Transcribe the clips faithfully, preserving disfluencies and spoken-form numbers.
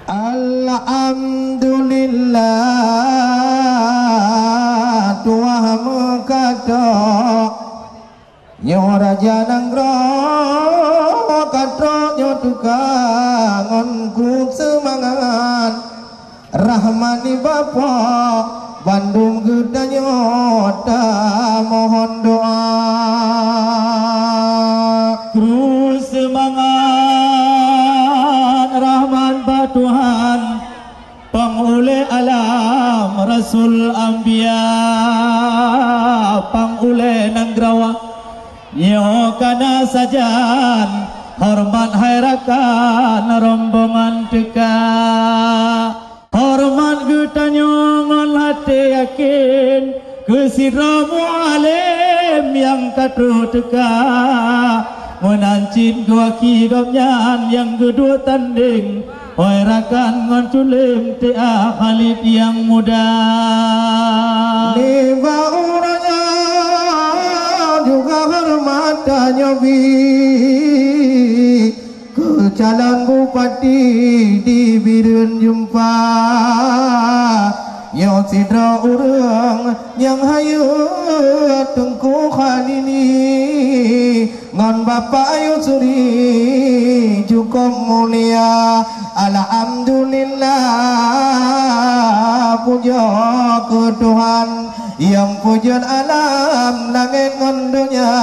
Alhamdulillah, tuah meukato. Nyoe raja nanggroe ka trok nyoe teuka ngon keu seumangat. Rahmat nibak Po, bandum geutanyoe tamohon doa. Keu seumangat rahmat bak Tuhan, Pangulée alam Rasul Anbiya, pangulée nanggroe nyoe kana sajan, horeumat hai rakan rombongan teuka. Horeumat geutanyoe ngon até yakin keu sidroe mualém nyang ka troh teuka. Meunan cit geuwaki gobnyan nyang geuduek tandeng, hai rakan ngon culém T A Khalid nyang muda. Nibak uroe nyoe juga horeumat tanyoe bi keu calon bupati di Bireuen Jeumpa. Nyoe sidroe ureuëng nyang hayeu Teungku Khalili ngon Bapak Yusri cukôp mulia. Alhamdulillah, pujoe keu Tuhan nyang peujeuet alam langét ngon donya.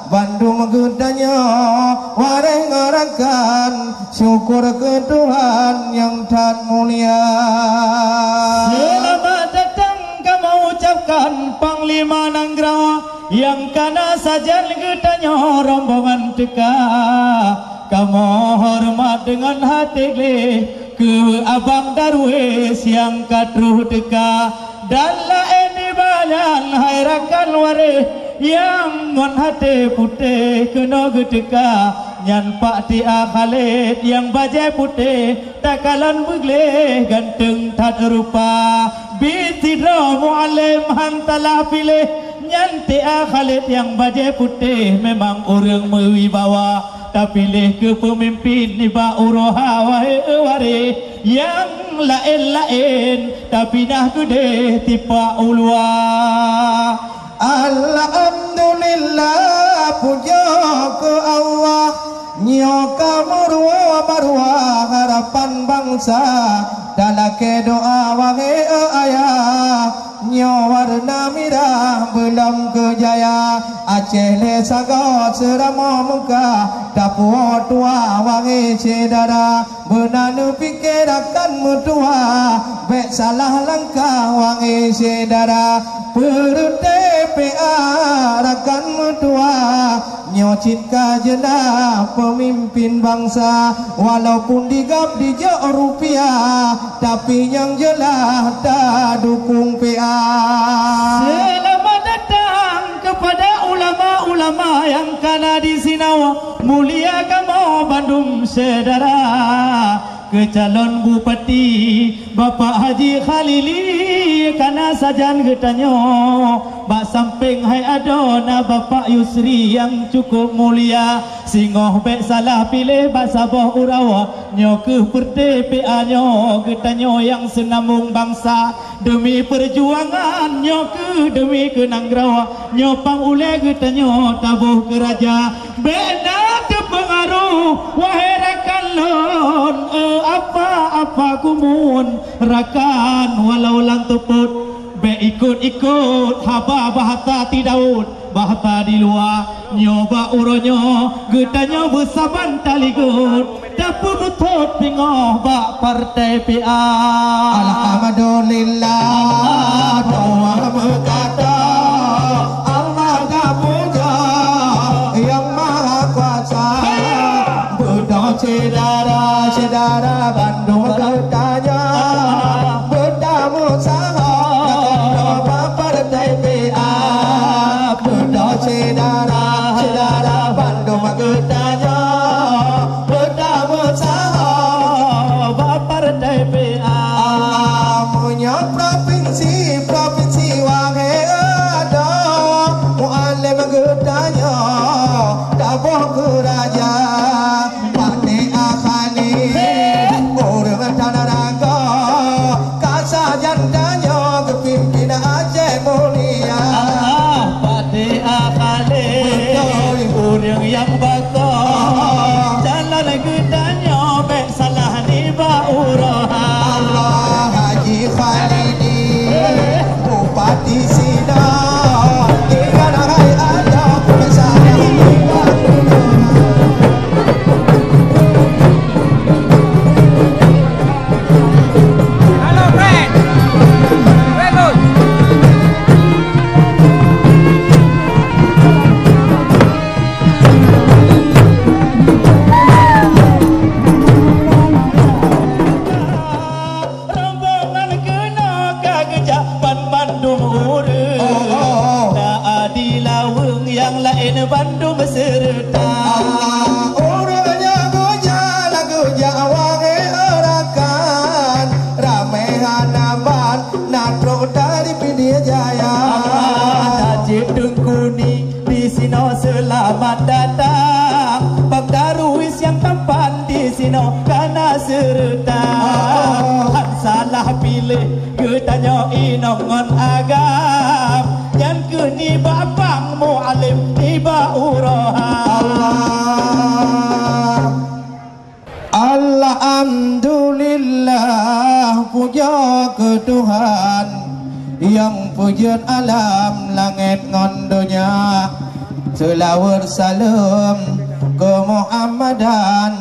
Bandum geutanyoe waréh ngon rakan, syukur keu Tuhan nyang that mulia. Seulamat datang kamoe ucapkan Panglima Nanggroe nyang kana sajan geutanyoe rombongan teuka. Kamoe horeumat deungon até gleh keu Abang Darwis nyang ka troh teuka. Dan laén nibak nyan hai rakan waréh nyang ngon até putéh keunoe geuteuka. Nyan Pak T A Khalid nyang bajée putéh, takalon beugleh ganteng that rupa. Biet sidroe mualém han salah piléh, nyan T A Khalid nyang bajée putéh memang ureuëng meuwibawa. Tapiléh keu peumimpén nibak uroe nyoe, wahé waréh nyang laén-laén, tapi nah keudeh tipak u luwa. Alhamdulillah, pujoe keu Allah, nyoe ka meuruwa-meuruwa harapan bansa. Talakée doa, wahé ayah, nyoe wareuna mirah beulom keujaya. Aceh lé sagoe seuramoe Meukah, tapuwoe tuha, wahé syedara. Beuna neupike rakan meutuha, bék salah langkah, wahé syedara. Peureute P A rakan meutuha, nyoe cit ka jeunah peumimpén bansa. Walaupun digab dijok rupiah, tapi nyang jeulaih tadukong P A. Seulamat datang keupada ulama-ulama nyang kana disinoe. Mulia kamoe bandum syedara. Keu calon bupati, Bapak Haji Khalili, kana sajan geutanyoe. Bak sampéng hai adoe na Bapak Yusri nyang cukôp mulia. Singoh bék salah piléh bak saboh uroe. Nyoe keuh peureute P A nyoe, geutanyoe nyang seunambong bansa. Deumi peujuangan nyoe keuh, deumi keu nanggroe, nyoe pang ulée geutanyoe taboh keu raja. Bék na teupeungaroh, wahé rakan lôn, eh, apa-apa kumun rakan walau lam teupot. Bék ikot-ikot haba bahasa ti Daud. Bahta di luwa. Nyoe bak uroe nyoe geutanyoe beusaban taligot, tapeubeutôt pingoh bak partai P A. Alhamdulillah, doa meukato, Allah ka pujoe Yang Maha Kuasa. Beudôh syedara-syedara bandum geutanyoe, beudamé saho, geutanyoe bak partai P A. Beudôh syedara-syedara bandum geutanyoe, beudamé saho bak partai P A. Meunyoe provinsi-provinsi wahé adoe, mualém geutanyoe taboh keu raja. Partai Khalid, ureuëng Ureuëng nyang bakong, calon geutanyoe bék salah nibak uroe. Allah Haji Khalidi, Bupati Sina, tinggal hai aja, bék salah nibak uroe. Halo, Frank. Bagus. Rombongan keunoe ka geujak ban mandum ureuëng. Oh, oh, oh. Na di laweueng nyang laén bandum seureuta. Allah, ureuëng nyang geujak, geujak wahé rakan. Ramé hana ban, na trok dari Pidie Jaya. Allah, na cit Teungku Ni. Di sinoe seulamat datang, Bang Darwis nyang tampan di sinoe ka na seureuta. Han salah piléh geutanyoe inong ngon agam, nyan keuh nibak Bang Mualem nibak uroe. Allah. Alhamdulillah, puja keu Tuhan nyang peujeuet alam langét ngon donya. Seulaweuet saleuem keu Muhammadan,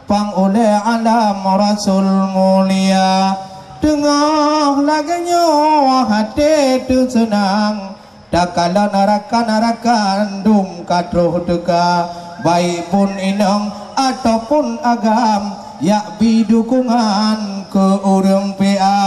pang ulée alam Rasul mulia. Teungoh lagée nyoe até teuseunang, takalon rakan-rakan dum ka troh teuka, baik phon inong ataupun agam, yak bi dukungan keu ureuëng P A.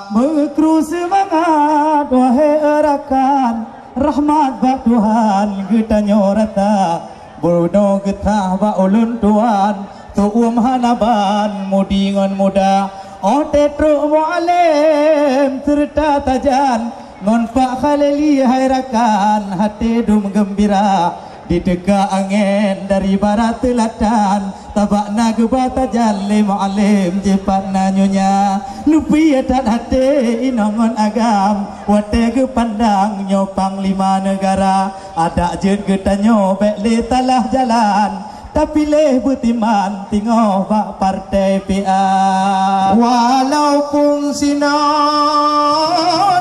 Meukru seumangat, wahé rakan, rahmat bak Tuhan geutanyoe rata. Bunoe geutrah bak ulôn tuan, teuuem hana ban mudi ngon muda. Óh teutrok Mualem seureuta tajan, ngon Pak Khalili hai rakan, até dum geumbira. Diteuka angén dari barat teulatan, tabak na geuba tajan lé Mualem jipat na nyonya. Neupie that até inong ngon agam, watée geupandang nyoe panglima neugara. Adak jeuet geutanyoe bék lé talah jalan, tapiléh beutiman teungoh bak partai P A. Walaupun sinoe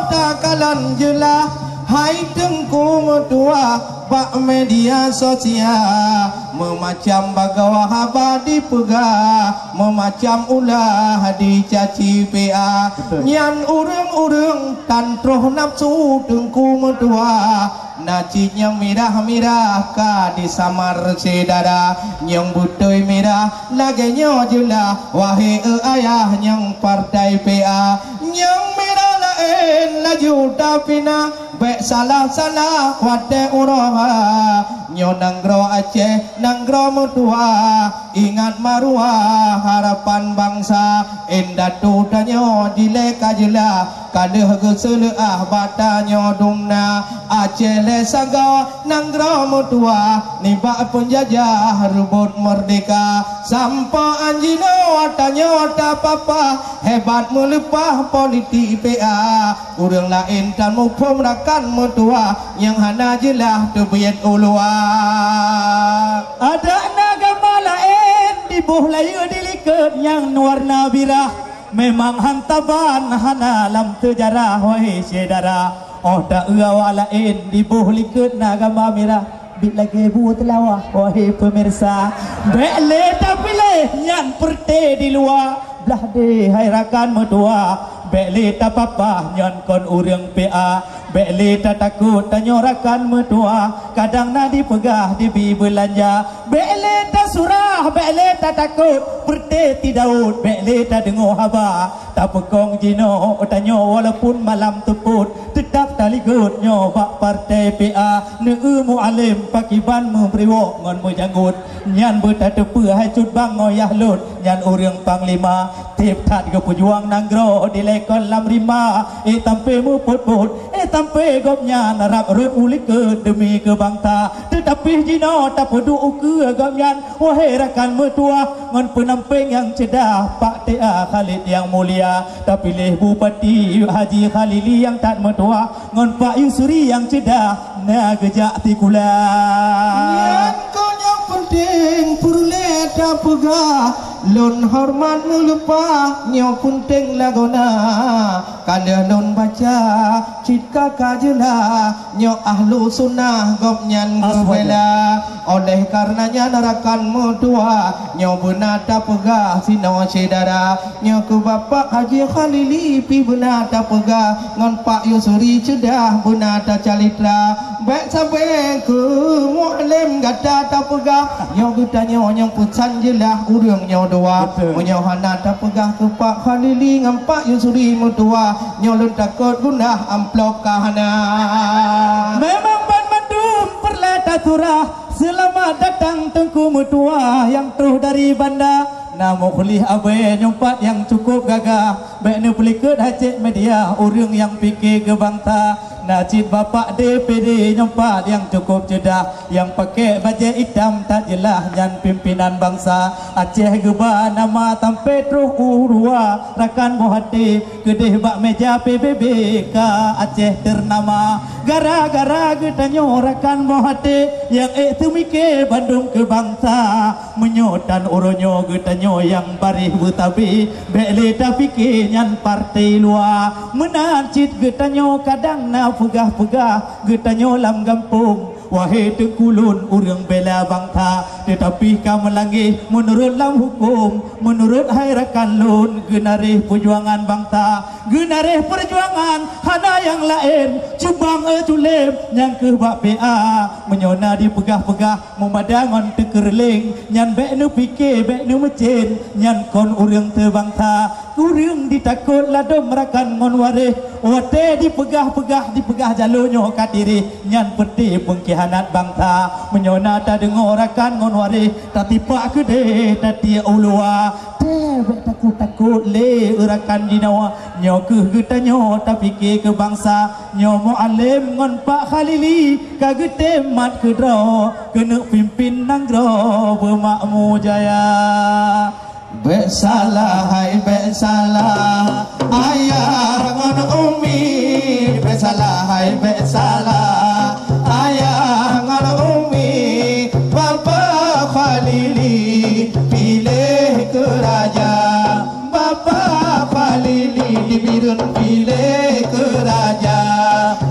takalon jeulaih hai Teungku meutuah bak media sosial, meumacam bagoe haba dipeugah, meumacam ulah dicaci P A. Betul. Nyan ureuëng-ureuëng tan troh nafeusu Teungku meutuah. Na cit nyang mirah-mirah ka disamar syedara, nyang beutôi mirah lagée nyoe jeulaih, wahé eu ayah nyang partai P A. Nyang mirah laén laju tapinah, bék salah-salah watée uroe. Nyoe nanggroe Aceh, nanggroe meutuah, ingat maruah harapan bansa. Indatu tanyoe dilée ka jeulaih, ka lheueh geuseuleuah bak tanyoe dum na. Aceh lé sagoe nanggroe meutuah, nibak peunjajah reubot meurdeka. Sampoe 'an jinoe tanyoe tapapah, hebat meuleupah politik P A. Ureuëng laén tan muphom rakan meutuah, nyang hana jeulaih teubiet u luwa. Adak na gamba laén diboh layeue dilikot nyang warna birah. Memang han taban hana lam seujarah, wahé syedara. Óh ta-eu awak laén diboh likot na gamba mirah, bit lagée buet teulawah, wahé peumirsa. Bék lé tapiléh nyan peureuté di luwa, blah deh hai rakan meutuah. Bék lé tapapah nyan kon ureuëng P A. Bék lé tatakot tanyoe rakan meutuah, kadang na dipeugah dibi beulanja. Bék lé tasurah, bék lé tatakot, peureuté ti Daud, bék lé tadeungoe haba. Tapeukong jinoe tanyoe walaupun malam teupot, teutab talikot nyoe bak partai P A. Neu-eu Mualem pakiban meubri wok ngon meujanggot. Nyan beutateupeue hai cut bang ngoyah lôn, nyan ureuëng panglima. Tieb that geupeujuang nanggroe dilée kon lam rima, ék sampoe meupot-pot, ék sampoe gobnyan rab rhot u likot deumi keu bansa. Teutapi jinoe tapeuduek ukeue gobnyan, wahé rakan meutuah, ngon peunampéng nyang ceudah, Pak T A Khalid nyang mulia. Tapiléh Bupati Haji Khalili nyang that meutuah, ngon Pak Yusri nyang ceudah, Na geujak sikula. Nyan kon nyang peunteng peureulée tapeugah, lôn horeumat meuleupah nyoe peunteng lagoena. Ka lheueh lôn baca cit ka ka jeulaih, nyoe ahlu sunnah gobnyan geubela. Oleh kareuna nyan rakan meutuwa, nyoe beuna tapeugah sinoe syedara. Nyoe keu Bapak Haji Khalili pih beuna tapeugah, ngon Pak Yusri ceudah beuna tacalitra. Bék sabe keu mualem gata tapeugah, nyoe geutanyoe nyang peusan jeulaih ureuëng nyoe dua. Betul. Meunyoe hana tapeugah keu Pak Khalili ngon Pak Yusri meutuwa, nyoe lôn takot gunah amplop ka hana. Memang banmandum peureulée tasurah, seulamat datang Teungku meutuwa nyang troh dari Banda. Na mukhlih abée nyoe pat nyang cukup gagah, bék neupeulikot hacék media ureuëng nyang pike keu bansa. Na cit Bapak D P D nyoe pat nyang cukup ceudah, nyang paké bajée itam that jeulaih nyan pimpinan bansa. Aceh geuba nama sampoe troh u luwa, rakan boh até keudeh bak meja P B B ka Aceh teunama. Gara-gara geutanyoe rakan boh até nyang ék teumike bandum keu bansa. Meunyoe tan uroe nyoe geutanyoe nyang baréh beutabi, bék lé tapike nyan partai luwa. Meunan cit geutanyoe kadang na peugah-peugah geutanyoe lam gampông, wahé teungku lôn ureuëng bela bansa, teutapi ka meulangeh meunurot lam huköm. Meunurot hai rakan lôn, geunaréh peujuangan bansa, geunaréh peujuangan hana nyang laén, cuma e culém nyang keuh bak P A. Meunyoe na dipeugah-peugah meumada ngon teukeureuléng, nyan bék neupike, bék neumeucén, nyan kon ureuëng teubansa. Ureuëng ditakot ladom rakan ngon waréh, watée dipeugah-peugah, dipeugah jaloe nyoe ka tireh, nyan peuté peungkhianat bansa. Meunyoe na tadeungoe rakan ngon waréh, tatipak keudeh tatiek u luwa. Tée bék takot-takot lé rakan jinoe, nyoe keuh geutanyoe tapike keu bansa. Nyoe Mualem ngon Pak Khalili ka geutem mat keudroe keuneuk pimpin nanggroe beumakmu jaya. Bék salah hai bék salah, ayah ngon umi. Bék salah hai bék salah, ayah ngon umi. Bapak Khalili piléh keu raja. Bapak Khalili di Bireuen piléh keu raja,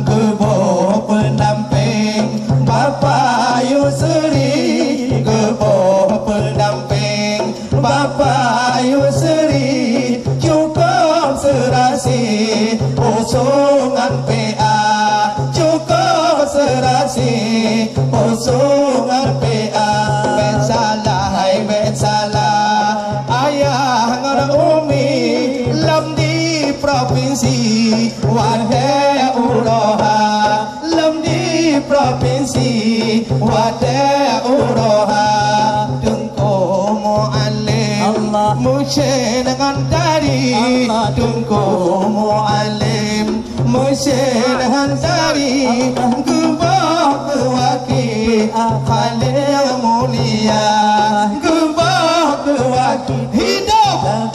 geuboh peunampéng. Bapak Yusri geuboh peunampéng. Bapak Yusri cukup seurasi usungan P A. Cukup seurasi usungan P A. Bék salah hai bék salah, ayah ngon umi lam di propinsi watée uroe ha. Lam di propinsi watée uroe ha. Teungku Mualem Allah. Meucén ngon tari. Allah. Teungku Mualem meucén ngon tari. Allah. Geuboh keu waki khalé nyang mulia. Geuboh keu waki hidup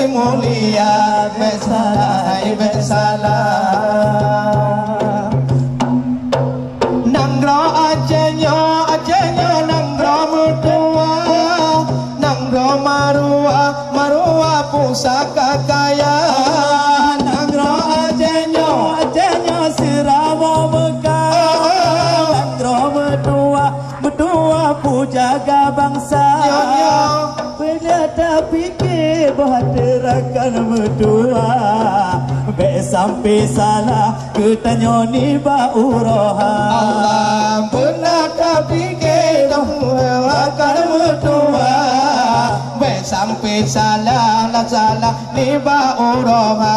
mulia. Bék salah hai bék salah. Nanggroe Aceh nyoe, Aceh nyoe nanggroe meutuwa. Nanggroe maruah, maruah pusaka kaya. Nanggroe Aceh nyoe, Aceh nyoe siramoe meuka. Nanggroe meutuwa, meutuwa peujaga bansa. Nyoe, nyoe. Beuna tapike boh até rakan meutuwa. Bék sampoe salah geutanyoe nibak uroe ha. Allah beuna tapike boh até rakan meutuwa. Bék sampoe salah, lah salah nibak uroe ha.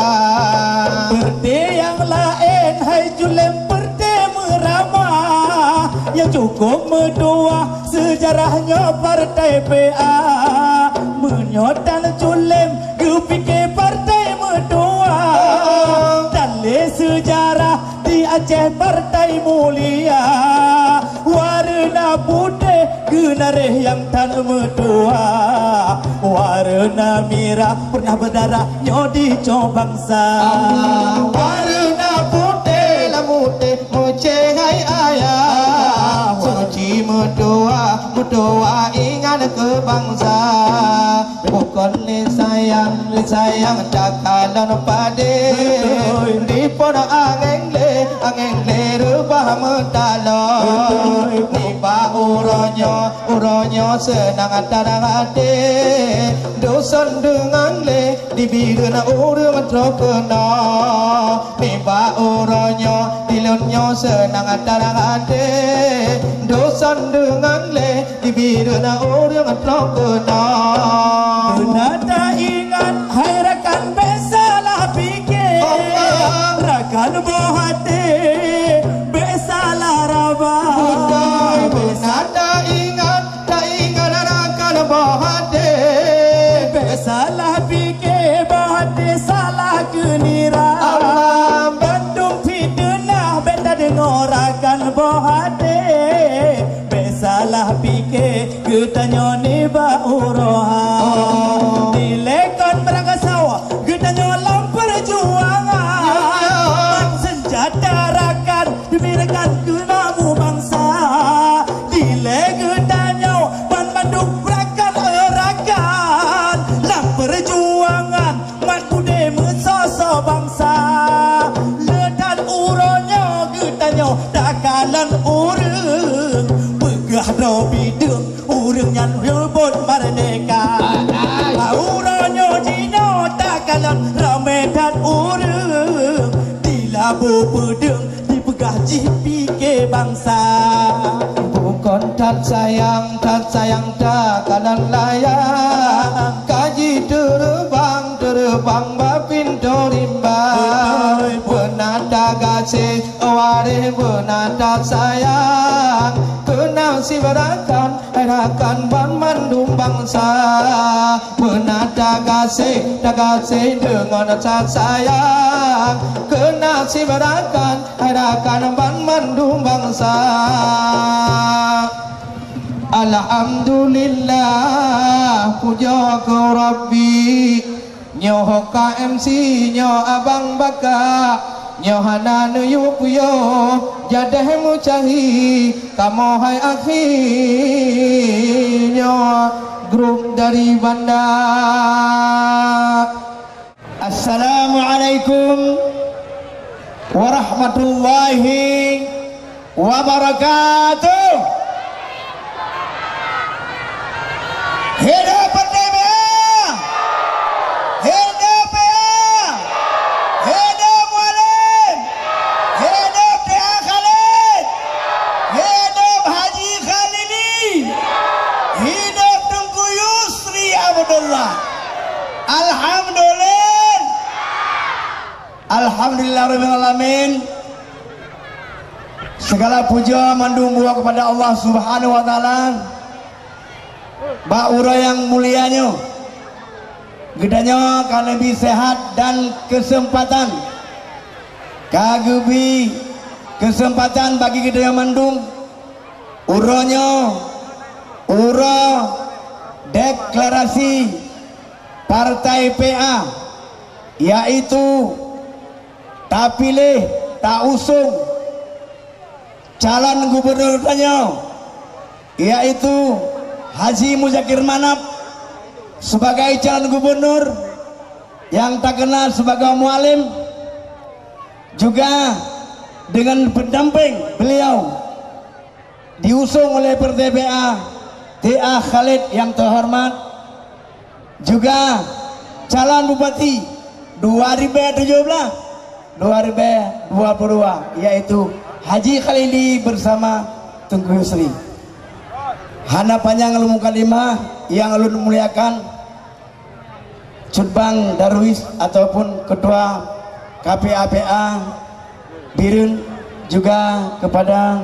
Peureute nyang laén hai culém peureute meuramah. Nyang cukup meutuwa seujarah nyoe partai P A. Meunyoe tan culém geupike partai meutuwa. Tan lé seujarah di Aceh partai mulia. Wareuna putéh geunaréh nyang tan meutuwa. Wareuna mirah pernah berdarah nyoe di cong bansa. Wareuna putéh lam Meucéh hai ayah, suci meutuah, meutuah ingat keu bansa. Bukon lé sayang, lé sayang takalon padé. Beutôi. Di pon angén lé, angén lé reubah meutalon. Beutôi. Nibak uroe nyoe, uroe nyoe seunang that até. Duson deungon lé, di Bireuen ureueng troh keunoe. Nibak uroe nyoe, di lôn nyoe seunang that até. Duson deungon lé, di Bireuen ureueng troh keunoe. Beuna taingat hai rakan, bék salah pike. Allah. Rakan boh até, bék salah raba. Beutôi, beuna taingat, taingat rakan boh até. Bék salah pike, boh até salah keu nira. Allah. Bandum fiteunah bék tadeungoe rakan boh até. Bék salah pike geutanyoe nibak uroe nyoe. Oh. Dilèe kon beurangkasoe geutanyoe lam peujuangan. Ya, ya. Mat seunjata rakan, demi rakan keunamu bansa. Dilèe geutanyoe banmandum rakan-rakan lam peujuangan. Mat udép meusoe-soe bansa, le that uroe nyoe geutanyoe takalon ureueng. Peugah droe bideueng, ureueng nyan reubot merdeka. Uroe nyoe jinoe takalon ramé that ureueng. Di labu peudeueng dipeugah jih pike bansa. Bukon that sayang, that sayang takalon layang. Ka jiteureubang, teureubang bak pintoe rimba. Beutôi. Beuna tagaséh, waréh beuna tasayang. Keu nasib rakan, rakan banmandum bansa. Beuna tagaséh, tagaséh deungon rasa sayang. Keu nasib rakan, rakan banmandum bansa. Alhamdulillah, pujoe keu Rabbi. Nyoe ho ka M C, nyoe abang baka. Nyoe hana neuyue puyoe, jadeh meucahi. Kamoe hai akhi, nyoe grup dari Banda. Assalamualaikum warahmatullahi wabarakatuh. Hidup P T B A! Hidup P A! Hidup Mualem! Hidup T A Khalid! Hidup Haji Khalili! Hidup Teungku Yusri Abdullah! Alhamdulillah. Alhamdulillah rabbil alamin. Segala puja mandum buah kepada Allah Subhanahu wa taala. Bak uroe nyang mulia nyoe, geutanyoe ka neubi sehat dan keuseumpatan, ka geubi keuseumpatan bagi geutanyoe mandum. Uroe nyoe uroe deklarasi Partai P A, yaitu tapiléh, tausung calon gubunur tanyoe, yaitu Haji Muzakir Manaf, sebagai calon gubunur nyang takeunal sebagai Mualem, juga dengan pendamping beliau, diusung oleh Partai P A, T A Khalid yang terhormat, juga calon bupati dua ribu tujuh belas, dua ribu dua puluh dua, yaitu Haji Khalili bersama Teungku Yusri. Hana panjang lôn mukadimah, nyang lôn muliakan Cut Bang Darwis ataupun Ketua K P A P A Bireuen, juga kepada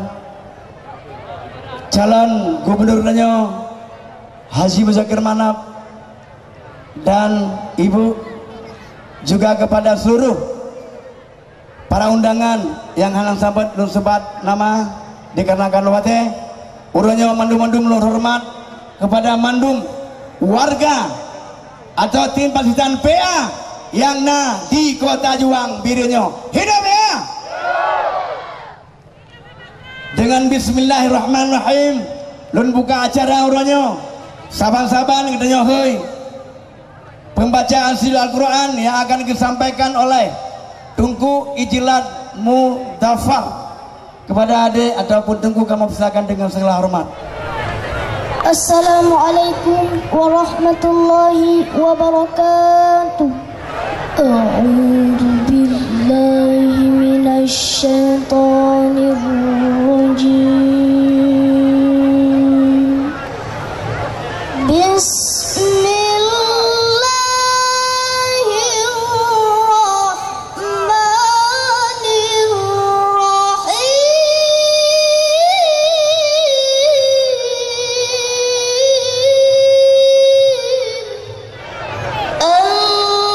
calon gubernur tanyoe Haji Muzakir Manaf dan Ibu, juga kepada seluruh para undangan nyang hana sempet lôn sebat nama dikarenakan watée. Uroe nyoe mandum-mandum lôn horeumat kepada mandum warga atau simpatisan P A nyang na di Kota Juang Bireuen nyoe. Hidup P A! Deungon bismillahirrahmanirrahim, lôn buka acara uroe nyoe. Saban-saban geutanyoe hôi. Pembacaan silsilah Al-Quran yang akan disampaikan oleh Teungku Ijlad Mudaffar. Kepada adik ataupun teungku, kamoe persilakan dengan segala hormat. Assalamualaikum warahmatullahi wabarakatuh. أعوذ بالله من الشيطان الرجيم. بسم الله الرحمن الرحيم.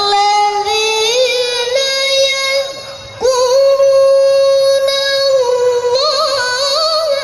الذين يذكرون الله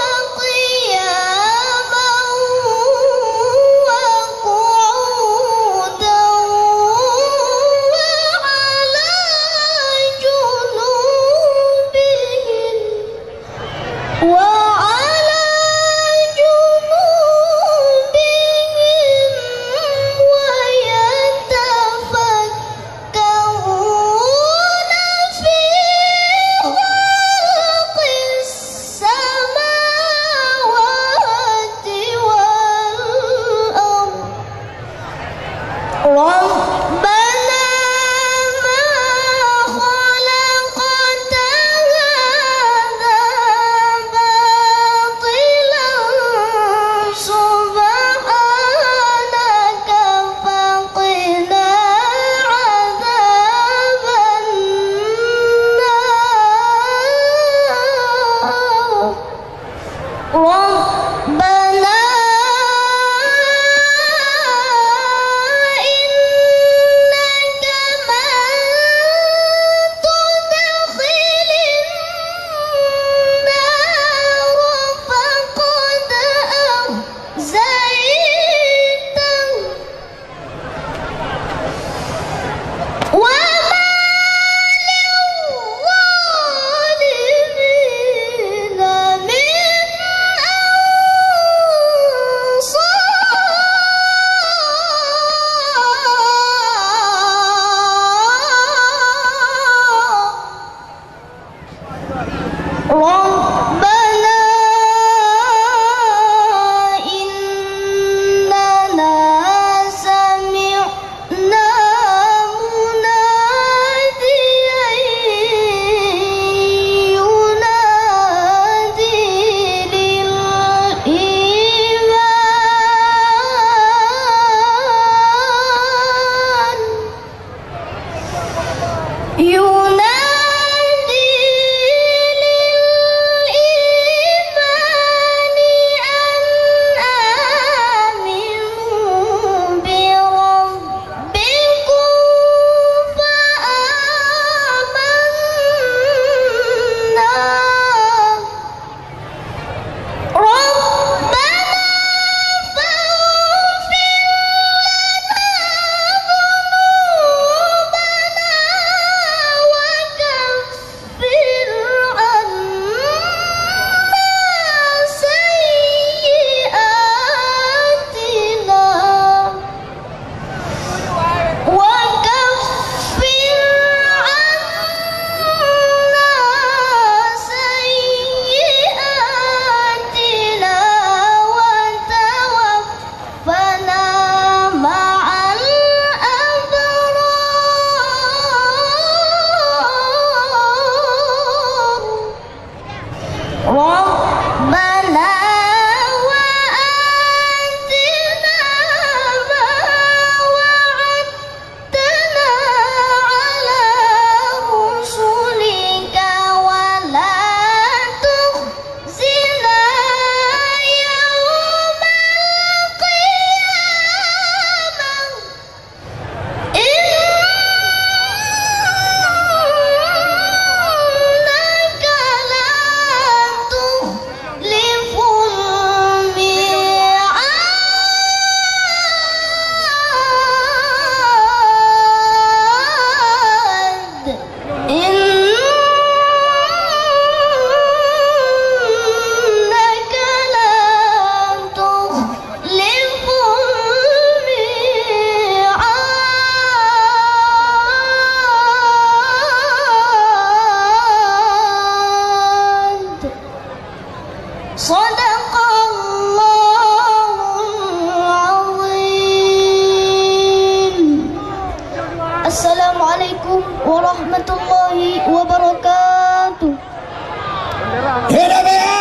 Hidup ya!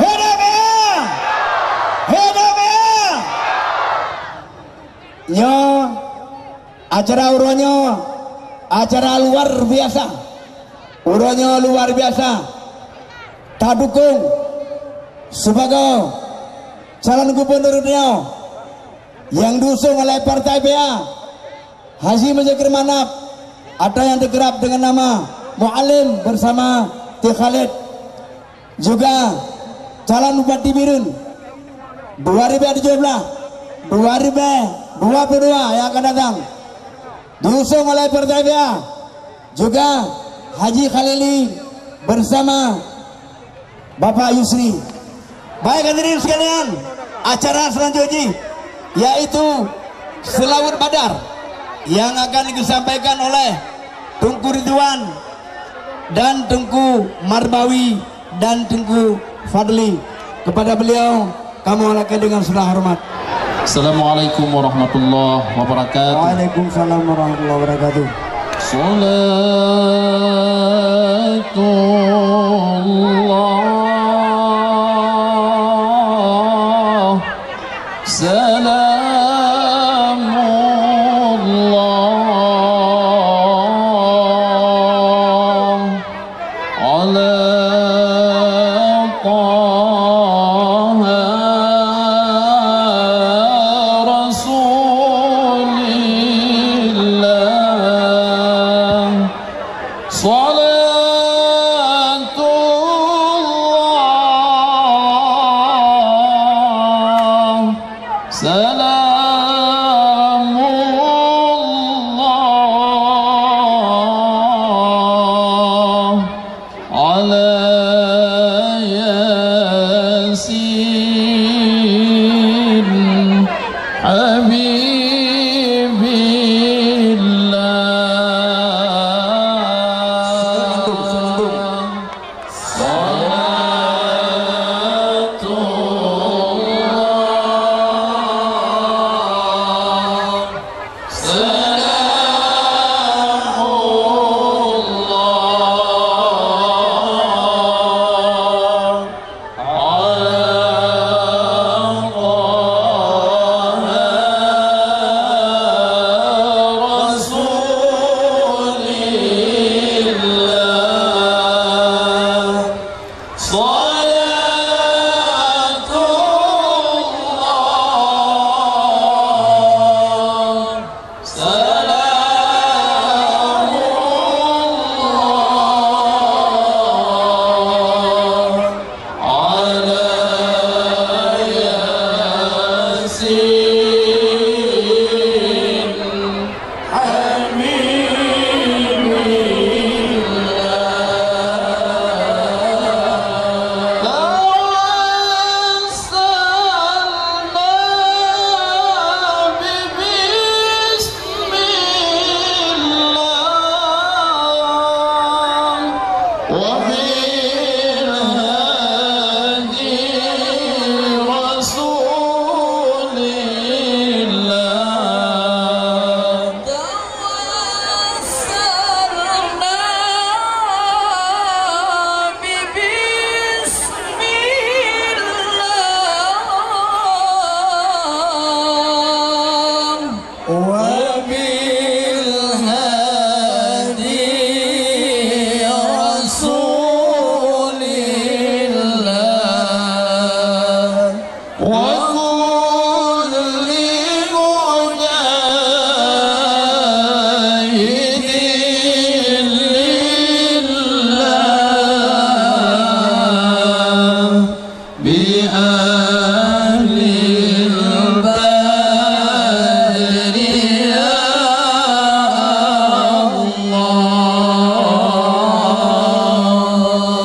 Hidup ya! Hidup ya! Nyoe acara uroe nyoe, acara luar biasa. Uroe nyoe luar biasa. Tadukong sibagoe calon gubernur nyoe nyang diusung oleh Partai P A, Haji Muzakir Manaf, atau yang dikerap dengan nama Mualem bersama T Khalid. Juga calon Bupati Bireuen dua ribu tujuh belas, dua ribu dua puluh dua yang akan datang, diusung oleh Partai P A, juga Haji Khalili bersama Bapak Yusri. Baik hadirin sekalian, acara selanjutnya yaitu Selawat Badar yang akan disampaikan oleh Teungku Ridwan dan Teungku Marbawi dan Teungku Fadli. Kepada beliau, kamoe lakukan dengan segala hormat. Assalamualaikum warahmatullahi wabarakatuh. Waalaikumsalam warahmatullahi wabarakatuh. Salatullah, salamullah ala Taha Rasulillah. Salatullah, salamullah ala Yasin Habibillah. Salatullah, salamullah ala Taha Rasulillah. Salatullah, salamullah ala Yasin Habibillah. Tawassalna bi Bismillah wa bil hadi Rasulillah. Tawassalna bi Bismillah wa bil hadi Rasulillah. Wa kulli mujahidin lillah bi ahlil badri ya Allah.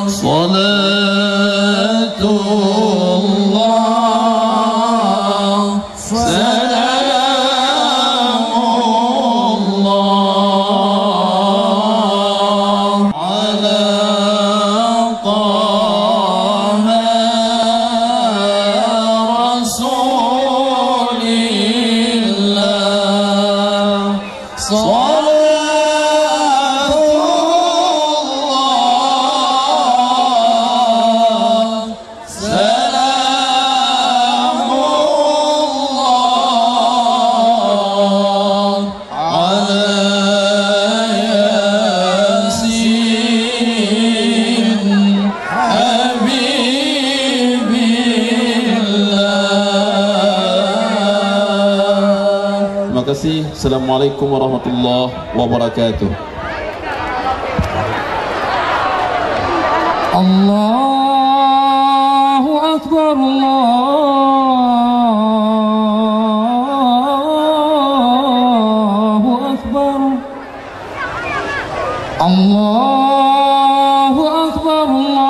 Salatullah, salamullah ala Taha Assalamualaikum warahmatullahi wabarakatuh. Allahu Akbar, Allahu Akbar. Allahu Akbar, Allahu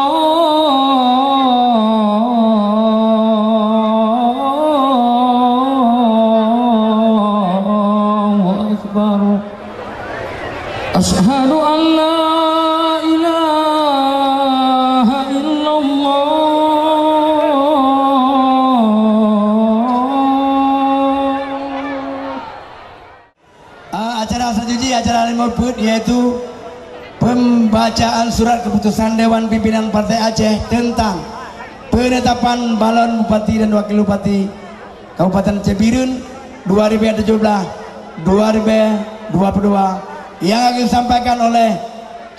Akbar. Asyhadu an la ilaha illallah. Ah, acara selanjutnya, acara lima peuet, yaitu pembacaan surat keputusan Dewan Pimpinan Partai Aceh tentang penetapan balon Bupati dan Wakil Bupati Kabupaten Aceh Bireuen dua ribu tujuh belas dua ribu dua puluh dua yang akan disampaikan oleh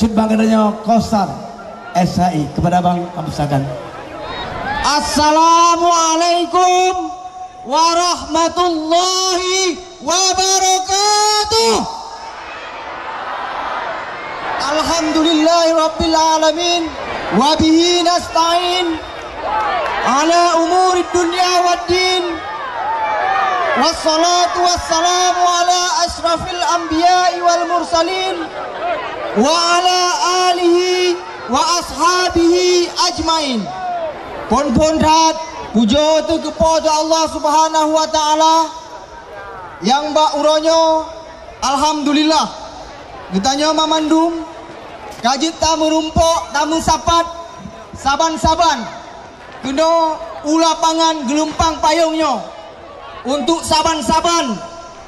Cut Bang Ketanyoe Kosar S H I. Kepada Abang, kami persilakan. Assalamualaikum warahmatullahi wabarakatuh. Alhamdulillahirabbil alamin, wa bihi nasta'in ala umurid dunya waddin. Wassalatu wassalamu ala asyrafil anbiya'i wal mursalin, wa ala alihi wa ashabihi ajmain. Phon-phon that pujoe teuh keu Po teu Allah Subhanahu wa Taala, nyang bak uroe nyoe, alhamdulillah, geutanyoe mamandum ka jeuet tameurumpok, tameusapat saban-saban keunoe u lapangan Geulumpang Payong nyoe, untuk saban-saban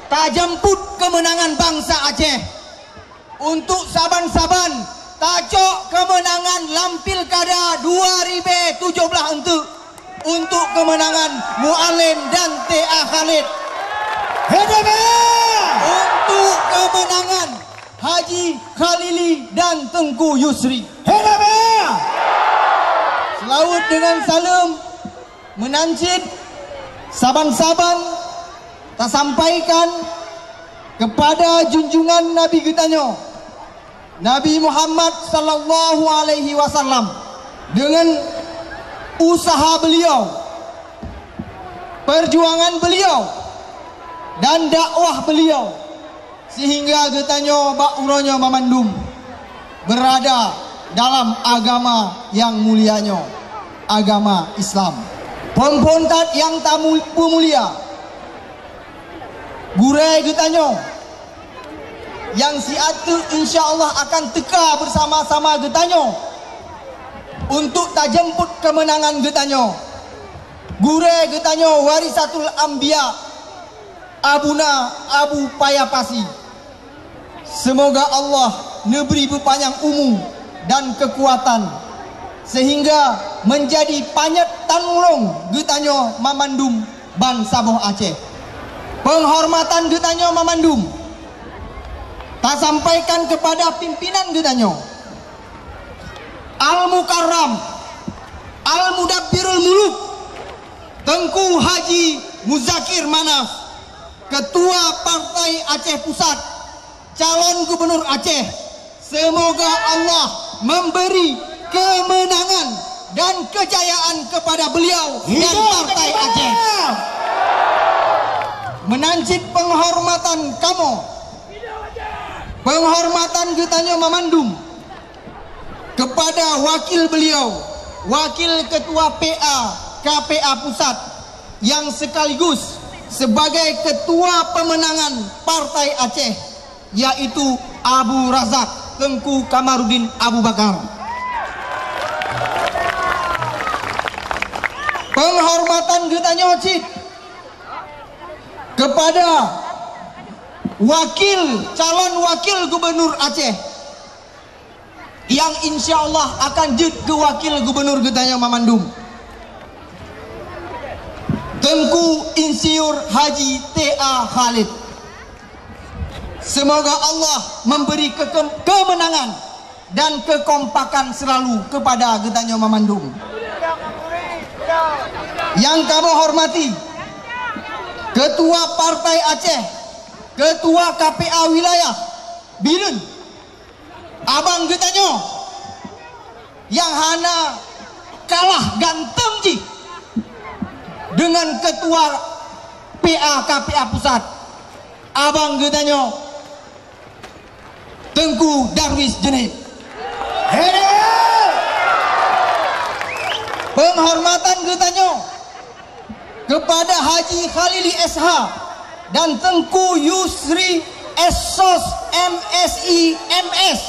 tajeumput keumeunangan bansa Aceh. Untuk saban-saban tacok keumeunangan lam pilkada dua ribu tujoh blaih eunteuk, untuk keumeunangan Mualem dan T A Khalid. Hidup ya! Untuk keumeunangan Haji Khalili dan Teungku Yusri. Hidup ya! Seulaweuet deungon saleuem meunan cit saban-saban tasampaikan keupada junjungan Nabi geutanyoe, Nabi Muhammad sallallahu alaihi wasallam, deungon usaha beliau, perjuangan beliau, dan dakwah beliau, sehingga geutanyoe bak uroe nyoe mamandum beurada dalam agama nyang mulia nyoe, agama Islam. Phon-phon that nyang tamu-, peumulia, gurée geutanyoe nyang siat teuk insya Allah akan teuka beusama-sama geutanyoe untuk tajeumput keumeunangan geutanyoe. Gurée geutanyoe warisatul anbiya, Abuna Abu Paya Pasi. Seumoga Allah neubri beupanyang umu dan keukuatan, sehingga meunjadi panyöt tanulông geutanyoe mamandum bansaboh Aceh. Peunghormatan geutanyoe mamandum tasampaikan keupada pimpinan geutanyoe, Al-Mukarram, Al-Mudabbirul Muluk, Teungku Haji Muzakir Manaf, Ketua Partai Aceh Pusat, calon gubernur Aceh, seumoga Allah memberi kemenangan dan kejayaan kepada beliau dan Partai Aceh. Meunan cit peunghormatan kamoe, peunghormatan geutanyoe mamandum kepada wakil beliau, Wakil Ketua P A K P A Pusat, yang sekaligus sebagai Ketua Pemenangan Partai Aceh, yaitu Abu Razak Teungku Kamarudin Abu Bakar. Peunghormatan geutanyoe cit kepada wakil, calon wakil gubernur Aceh, nyang insya Allah akan jeuet keu wakil gubernur geutanyoe mamandum, Teungku Insinyur Haji T A Khalid. Seumoga Allah memberi ke-, ke-, kemenangan dan kekompakan selalu kepada geutanyoe mamandum. Nyang kamoe hormati, Ketua Partai Aceh, Ketua K P A wilayah Bireuen, abang geutanyoe nyang hana kalah ganteng jih deungon ketua P A K P A pusat, abang geutanyoe Teungku Darwis Jeunieb. Hidup! Penghormatan geutanyoe kepada Haji Khalili S H dan Teungku Yusri S Sos M Si M S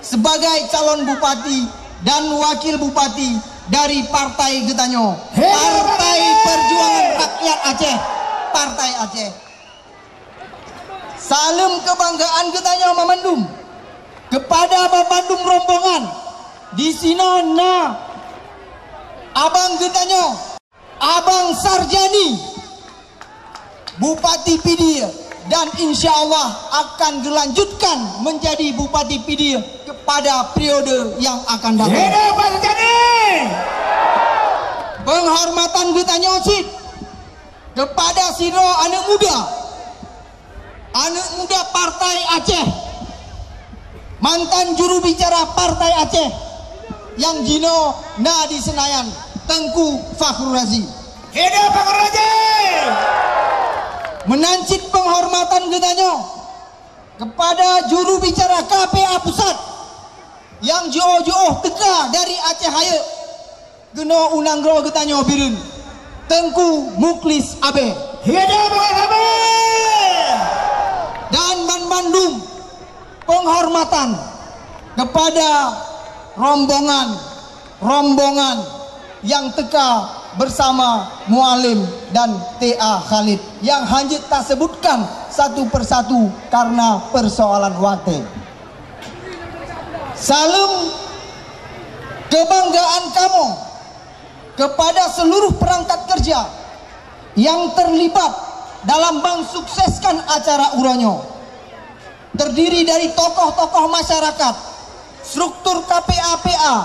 sebagai calon bupati dan wakil bupati dari partai geutanyoe, Partai Perjuangan Rakyat Aceh, Partai Aceh. Saleuem keubanggaan geutanyoe mamandum kepada mamandum rombongan. Disinoe na abang geutanyoe, Abang Sarjani, Bupati Pidie, dan insya Allah akan geulanjutkan menjadi Bupati Pidie kepada periode yang akan datang. Hidup Pak Sarjani! Penghormatan geutanyoe cit kepada sidroe aneuk muda, aneuk muda Partai Aceh, mantan juru bicara Partai Aceh nyang jinoe na di Senayan, Teungku Fakhrul Razi. Hidup Fakhrul Razi! Meunan cit penghormatan geutanyoe kepada juru bicara K P A pusat nyang jiôh-jiôh teuka dari Aceh Rayeuk, keunoe u nanggroe geutanyoe Bireuen, Teungku Mukhlis Abe. Hidup Mukhlis Abe! Dan banmandum penghormatan kepada rombongan-rombongan nyang teuka bersama Mualem dan T A Khalid nyang hana jeuet tasebutkan satu persatu karena persoalan watée. Saleuem keubanggaan kamoe kepada seluruh peurangkat keureuja nyang teulibat dalam mensukseskan acara uroe nyoe, terdiri dari tokoh-tokoh masyarakat, struktur K P A P A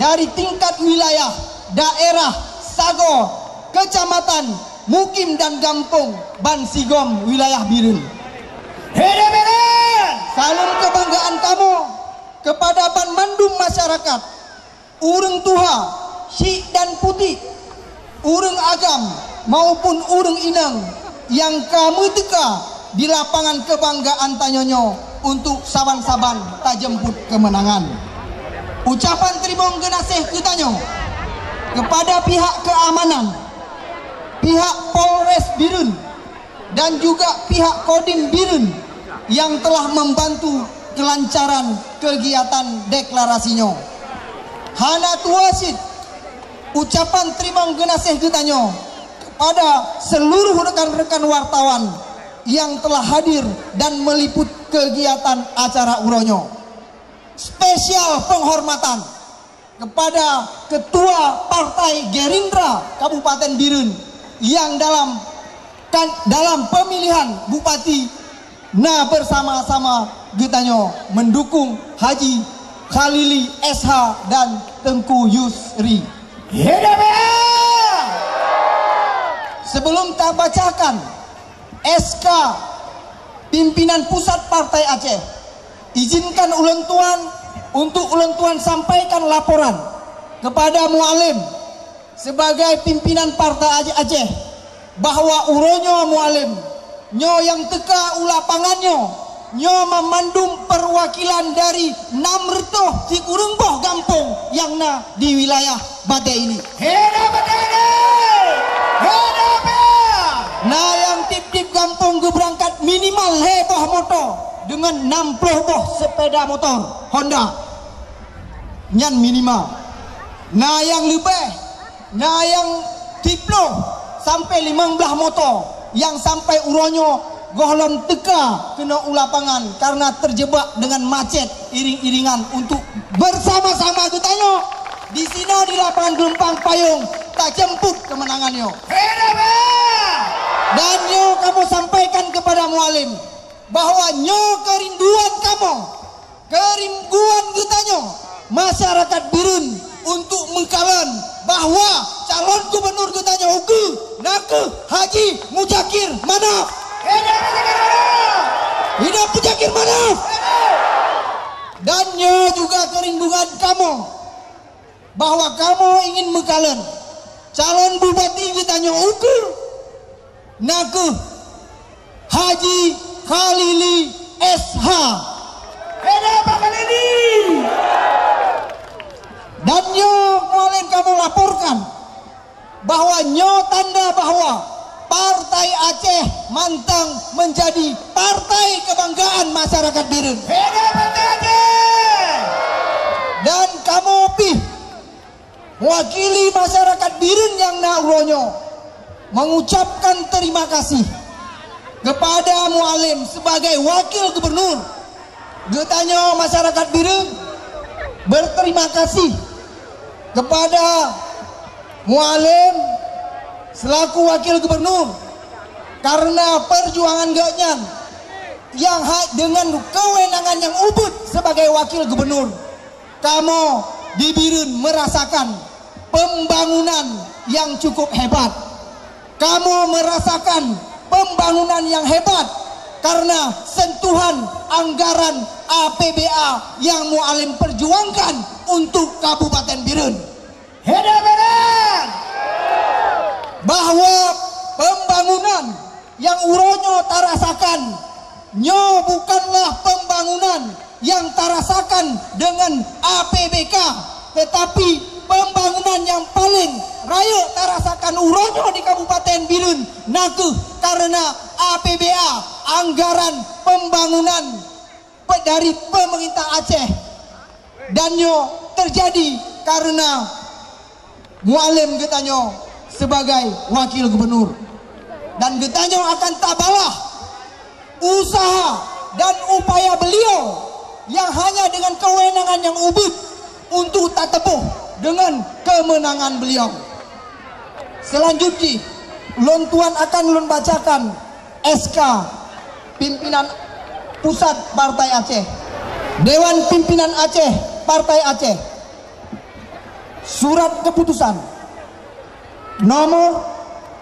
dari tingkat wilayah, daerah, sagoe, kecamatan, mukim dan gampông bansigom wilayah Bireuen. Hidup Bireuen! Saleuem keubanggaan kamoe kepada banmandum masyarakat, ureuëng tuha, syik dan putéh, ureuëng agam maupun ureuëng inong nyang ka meuteuka di lapangan keubanggaan tanyoe nyoe untuk saban-saban tajeumput keumeunangan. Ucapan teurimong geunaséh geutanyoe kepada pihak keamanan, pihak Polres Bireuen, dan juga pihak Kodim Bireuen nyang telah membantu kelancaran kegiatan deklarasi nyoe. Hana tuwoe cit ucapan teurimong geunaséh geutanyoe kepada seluruh rekan-rekan wartawan nyang telah hadir dan meliput kegiatan acara uroe nyoe. Spesial penghormatan kepada Ketua Partai Gerindra Kabupaten Bireuen nyang dalam kan, dalam pemilihan bupati na bersama-sama geutanyoe mendukung Haji Khalili S H dan Teungku Yusri. Hidup ya! Sebelum tabacakan S K pimpinan pusat Partai Aceh, izinkan ulôn tuan untuk ulôn tuan sampaikan laporan kepada Mualem sebagai pimpinan Partai Aceh bahwa uroe nyoe Mualem nyoe nyang teuka u lapangan nyoe, nyoe mamandum perwakilan dari enam reutôh sikureueng boh gampông nyang na di wilayah batée ini. Hidup Batara! Hidup ya! Na nyang tieb-tieb gampông geubeurangkat minimal lhée boh moto deungon enam ploh boh sepeda motor Honda. Nyan minimal. Na nyang leubeh, na nyang siploh sampai limong blaih moto nyang sampai uroe nyoe gohlom teuka keunoe u lapangan karena terjebak dengan macet iring-iringan untuk bersama-sama geutanyoe disinoe di lapangan Geulumpang Payong tajeumput keumeunangan nyoe. Dan nyoe kamoe sampaikan kepada Mualem bahwa nyoe keurinduan kamoe, keurinduan geutanyoe masyarakat Bireuen untuk meukalon bahwa calon gubernur geutanyoe ukeue nakeuh Haji Muzakir Manaf. Maaf! Dan nyoe juga keurinduan kamoe, bahwa kamoe ingin meukalon calon bupati geutanyoe ukeue, na kheueh Haji Khalili S H. Hidup Pak Khalili! Dan nyoe Mualem kamoe laporkan bahwa nyoe tanda bahwa Partai Aceh mantong menjadi partai kebanggaan masyarakat Bireuen. Hidup Partai Aceh! Dan kamoe pih mewakili masyarakat Bireuen nyang na uroe nyoe mengucapkan terima kasih kepada Mualem sebagai wakil gubernur. Geutanyoe masyarakat Bireuen berterima kasih kepada Mualem selaku wakil gubernur karena perjuangan geuhnyan yang ha-, dengan kewenangan yang ubit sebagai wakil gubernur. Kamoe di Bireuen merasakan pembangunan yang cukup hebat. Kamoe merasakan pembangunan yang hebat karena sentuhan anggaran A P B A yang Mualem perjuangkan untuk Kabupaten Bireuen. Hidup Bireuen! Bahwa pembangunan nyang uroe nyoe tarasakan, nyoe bukanlah pembangunan nyang tarasakan dengan A P B K, tetapi pembangunan nyang paling rayeuk tarasakan uroe nyoe di Kabupaten Bireuen na kheueh karena A P B A, anggaran pembangunan pe-, dari pemerintah Aceh. Dan nyoe terjadi karena Mualem geutanyoe sebagai wakil gubernur. Dan geutanyoe akan tabalah usaha dan upaya beliau yang hanya dengan kewenangan yang ubit untuk tateuboh dengan kemenangan beliau. Selanjut jih, lôn tuan akan lôn bacakan S K pimpinan pusat Partai Aceh. Dewan Pimpinan Aceh, Partai Aceh. Surat keputusan nomor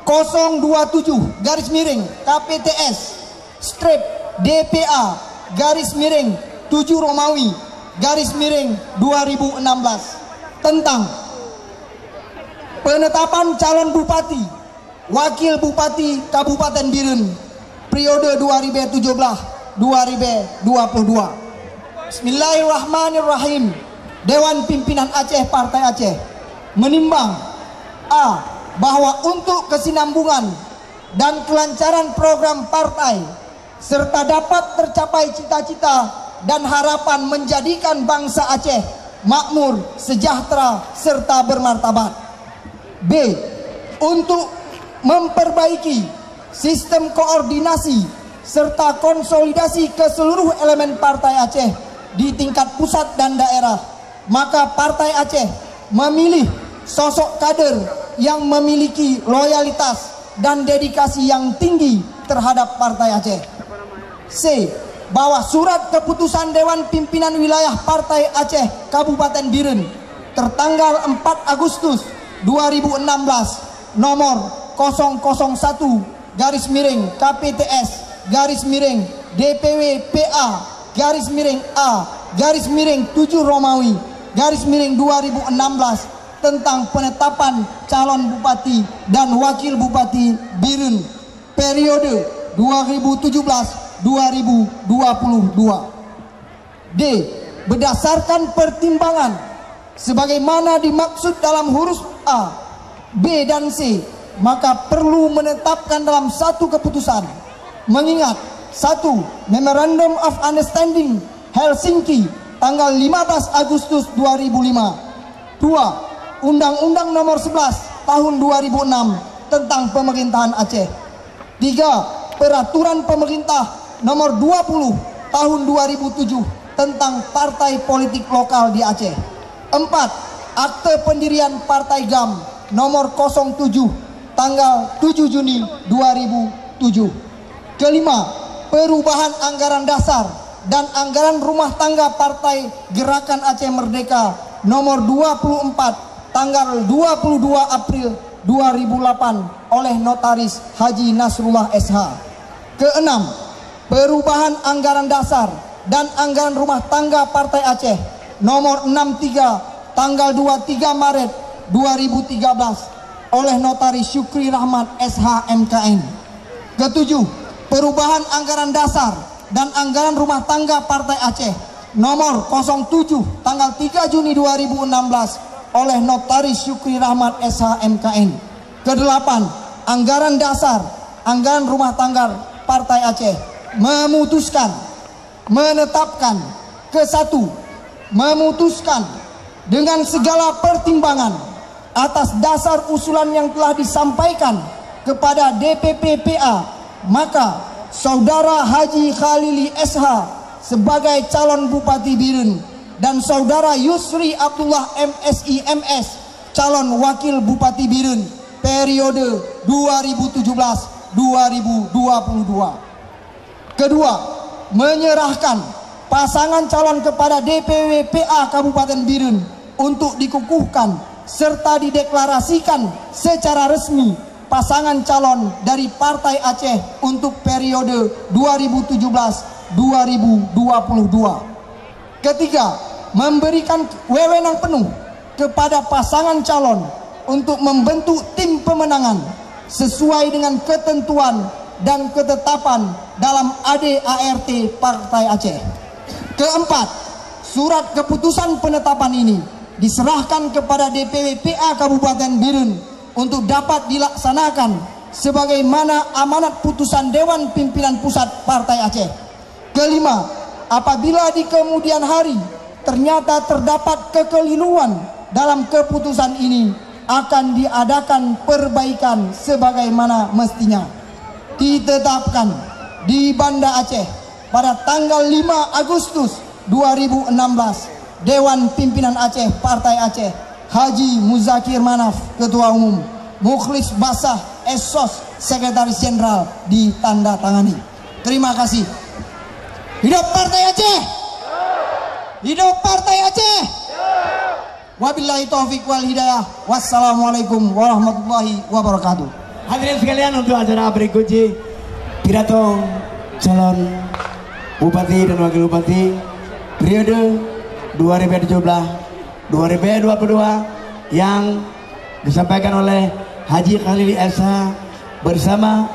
kosong dua tujuh garis miring K P T S strip D P A garis miring tujuh Romawi garis miring dua ribu enam belas tentang penetapan calon bupati, wakil bupati Kabupaten Bireuen periode dua ribu tujuh belas dua ribu dua puluh dua. Bismillahirrahmanirrahim. Dewan Pimpinan Aceh Partai Aceh menimbang, a, bahwa untuk kesinambungan dan kelancaran program partai serta dapat tercapai cita-cita dan harapan menjadikan bangsa Aceh makmur, sejahtera, serta bermartabat. B, untuk memperbaiki sistem koordinasi serta konsolidasi ke seluruh elemen Partai Aceh di tingkat pusat dan daerah, maka Partai Aceh memilih sosok kader yang memiliki loyalitas dan dedikasi yang tinggi terhadap Partai Aceh. C, bahwa surat keputusan Dewan Pimpinan Wilayah Partai Aceh Kabupaten Bireuen tertanggal empat Agustus dua ribu enam belas, nomor kosong kosong satu garis miring K P T S garis miring D P W P A garis miring A garis miring tujuh Romawi garis miring dua ribu enam belas tentang penetapan calon bupati dan wakil bupati Bireuen periode dua ribu tujuh belas dua ribu dua puluh dua. D, berdasarkan pertimbangan sebagaimana dimaksud dalam huruf A, B, dan C, maka perlu menetapkan dalam satu keputusan. Mengingat, satu, Memorandum of Understanding Helsinki tanggal lima belas Agustus dua ribu lima. Dua, Undang-Undang Nomor sebelas Tahun dua ribu enam tentang Pemerintahan Aceh. Tiga, Peraturan Pemerintah Nomor dua puluh Tahun dua ribu tujuh tentang partai politik lokal di Aceh. Empat, Akte Pendirian Partai gam Nomor kosong tujuh tanggal tujuh Juni dua ribu tujuh. Kelima, perubahan anggaran dasar dan anggaran rumah tangga Partai Gerakan Aceh Merdeka Nomor dua puluh empat tanggal dua puluh dua April dua ribu delapan oleh Notaris Haji Nasrullah S H. Keenam, Perubahan Anggaran Dasar dan Anggaran Rumah Tangga Partai Aceh nomor enam tiga tanggal dua tiga Maret dua ribu tiga belas oleh Notaris Syukri Rahmat, S H, M K N. Ketujuh, Perubahan Anggaran Dasar dan Anggaran Rumah Tangga Partai Aceh nomor kosong tujuh tanggal tiga Juni dua ribu enam belas oleh Notaris Syukri Rahmat, S H, M K N. Kedelapan, Anggaran Dasar, Anggaran Rumah Tangga Partai Aceh memutuskan, menetapkan, ke satu, memutuskan dengan segala pertimbangan atas dasar usulan yang telah disampaikan kepada D P P P A, maka Saudara Haji Khalili S H sebagai calon Bupati Bireuen dan Saudara Yusri Abdullah, M Si, M S, calon Wakil Bupati Bireuen periode dua ribu tujuh belas dua ribu dua puluh dua. Kedua, menyerahkan pasangan calon kepada D P W P A Kabupaten Bireuen untuk dikukuhkan serta dideklarasikan secara resmi pasangan calon dari Partai Aceh untuk periode dua ribu tujuh belas dua ribu dua puluh dua. Ketiga, memberikan wewenang penuh kepada pasangan calon untuk membentuk tim pemenangan sesuai dengan ketentuan dan ketetapan dalam A D A R T Partai Aceh. Keempat, surat keputusan penetapan ini diserahkan kepada D P W P A Kabupaten Bireuen untuk dapat dilaksanakan sebagaimana amanat putusan Dewan Pimpinan Pusat Partai Aceh. Kelima, apabila di kemudian hari ternyata terdapat kekeliruan dalam keputusan ini, akan diadakan perbaikan sebagaimana mestinya. Ditetapkan di Banda Aceh pada tanggal lima Agustus dua ribu enam belas, Dewan Pimpinan Aceh Partai Aceh, Haji Muzakir Manaf, Ketua Umum, Mukhlis Basah, S Sos, Sekretaris Jenderal, ditandatangani. Terima kasih. Hidup Partai Aceh! Hidup Partai Aceh! Wabillahi taufik wal hidayah. Wassalamualaikum warahmatullahi wabarakatuh. Hadirin sekalian, untuk acara berikut jih, pidato calon bupati dan wakil bupati periode dua ribu tujuh belas dua ribu dua puluh dua yang disampaikan oleh Haji Khalili S H bersama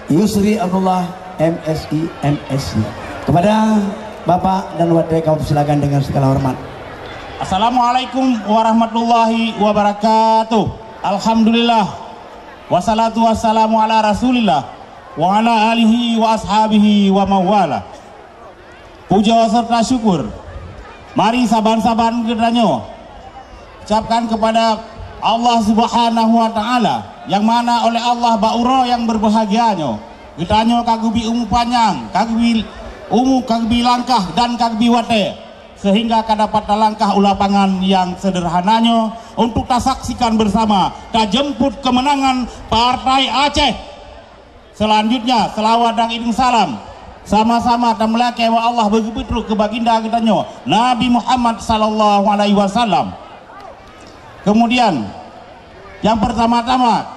Yusri Abdullah, M Si, M S. Kepada Bapak dan Watek, kami persilakan dengan segala hormat. Assalamualaikum warahmatullahi wabarakatuh. Alhamdulillah. Wassalatu wassalamu ala Rasulillah wa ala alihi wa ashabihi wa mawala. Puja serta syukur mari saban-saban geutanyoe ucapkan kepada Allah Subhanahu wa Ta'ala, yang mana oleh Allah bak uroe yang berbahagia nyoe geutanyoe ka geubi umu panyang, ka geubi umu, ka geubi langkah dan ka geubi watée, sehingga ka dapat talangkah u lapangan yang sederhana nyoe untuk tasaksikan bersama tajemput kemenangan Partai Aceh. Selanjutnya, selawat dan idung salam sama-sama tameulakée bak Allah, beugeupeue trok keu baginda geutanyoe Nabi Muhammad sallallahu alaihi wasallam. Kemudian, yang pertama-tama,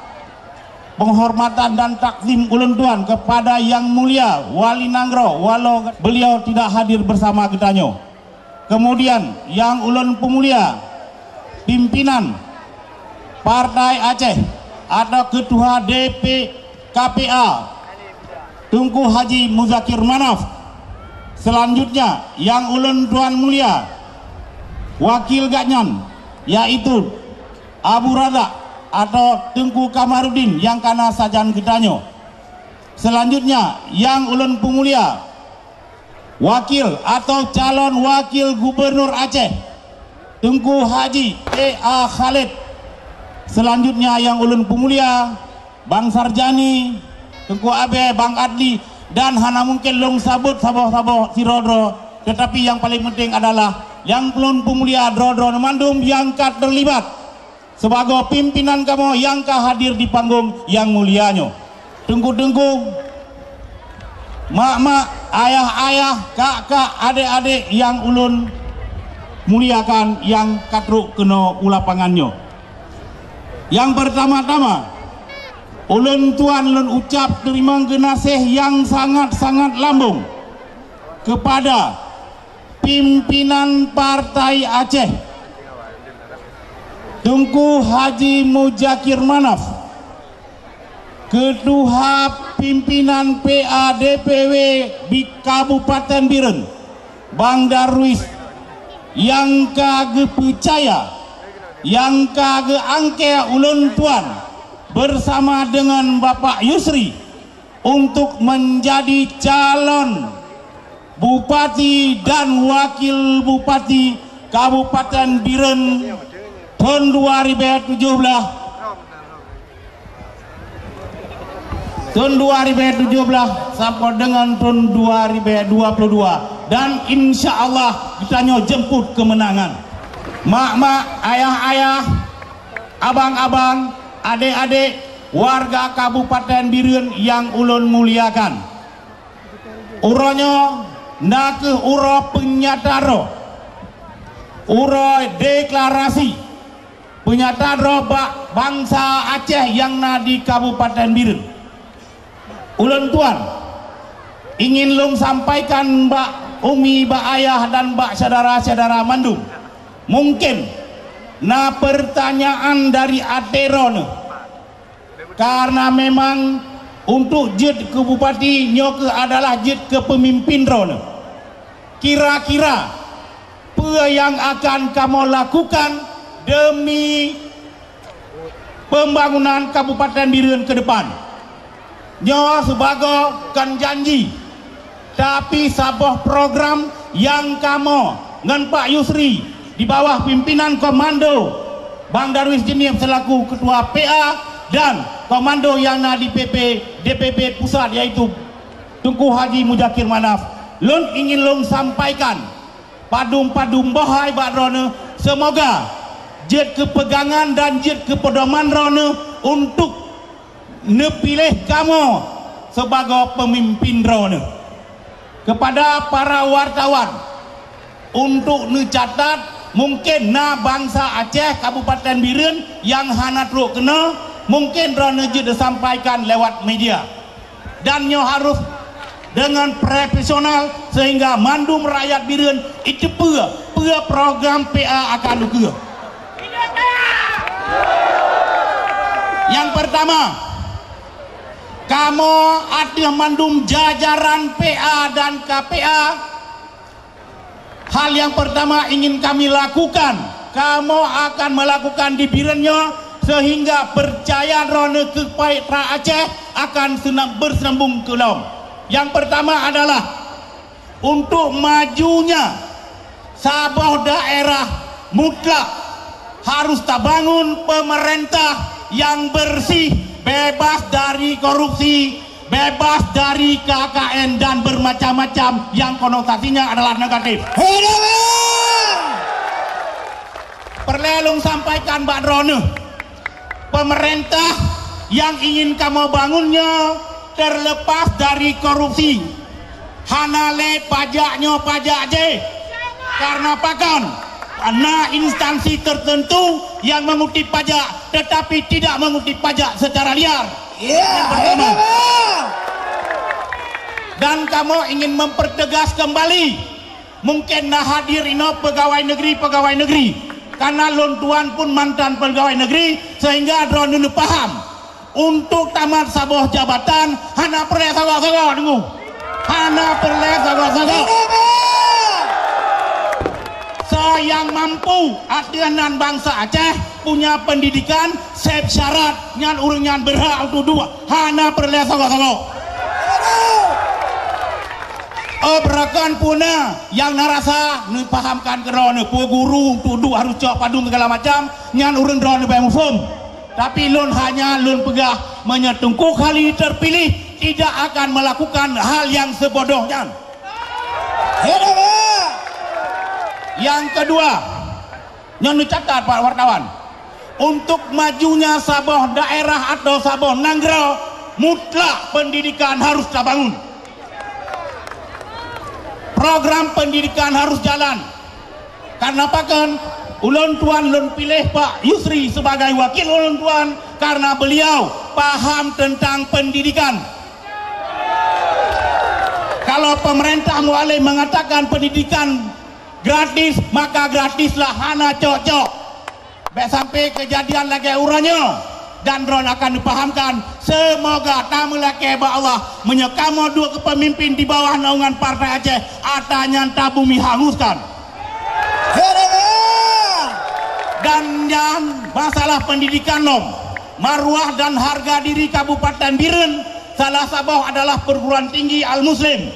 penghormatan dan takzim ulôn tuan kepada Yang Mulia Wali Nanggroe, walau beliau tidak hadir bersama geutanyoe. Kemudian, yang ulôn peumulia pimpinan Partai Aceh atau Ketua D P K P A, Teungku Haji Muzakir Manaf. Selanjutnya, yang ulôn tuan mulia wakil gobnyan, yaitu Abu Razak atau Teungku Kamarudin nyang kana sajan geutanyoe. Selanjutnya, yang ulôn peumulia wakil atau calon wakil gubernur Aceh, Teungku Haji T A Khalid. Selanjutnya, yang ulôn peumulia Bang Sarjani, Teungku Abée, Bang Adli, dan hana mungkin lôn sabot saboh-saboh sidroe-droe, tetapi yang paling penting adalah yang ulôn peumulia droe-droe mandum nyang ka terlibat sebagoe pimpinan kamoe nyang ka hadir di panggong nyang mulia nyoe. Teungku-teungku, mak-mak, ayah-ayah, kak-kak, adék-adék nyang ulôn muliakan nyang ka trok keunoe u lapangan nyoe. Nyang peurtama-tama, Ulôn tuan lôn ucap teurimong geunaséh nyang sangat-sangat lambong keupada pimpinan Partai Aceh, Teungku Haji Muzakir Manaf, Keutuha Pimpinan P A D P W di Kabupaten Bireuen, Bang Darwis, nyang ka geupeucaya, nyang ka geuangkat ulôn tuan bersama dengan Bapak Yusri untuk menjadi calon Bupati dan Wakil Bupati Kabupaten Bireuen thon dua ribèe tujoh blaih, thon dua ribèe tujoh blaih sampoe deungon thon dua ribèe dua ploh dua, dan insya Allah geutanyoe jemput keumeunangan. Mak-mak, ayah-ayah, abang-abang, adék-adék, warga Kabupaten Bireuen nyang ulôn muliakan. Uroe nyoe na kheueh uroe peunyata droe, uroe deklarasi peunyata droe bak bansa Aceh nyang na di Kabupaten Bireuen. Ulôn tuan ingin lôn sampaikan bak umi, bak ayah, dan bak syedara-syedara mandum. Mungken na peurtanyaan dari até droeneuh. Karena memang untuk jeuet keu bupati nyoe kheueh adalah jeuet keu peumimpin droeneuh. Kira-kira peue nyang akan kamoe lakukan demi pembangunan Kabupaten Bireuen ke depan? Nyoe sibagoe kon janji, tapi saboh program nyang kamoe ngon Pak Yusri di bawah pimpinan komando Bang Darwis Jeunieb selaku Ketua P A dan komando nyang na di P P, D P P pusat, yaitu Teungku Haji Muzakir Manaf, lôn ingin lôn sampaikan padum-padum boh hai bak droeneuh, seumoga jeuet keu peugangan dan jeuet keu peudoman droeneuh untuk neupiléh kamoe sibagoe peumimpin droeneuh. Keupada para wartawan, untuk neucatat, mungken na bansa Aceh Kabupaten Bireuen nyang hana trok keunoe, mungken droeneuh jeuet neusampaikan lewat media. Dan nyoe harus deungon profesional sehingga mandum rakyat Bireuen jiteupeue peue program P A akan ukeue. Nyang peurtama, kamoe ateueh mandum jajaran P A dan K P A, hal nyang peurtama ingin kami lakukan, kamoe akan meulakukan di Bireuen nyoe sehingga peucaya droeneuh keu Patra Aceh akan seunam-, beuseunambong keu lom. Nyang peurtama adalah untuk majunya saboh daerah mutlak harus tabangun peumeurintah nyang beureusih, bebas dari korupsi, bebas dari K K N dan bermacam-macam yang konotasinya adalah negatif. Hidup! Peureulée lôn sampaikan bak droeneuh, peumeurintah nyang ingin kamoe bangun nyoe teurleupas dari korupsi. Hana lé pajak nyoe pajak jéh. Karna pakon? Na instansi tertentu yang mengutip pajak tetapi tidak mengutip pajak secara liar. Ya, yang pertama. Hebat. Dan kamoe ingin mempertegas kembali, mungkin na hadir inoe pegawai negeri, pegawai negeri. Karena lôn tuan pun mantan pegawai negeri, sehingga droeneuh paham. Untuk tamat saboh jabatan, hana peureulée sagoe-sagoe, deungoe. Hana peureulée sagoe-sagoe. Soe nyang mampu ateueh nan bansa Aceh punya pendidikan seb syarat, nyan ureuëng nyan berhak untuk duek. Hana peureulée sagoe-sagoe. Oh, beurakan puna nyang na rasa neupahamkan keudroe neuh, peue guru untuk duek harus cok padum segala macam, nyan ureuëng droeneuh bak muphom. Tapi lôn hanya lôn peugah, meunyoe Teungku Khalid terpilih, tidak akan melakukan hal yang sebodoh nyan. Yang kedua, nyoe neucatat, Pak wartawan, untuk majunya saboh daerah atau saboh nanggroe, mutlak pendidikan harus tabangun. Program pendidikan harus jalan. Karena pakon? Ulôn tuan lôn piléh Pak Yusri sebagai wakil ulôn tuan karena beliau paham tentang pendidikan. Kalau pemerintah Mualem mengatakan pendidikan gratis, maka gratislah, hana cok-cok. Bèk sampai kejadian lagèe uroe nyoe. Dan droeneuh akan neupahamkan, seumoga tameulakèe bak Allah, meunyoe kamoe duek keu peumimpin di bawah naungan Partai Aceh, atra nyan tabumi hanguskan. Dan nyan masalah pendidikan lom, marwah dan harga diri Kabupaten Bireuen salah saboh adalah perguruan tinggi Al-Muslim.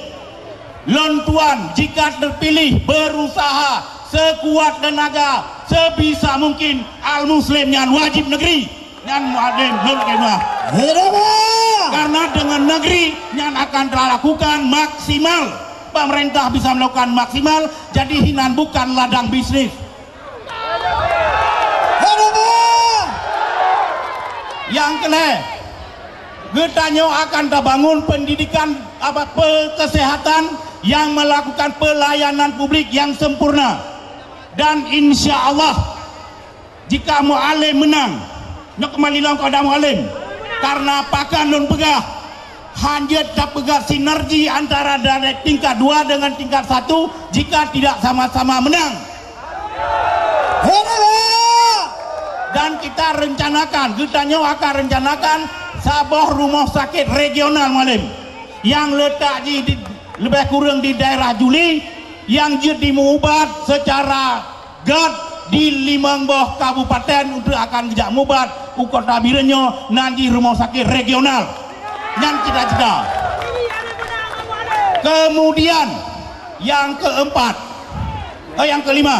Lôn tuan jika terpilih berusaha sekuat tenaga, sebisa mungkin Al-Muslim nyan wajib negeri. Nyan Mualem lôn keumah. Karena dengan negeri nyan akan terlakukan maksimal. Pemerintah bisa melakukan maksimal, jadi hinan bukan ladang bisnis. Nyang keulhèe, geutanyoe akan tabangun pendidikan, apa, pe-, kesehatan yang melakukan pelayanan publik yang sempurna. Dan insya Allah, jika Mualem menang, nyoe keumalilong keu Mualem, karena pakon lôn peugah, hanjeuet tapeugah sinergi antara dari tingkat dua dengan tingkat satu jika tidak sama-sama menang. Dan kita rencanakan, geutanyoe akan rencanakan saboh rumoh sakit regional Mualem nyang leutak jih di, leubeh kureueng di daerah Juli, nyang jeuet jimeuubat secara göt di limong boh kabupaten untuk akan geujak meuubat u kota Bireuen nyoe, nan jih rumoh sakit regional. Nyan cita-cita. Kemudian, nyang keempat, eh, nyang kelima,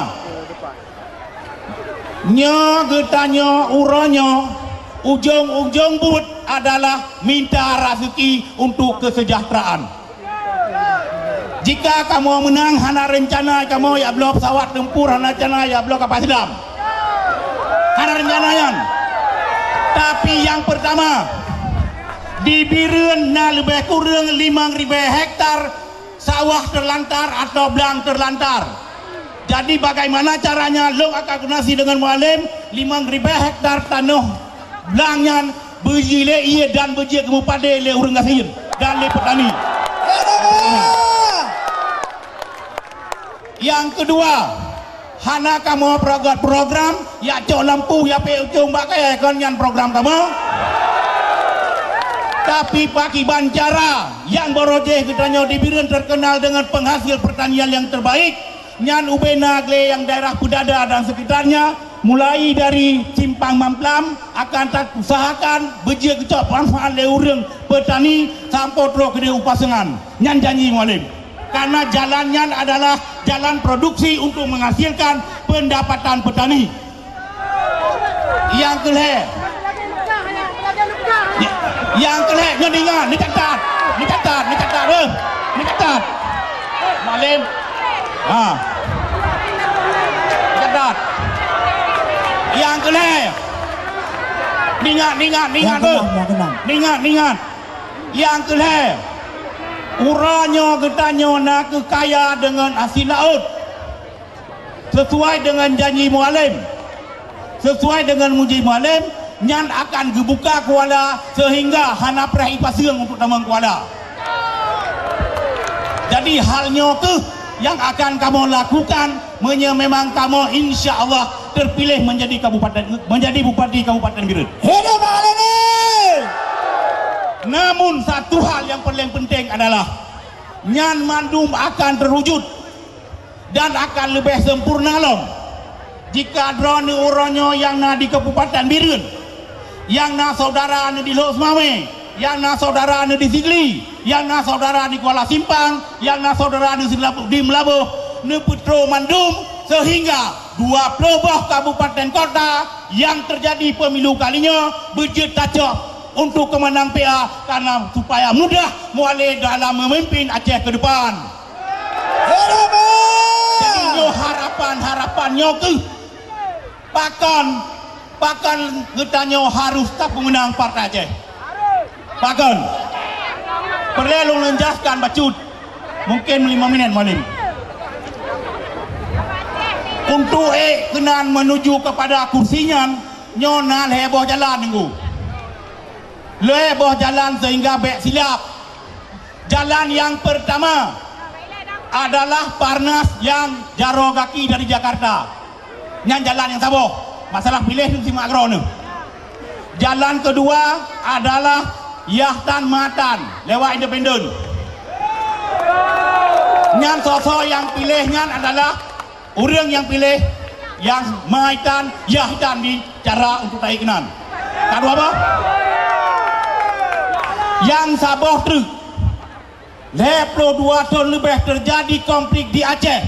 nyoe geutanyoe uroe nyoe, ujong-ujong buet adalah minta raseuki untuk kesejahteraan. Jika kamoe meunang, hana reuncana kamoe jak bloe pesawat tempur, hana reuncana jak bloe kapal selam. Hana reuncana nyan. Tapi nyang pertama, di Bireuen na leubeh kureueng limong ribèe hektar sawah terlantar atau blang terlantar. Jadi, bagaimana caranya lôn akan koordinasi dengan Mualem, limong ribèe hektar tanoh blang nyan beujilèe ié dan beujeuet keu meupadé lé ureueng gasien dan lé petani. Nyang keudua, hana kamoe peuragôt program, jak cok lampu, jak peucong bak kayèe, kon nyan program kamoe. Tapi pakriban cara nyang barô jih geutanyoe di Bireuen terkenal dengan penghasil pertanian yang terbaik, nyan ubena glé nyang daerah Peudada dan sekitarnya, mulai dari Simpang Mamplam akan tausahakan beujeuet geucok manfaat lé ureueng petani sampoe trok keudéh u pasengan. Nyan janji Mualem. Karena jalan nyan adalah jalan produksi untuk menghasilkan pendapatan petani. Nyang keulhèe. Nyang keulhèe, nyoe ingat, neucatat. Neucatat, neucatat, eh. Neucatat. Mualem. Ha. Neucatat. Nyang keulhèe. Ingat, ingat, ingat, eh. Ingat, ingat. Nyang keulhèe. Uroe nyoe geutanyoe nakeuh kaya deungon asil laôt. Sesuai dengan janji Mualem, sesuai dengan muji Mualem, nyan akan geubuka kuala sehingga hana preh ipaseueng untuk tamong kuala. Jadi, hal nyoe keuh nyang akan kamoe lakukan meunyoe memang kamoe, insya Allah, terpilih menjadi kabupaten, menjadi bupati Kabupaten Bireuen. Hidup Pak Lenin! Namun, satu hal yang paling penting adalah nyan mandum akan terwujud dan akan leubeh sempurna lom jika droeneuh uroe nyoe nyang na di Kabupaten Bireuen, nyang na saudara neuh di Lhokseumawe, nyang na saudara neuh di Sigli, nyang na saudara di Kuala Simpang, nyang na saudara neuh di Meulaboh, neupeutroh mandum sehingga dua ploh boh kabupaten kota nyang teujadi pemilu kali nyoe beujeuet tacok untuk keumeunang P A, karena supaya mudah Mualem dalam memimpin Aceh ke depan. Jadi, nyoe harapan-harapan nyoe keuh pakon, pakon geutanyoe harôh tapeumeunang Partai Aceh. Pakon? Peureulèe lôn jelaskan bacut. Mungkin lima minit, Mualem. Untuk ék keunan menuju kepada kursi nyan, nyoe na lhée boh jalan nunggu. Lhée boh jalan sehingga bék silap. Jalan yang pertama adalah Parnas yang jaroe gaki dari Jakarta. Nyan jalan yang saboh. Masalah piléh tu simak keudroe neuh. Jalan kedua adalah Yahtan Matan lewat Independen. Nyan soe-soe nyang piléh nyan adalah ureuëng nyang piléh nyang meuitan, Yahtan di cara untuk taék keunan. Ka dua boh? Nyang saboh treuk. Lhée ploh dua thon leubeh teujadi konflik di Aceh.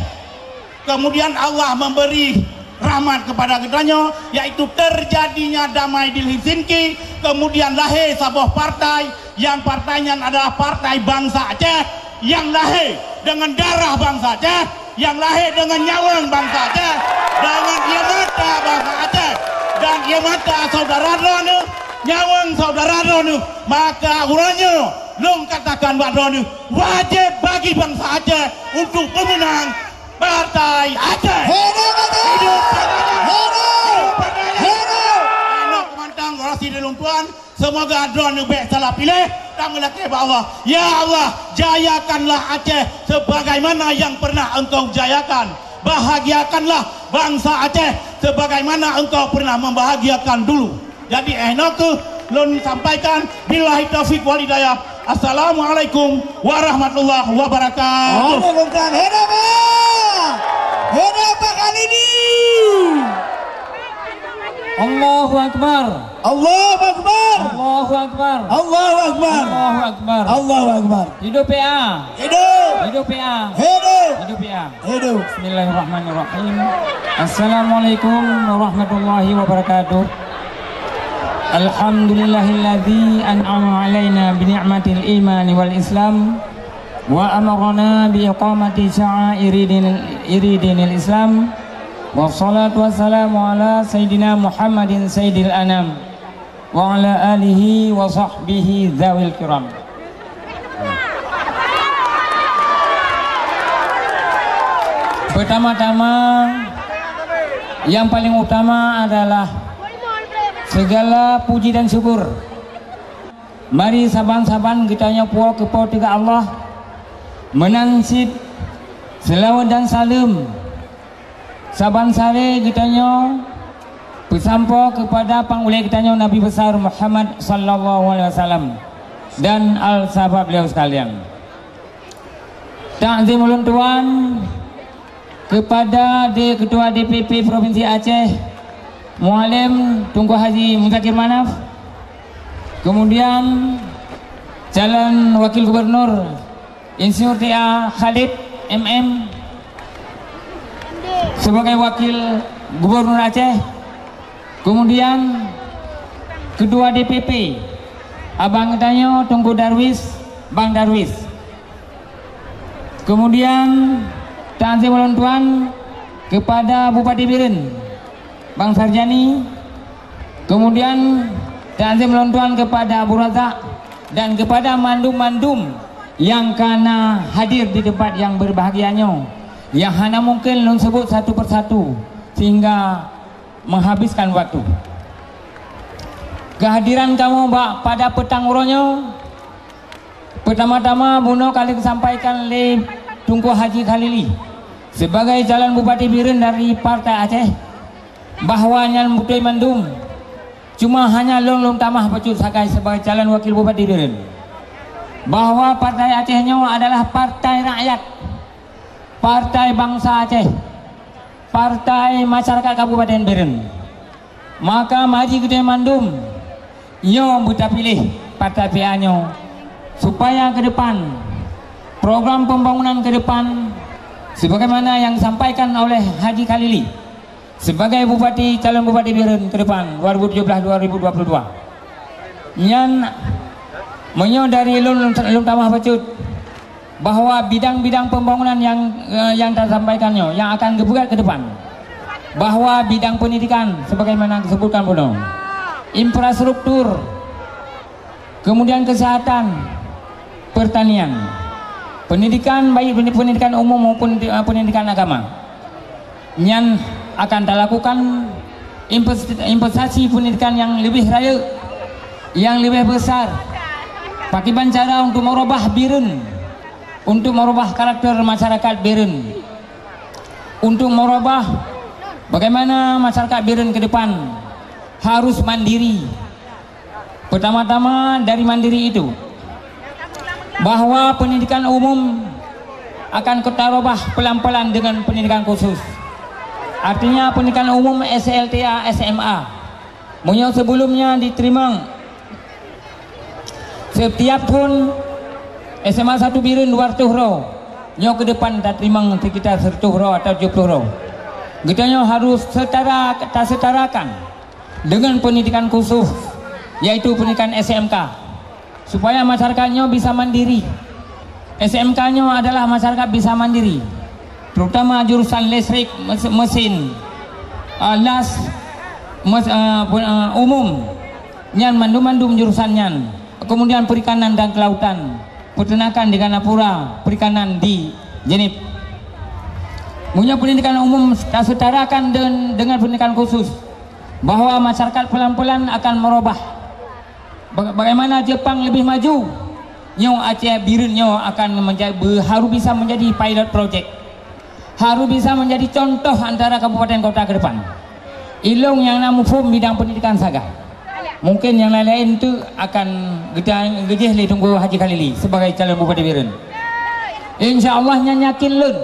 Kemudian Allah memberi rahmat kepada geutanyoe, yaitu terjadinya damai di Helsinki, kemudian lahé saboh partai, nyang partai nyan adalah Partai Bangsa Aceh, nyang lahé deungon darah bangsa Aceh, nyang lahé deungon nyawöng bangsa Aceh, deungon ié mata bangsa Aceh, dan ié mata saudara droeneuh, nyawöng saudara droeneuh. Maka uroe nyoe lôn katakan bak droeneuh, wajéb bagi bangsa Aceh untuk pemenang Partai Aceh. Hidup Aceh! Hidup Partai Aceh! Hidup Partai Aceh! Hidup! Aneuk keumantang orasi di lôn tuan, semoga droeneuh bék salah piléh, dan meulakée bak Allah. Ya Allah, jayakanlah Aceh sebagaimana yang pernah Engkau jayakan. Bahagiakanlah bangsa Aceh sebagaimana Engkau pernah membahagiakan dulu. Jadi, eh, nyoe kheueh lôn sampaikan. Billahi taufik wal hidayah. Assalamualaikum warahmatullahi wabarakatuh. Waalaikumsalam. Hidup, Pak! Hidup, Pak Khalidi! Allahu Akbar. Allahu Akbar. Allahu Akbar. Allahu Akbar. Allahu Akbar. Allahu Akbar. Hidup P A. Hidup. Hidup P A. Hidup. Hidup P A. Hidup. Bismillahirrahmanirrahim. Assalamualaikum warahmatullahi wabarakatuh. Alhamdulillahilladzi an'ama alaina bi ni'matil imani wal islam wa amarana bi iqamati sya'airi dinil, iri dinil Islam. Wassalatu wassalamu ala sayyidina Muhammadin sayyidil anam wa ala alihi wa sahbihi dzawil kiram. Pertama-tama, yang paling utama adalah segala puji dan syukur. Mari saban-saban geutanyoe puwoe keu Po teuh Allah, meunan cit seulaweuet dan saleuem saban saré geutanyoe peusampoe keupada pangulée geutanyoe Nabi Besar Muhammad sallallahu alaihi wasallam dan al sahabat beliau sekalian. Takzim ulôn tuan keupada di Ketua D P P Provinsi Aceh, Mualem Teungku Haji Muzakir Manaf, kemudian calon Wakil Gubernur Insinyur T A Khalid M M sebagai Wakil Gubernur Aceh, kemudian Ketua D P P, Abang Tanyo Teungku Darwis, Bang Darwis. Kemudian, takzim ulôn tuan keupada Bupati Bireuen, Bang Sarjani. Kemudian, takzim ulôn tuan keupada Abu Razak dan keupada mandum-mandum nyang ka na hadir di teumpat nyang beubahgia nyoe, nyang hana mungken lôn seubut satu persatu sehingga meuhabiskan waktu. Keuhadiran kamoe bak pada peutang uroe nyoe, peutama-tama bunoe ka lheueh geusampaikan lé Teungku Haji Khalili, sibagai calon Bupati Bireuen dari Partai Aceh, bahwa nyan beutôi mandum. Cuma hanya lôn, lôn tamah bacut sagai sibagai calon Wakil Bupati Bireuen, bahwa Partai Aceh nyoe adalah partai rakyat, partai bansa Aceh, partai masyarakat Kabupaten Bireuen. Maka mari geutanyoe mandum nyoe beutapiléh partai P A nyoe, supaya ke depan program pembangunan ke depan, sebagaimana yang disampaikan oleh Haji Khalili sebagai Bupati, calon Bupati Bireuen ke depan dua ribu tujuh belas dua ribu dua puluh dua. Nyan, meunyoe dari lôn, lôn tamah bacut, bahwa bidang-bidang pembangunan yang, eh, yang tasampaikan nyoe, yang akan geupeugét ke depan, bahwa bidang pendidikan, sebagaimana disebutkan bunoe, infrastruktur, kemudian kesehatan, pertanian, pendidikan, baik pendidikan umum maupun, eh, pendidikan agama. Nyan Akan talakukan invest-, investasi pendidikan yang lebih rayeuk, yang lebih besar. Pakiban cara untuk merubah Bireuen, untuk merubah karakter masyarakat Bireuen, untuk merubah bagaimana masyarakat Bireuen ke depan harus mandiri. Pertama-tama dari mandiri itu, bahwa pendidikan umum akan kita rubah pelan-pelan dengan pendidikan khusus. Artinya pendidikan umum S L T A, S M A. Meunyoe sebelumnya diterima setiap tahun S M A satu Bireuen dua ratus droe, nyoe ke depan taterima sekitar seratus droe atau tujuh puluh droe. Geutanyoe harus setara, tasetarakan dengan pendidikan khusus, yaitu pendidikan S M K, supaya masyarakat nyoe bisa mandiri. S M K nyoe adalah masyarakat bisa mandiri, terutama jurusan listrik, mes-, mesin, eh, las, mes-, eh, pe-, eh, umum, nyan mandum-mandum jurusan nyan. Kemudian perikanan dan kelautan, peternakan di Gandapura, perikanan di Jeunieb. Meunyoe pendidikan umum tasetarakan den-, dengan pendidikan khusus, bahwa masyarakat pelan-pelan akan merubah. Baga-, bagaimana Jepang lebih maju, nyoe Aceh Bireuen nyoe akan menja-, be-, harus bisa menjadi pilot project. Harus bisa menjadi contoh antara kabupaten kota ke depan. Ilong nyang na muphom bidang pendidikan sagai. Mungkin nyang lain-lain tu akan geuta-, geujeh lé Teungku Haji Khalili sebagai calon Bupati Bireuen. Insya Allah nyan yakin lôn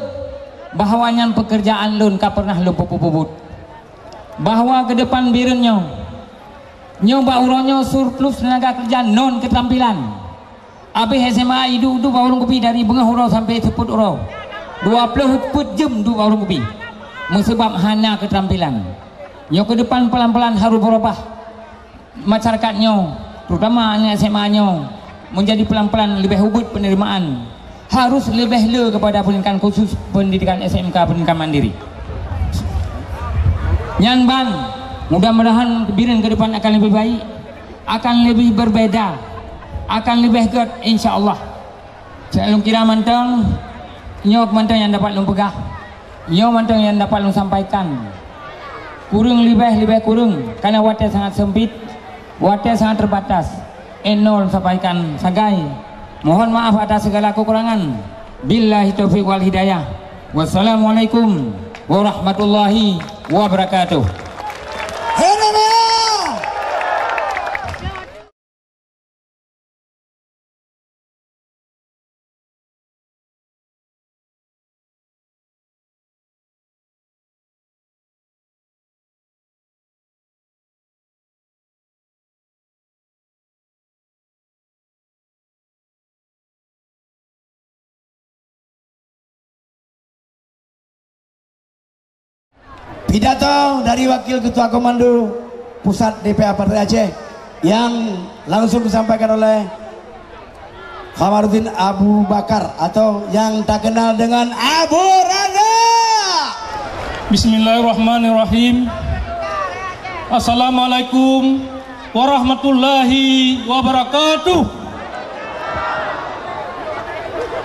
bahwa nyan pekerjaan lôn ka pernah lôn peubuet. Bahwa ke depan Bireuen nyoe, nyoe bak uroe nyoe surplus tenaga kerja non keterampilan. Abéh S M A iduek-duek bak ureuëng kupi dari beungoh uroe sampai seupôt uroe. Dua ploh peuet jeuem duek bak ureuëng kupi. Meusabab hana keterampilan. Nyoe ke depan pelan-pelan harus berubah. Masyarakat nyoe, terutama aneuk S M A nyoe, menjadi pelan-pelan leubeh ubit penerimaan. Harus leubeh le kepada pendidikan khusus, pendidikan S M K, pendidikan mandiri. Nyan ban, mudah-mudahan Bireuen ke depan akan lebih baik, akan lebih berbeda, akan lebih gét, insya Allah. Cak lôn kira mantong, nyoe mantong nyang dapat lôn peugah, nyoe mantong nyang dapat lôn sampaikan. Kureueng leubeh, leubeh kureueng, karena watée sangat sempit, watée sangat terbatas. Nyoe lôn sampaikan sagai. Mohon maaf atas segala kekurangan. Billahi taufiq wal hidayah. Wassalamualaikum warahmatullahi wabarakatuh. Pidato dari Wakil Ketua Komando Pusat D P A Partai Aceh yang langsung disampaikan oleh Kamarudin Abu Bakar atau yang terkenal dengan Abu Randa. Bismillahirrahmanirrahim. Assalamualaikum warahmatullahi wabarakatuh.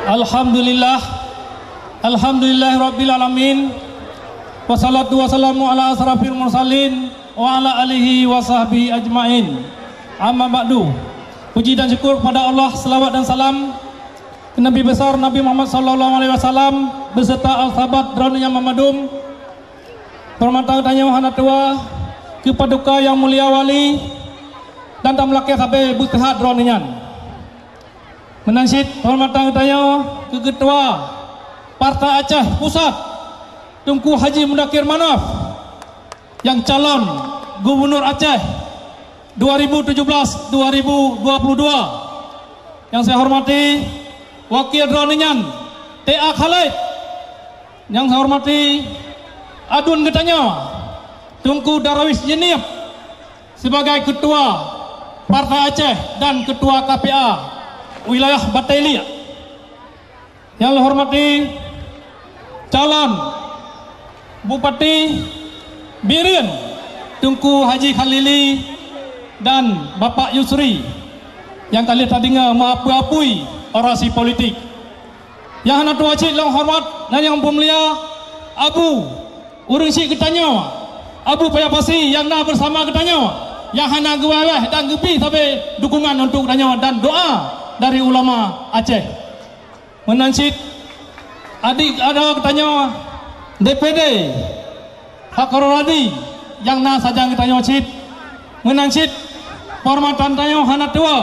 Alhamdulillah. Alhamdulillahirabbil alamin. Wassalatu wassalamu ala asrafil mursalin wa ala alihi wa sahbihi ajmain. Amma ba'du. Puji dan syukur kepada Allah, selawat dan salam ke Nabi besar Nabi Muhammad sallallahu alaihi wasallam beserta al-sahabat droeneuh nyang meumandum. Hormatan tanyoe hana tuha keu paduka nyang mulia wali dan tameulakée sabe beuseuhat droeneuh nyan. Meunan cit hormatan tanyoe keu Ketua Partai Aceh Pusat, Teungku Haji Mudakir Manaf, nyang calon Gubunur Aceh dua ribu tujuh belas dua ribu dua puluh dua. Nyang saya hormati wakil droeneuh nyan, T A Khalid. Nyang saya hormati adun geutanyoe, Teungku Darwis Jeunieb, sebagai Ketua Partai Aceh dan Ketua K P A Wilayah Batée Iliek. Nyang lôn hormati calon Bupati Bireuen, Teungku Haji Khalili dan Bapak Yusri, nyang ka lheueh tadeungoe meuapui-apui orasi politik. Nyang hana tuha cit lôn horeumat dan nyang peumulia Abu Ureuëng syiek geutanyoe, Abu Paya Pasi nyang na beusama geutanyoe, nyang hana geuwéh-wéh dan geubri sabe dukungan untuk geutanyoe dan doa dari ulama Aceh. Meunan cit, adik adoe geutanyoe D P D Fakhrulladi nyang na sajan geutanyoe cit. Meunan cit, peuhormatan tanyoe hana tuwoe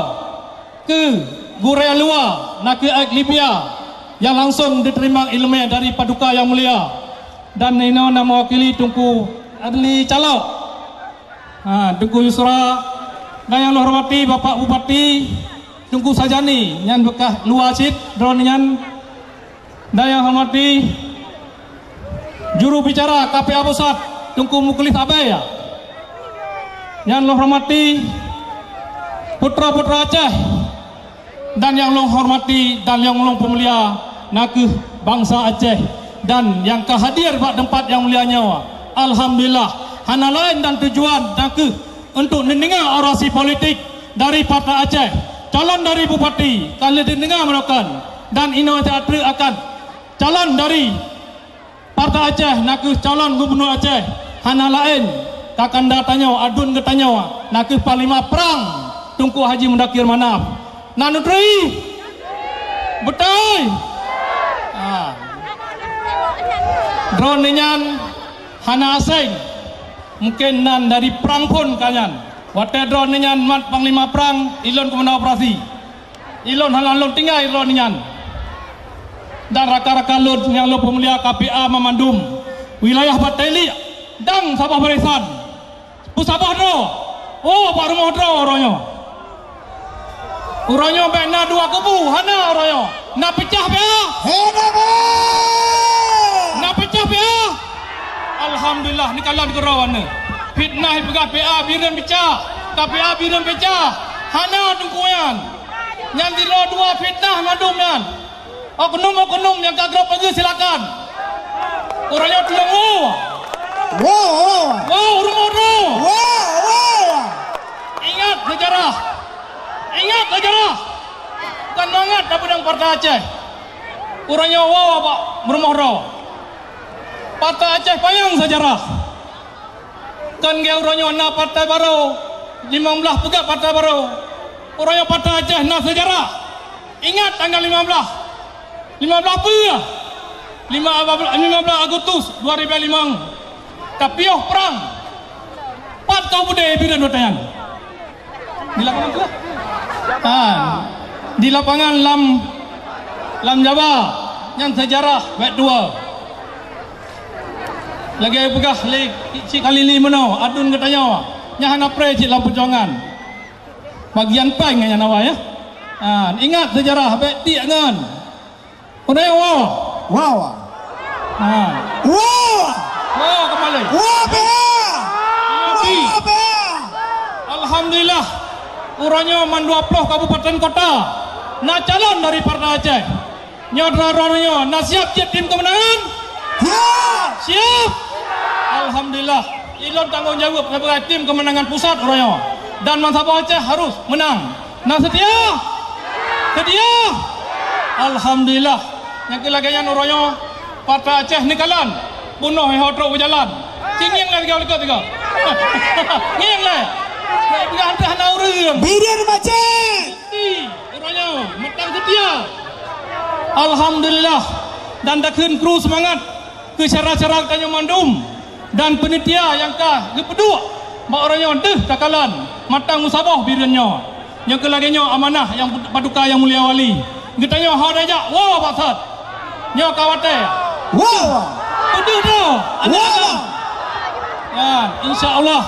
keu gurée luwa, na kheueh Aik Libya nyang langsong jiteurimong iéleumé dari Paduka Nyang Mulia. Dan inoe na meuwakili Teungku Adli Calok, ha, Teungku Yusra, dan nyang lôn hormati Bapak Bupati Teungku Sajani, nyan beukah luwa cit droeneuh nyan. Dan nyang hormati juru bicara K P A Pusat, Teungku Muklis Abee, ya. Nyang lôn hormati putra-putra Aceh, dan nyang lôn hormati dan nyang lôn peumulia na kheueh bansa Aceh, dan nyang ka hadir bak teumpat nyang mulia nyoe. Alhamdulillah, hana laén dan tujuan na kheueh untuk neudeungoe orasi politik dari Partai Aceh, calon dari bupati, ka lheueh neudeungoe meunoe kan, dan inoe ateueh akan calon dari Partai Aceh, na kheueh calon gubunur Aceh, hana laén kakanda tanyoe, aduen geutanyoe, na kheueh panglima prang Teungku Haji Mudakir Manaf. Na neuturi? Beutôi? Ha. Droeneuh nyan hana aseng. Mungken nan dari prang phon ka nyan. Watée droeneuh nyan mat panglima prang, ilôn keumandan operasi. Ilôn hana lôn tinggai droeneuh nyan. Dan rakan-rakan lôn nyang lôn peumulia K P A mamandum, wilayah Batée Liek, dan saboh barisan. Peusaboh droe. Oh, bak rumoh droe uroe nyoe. Uroe nyoe bék na dua kubu, hana uroe nyoe. Na peucah P A? Hana, Bang! Na peucah P A? Alhamdulillah, neukalon keudroe nyoe. Fitnah peugah P A Bireuen peucah, ka P A Bireuen peucah. Hana teungku nyan. Nyan sidroe dua fitnah mandum nyan. Oknum-oknum nyang ka groe peugah silakan. Uroe nyoe tulông woe. Woe, woe. Woe, ureuëng bodoh. Woe, woe. Ingat sejarah. Ingat sejarah. Kon mangat tapeudong Partai Aceh. Uroe nyoe woe bak rumoh droe. Partai Aceh panyang sejarah. Kon geu uroe nyoe na partai barô, limong blaih peugah partai barô. Uroe nyoe Partai Aceh na sejarah. Ingat tanggal lima belas. Lima belas peue? Lima, lima belas Agustus dua ribu lima. Tapiôh prang. Pat kau beudé Bireuen watée nyan? Di lapangan tu? Ha. Di lapangan lam, lam Jaba. Nyan sejarah bék dua. Lagée peugah lé Cik Khalili meunoe, aduen geutanyoe, nyan hana pré cit lam peujuangan. Bagian péng nyan awai, ya. Ha, ingat sejarah, bék tiek ngon. Uroe nyoe woe. Woe. Ha. Woe. Woe keumalé. Woe P A. Woe P A. Alhamdulillah. Uroe nyoe mandua ploh kabupaten kota na calon dari Partai Aceh. Nyoe droe-droe nyoe na siab cit tim keumeunangan? Siab! Siab! Alhamdulillah, ilôn tanggong jaweueb sibagai tim keumeunangan pusat uroe nyoe. Dan bansaboh Aceh harus meunang. Na seutia? Seutia? Alhamdulillah. Nyang keu lagée nyan uroe nyoe, Partai Aceh neukalon. Bunoh ho trok beujalan. Ci ngieng lé tiga likot tiga. Ngieng lé. Ngieng lé hana ureuëng. Bireuen macet. Uroe nyoe, mantong seutia. Alhamdulillah, dan takheun kru seumangat keu syedara-syedara tanyoe mandum dan peunitia nyang ka geupeuduek bak uroe nyoe deuh takalon mantong meusaboh Bireuen nyoe. Nyoe keu lagée nyoe amanah nyang Paduka Nyang Mulia Wali. Geutanyoe ho tajak woe bak saát. Nyoe ka watée. Woe! Beudeuh droe. Woe! Ya, insya Allah,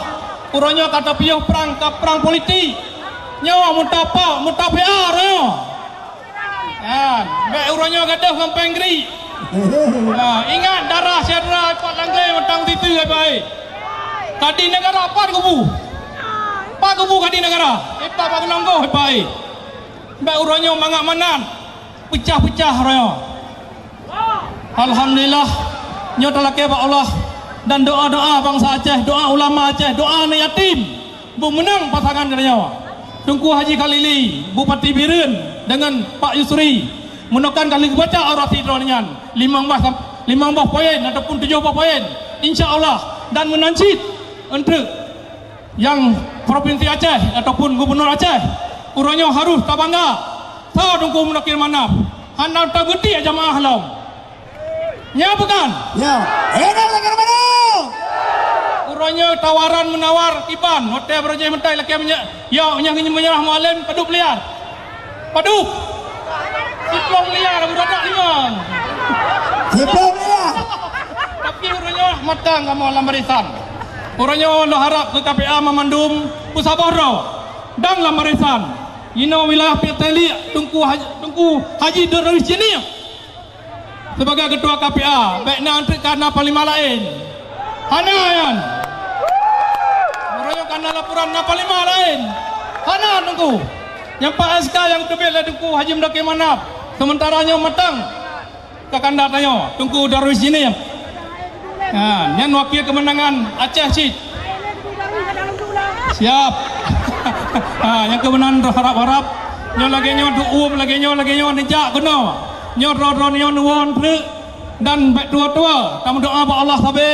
uroe nyoe ka tapiôh prang, ka prang politik. Nyoe meuta P A, meuta P A uroe nyoe. Nyan, bék uroe nyoe gadôh ngon péng gri. Ha, ingat darah syedara Ipak Langgée mantong siteue hai pai. Kadi neugara pat kubu. Pat kubu kadi neugara. Ipak bak keunong goh hai pai. Bék uroe nyoe mangat manat. Peucah-peucah uroe nyoe. Alhamdulillah, nyoe talakée bak Allah dan doa-doa bansa Aceh, doa ulama Aceh, doa aneuk yatim. Beumeunang pasangan geutanyoe. Teungku Haji Khalili, Bupati Bireuen deungon Pak Yusri, meunoe kan ka lheueh geubaca orasi droeneuh nyan, limong boh sam-, limong boh poin ataupun tujoh boh poin. Insya Allah, dan meunan cit eunteuk nyang Provinsi Aceh ataupun Gubernur Aceh, uroe nyoe harôh tabangga. Sa Teungku Muzakir Manaf hana tabeuti jamaah lom. Nya bukan? Ya. Hidup Muzakir Manaf! Uroe nyoe tawaran meunawar iban, hotel Barajet Mentai lakée meunye-, ya, nyang meunyoe Mualem padub liar. Padub. Siplôh miliar, budak tak lima. Siplôh miliar. Tapi uroe nyoe matang kamoe lam barisan. Uroe nyoe lôn harap keu K P A mamandum peusaboh droe dan lam barisan. Inoe wilayah Peuteuk Taliek Teungku Haji, Teungku Haji Darwis Jeunieb. Sibagai ketua K P A, bék na eunteuk ka na panglima laén. Hana nyan. Meunyoe ka na laporan na panglima laén. Hana Teungku. Nyang pat S K nyang teubiet lé Teungku Haji Muzakir Manaf. Sementara nyoe matang. Ka kanda tanyoe, Teungku Darwis Jeunieb. Ha, nyan wakil keumeunangan Aceh cit. Siap. Ha, nyang keumeunangan harap-harap. Nyoe lagée nyoe duum, lagée nyoe, lagée nyoe neujak keunoe. Nyoe droe-droe nyoe neuwoe treuk dan bék tuwoe-tuwoe. Tameudoa bak Allah sabe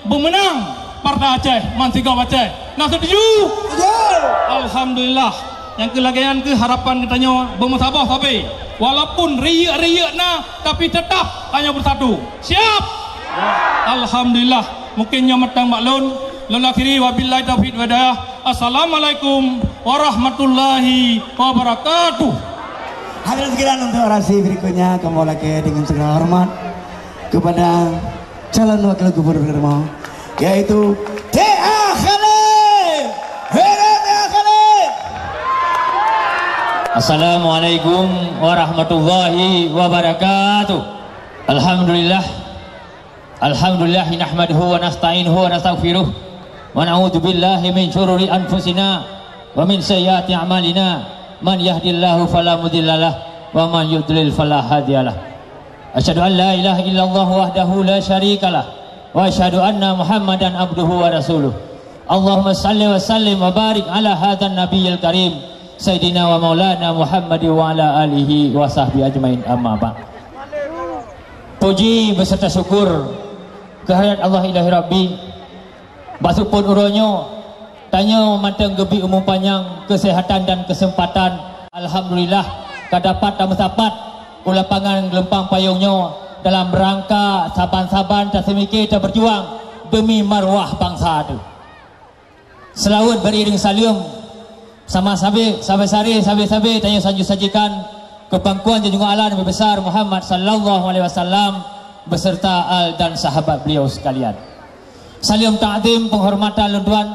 beumeunang Partai Aceh, man sigom Aceh. Na setuju? Setuju. Alhamdulillah. Nyang keu lagée nyan keuh harapan geutanyoe beumeusaboh sabe. Walaupun riyeuk-riyeuk na, tapi teutap tanyoe beusatu. Siap? Alhamdulillah. Mungkin nyoe mantong bak lôn. Lôn akhiri, wabillahi taufiq wal hidayah. Assalamualaikum warahmatullahi wabarakatuh. Hadirin sekalian, untuk orasi berikutnya, kami lakée dengan segala hormat kepada calon wakil gubernur, yaitu T A Khalid. Hidup T A Khalid. Assalamualaikum warahmatullahi wabarakatuh. Alhamdulillah. Alhamdulillah, nahmaduhu wa nasta'inuhu wa nastaghfiruh. Wa na'udzu billahi min syururi anfusina wa min sayyiati a'malina. Man yahdillahu fala mudhillalah wa man yudlil fala hadiyalah. Asyhadu an la ilaha illallah wahdahu la syarikalah, wa asyhadu anna Muhammadan abduhu wa rasuluh. Allahumma salli wa sallim wa barik ala hadzan nabiyil karim, Sayyidina wa Maulana Muhammad wa ala alihi wa sahbihi ajmain, amma ba'd. Puji beserta syukur kehadirat Allah Ilahi Rabbi. Bak seupôt uroe nyoe, tanyoe mantong geubri umu panyang, keuseuhatan dan keuseumpatan. Alhamdulillah, ka dapat tameusapat u lapangan Geulumpang Payong nyoe dalam rangka saban-saban taseumike tabeujuang deumi marwah bansa teuh. Seulaweuet beriring saleuem, sama sabe, sabe-sabe, sabe-sabe tanyoe sanjut sajikan keu pangkuan junjungan Allah Nabi Besar Muhammad sallallahu alaihi wasallam beserta al dan sahabat beliau sekalian. Saleuem takzim penghormatan lôn tuan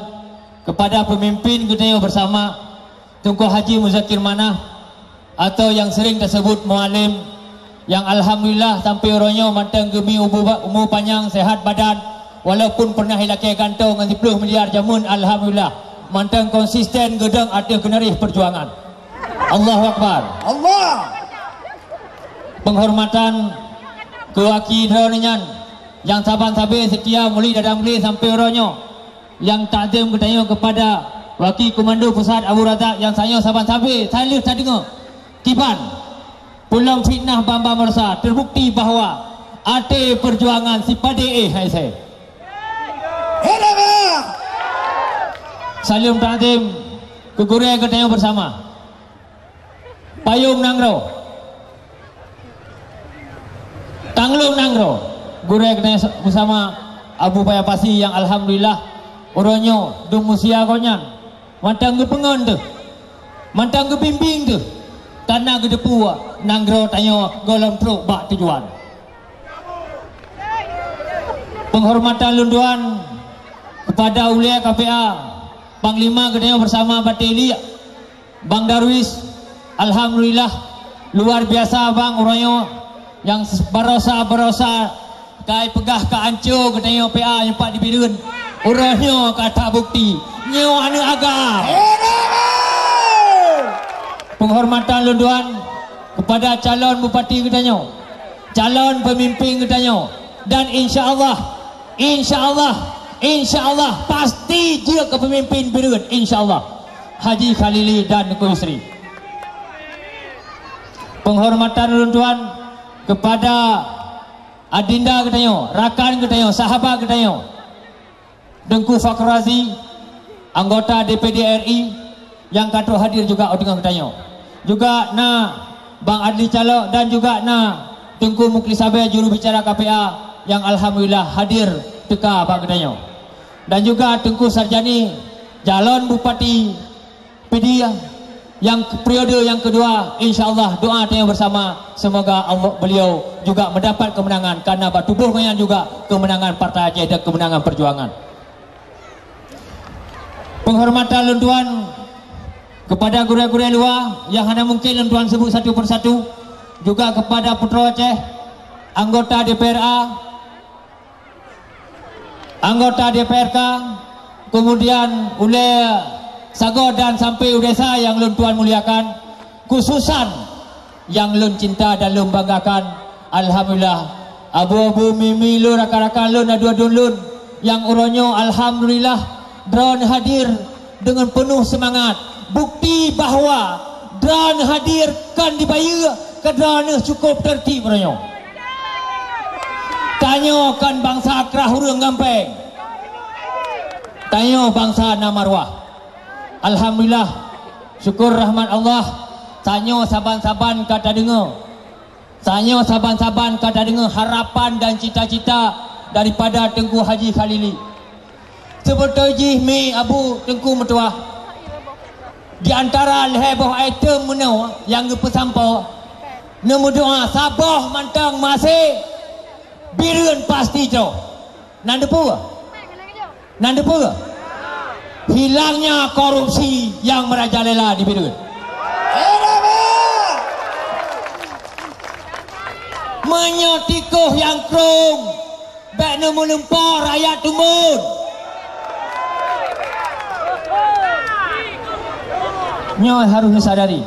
kepada pemimpin geutanyoe bersama, Teungku Haji Muzakir Manaf, atau nyang sering taseubut Mualem, nyang alhamdulillah sampoe uroe nyoe mantong geubri umu ba-, umu panyang, sehat badan, walaupun pernah ilakée gantoe ngon siplôh miliar jameun, alhamdulillah mantong konsisten geudong ateueh keuneurih peujuangan. Allahu Akbar. Allah. Penghormatan keu aki droeneuh nyan nyang saban sabe seutia murit Adam Glé sampoe uroe nyoe. Nyang takzim geutanyoe keupada Waki Komando Pusat Abu Razak nyang tanyoe saban sabe saleuh tadeungoe. Kiban, peulom fitnah ban-ban meurasa teubukti bahwa até peujuangan sipadé éh hai se. Saleuem takzim keu gurée geutanyoe beusama. Payong nanggroe. Tanglong nanggroe. Gurée geutanyoe beusama Abu Paya Pasi nyang alhamdulillah uroe nyoe dum usia gobnyan mantong geupeungon teuh, mantong geubimbing teuh, kana geuteupeue nanggroe tanyoe gohlom trok bak tujuan. Penghormatan lôn tuan kepada ulée K P A, Panglima geutanyoe beusama Batée Liek, Bang Darwis, alhamdulillah, luar biasa Bang uroe nyoe nyang barosa-barosa kai peugah ka anco geutanyoe P A nyang pat di Bireuen. Uroe nyoe ka tabukti nyoe aneuëk agam. Penghormatan lôn tuan kepada calon bupati geutanyoe, calon pemimpin geutanyoe, dan insya Allah, insya Allah, insya Allah pasti jeuet keu pemimpin Bireuen, insya Allah. Haji Khalili dan Teungku Yusri. Penghormatan ulôn tuan kepada adinda geutanyoe, rakan geutanyoe, sahabat geutanyoe, Teungku Fakhr Razi, anggota D P D R I nyang ka trok hadir juga u teungoh geutanyoe. Juga na Bang Adli Calok dan juga na Teungku Muklis Sabe, juru bicara K P A nyang alhamdulillah hadir teuka bak geutanyoe. Dan juga Teungku Sarjani, calon Bupati Pidie nyang periode nyang kedua, insya Allah doa tanyoe bersama, semoga Allah, beliau juga mendapat kemenangan, karena bak tuboh ngon nyan juga kemenangan Partai Aceh dan kemenangan perjuangan. Penghormatan lôn tuan kepada gurée-gurée luwa nyang hana mungkin lôn tuan sebut satu persatu, juga kepada Putroe Aceh, anggota D P R A, anggota D P R K, kemudian ulée sagoe dan sampai u desa nyang lôn tuan muliakan, khususan nyang lôn cinta dan lôn banggakan, alhamdulillah, abu-abu, mi-mi lôn, rakan-rakan lôn, aduen-aduen lôn, nyang uroe nyoe alhamdulillah droeneuh hadir deungon peunoh seumangat, bukti bahwa droeneuh hadir kon dibayeue, keu droeneuh cukôp teurtib uroe nyoe. Tanyoe kon bansa krah ureuëng gampéng. Tanyoe bansa na maruah. Alhamdulillah, syukur rahmat Allah, tanyoe saban-saban ka tadeungoe. Tanyoe saban-saban ka tadeungoe harapan dan cita-cita daripada Teungku Haji Khalili. Seubeutôi jih mi Abu Teungku meutuah, di antara lhée boh item meunoe nyang geupeusampoe, neumeudoá saboh mantong maséh, Bireuen pasti jroh. Nan teupeue? Nan teupeue? Hilangnya korupsi nyang merajalela di Bireuen. Meunyoe tikôh nyang krông, bék neumeulimpah rakyat tumbon. Nyoe harôh neusadari.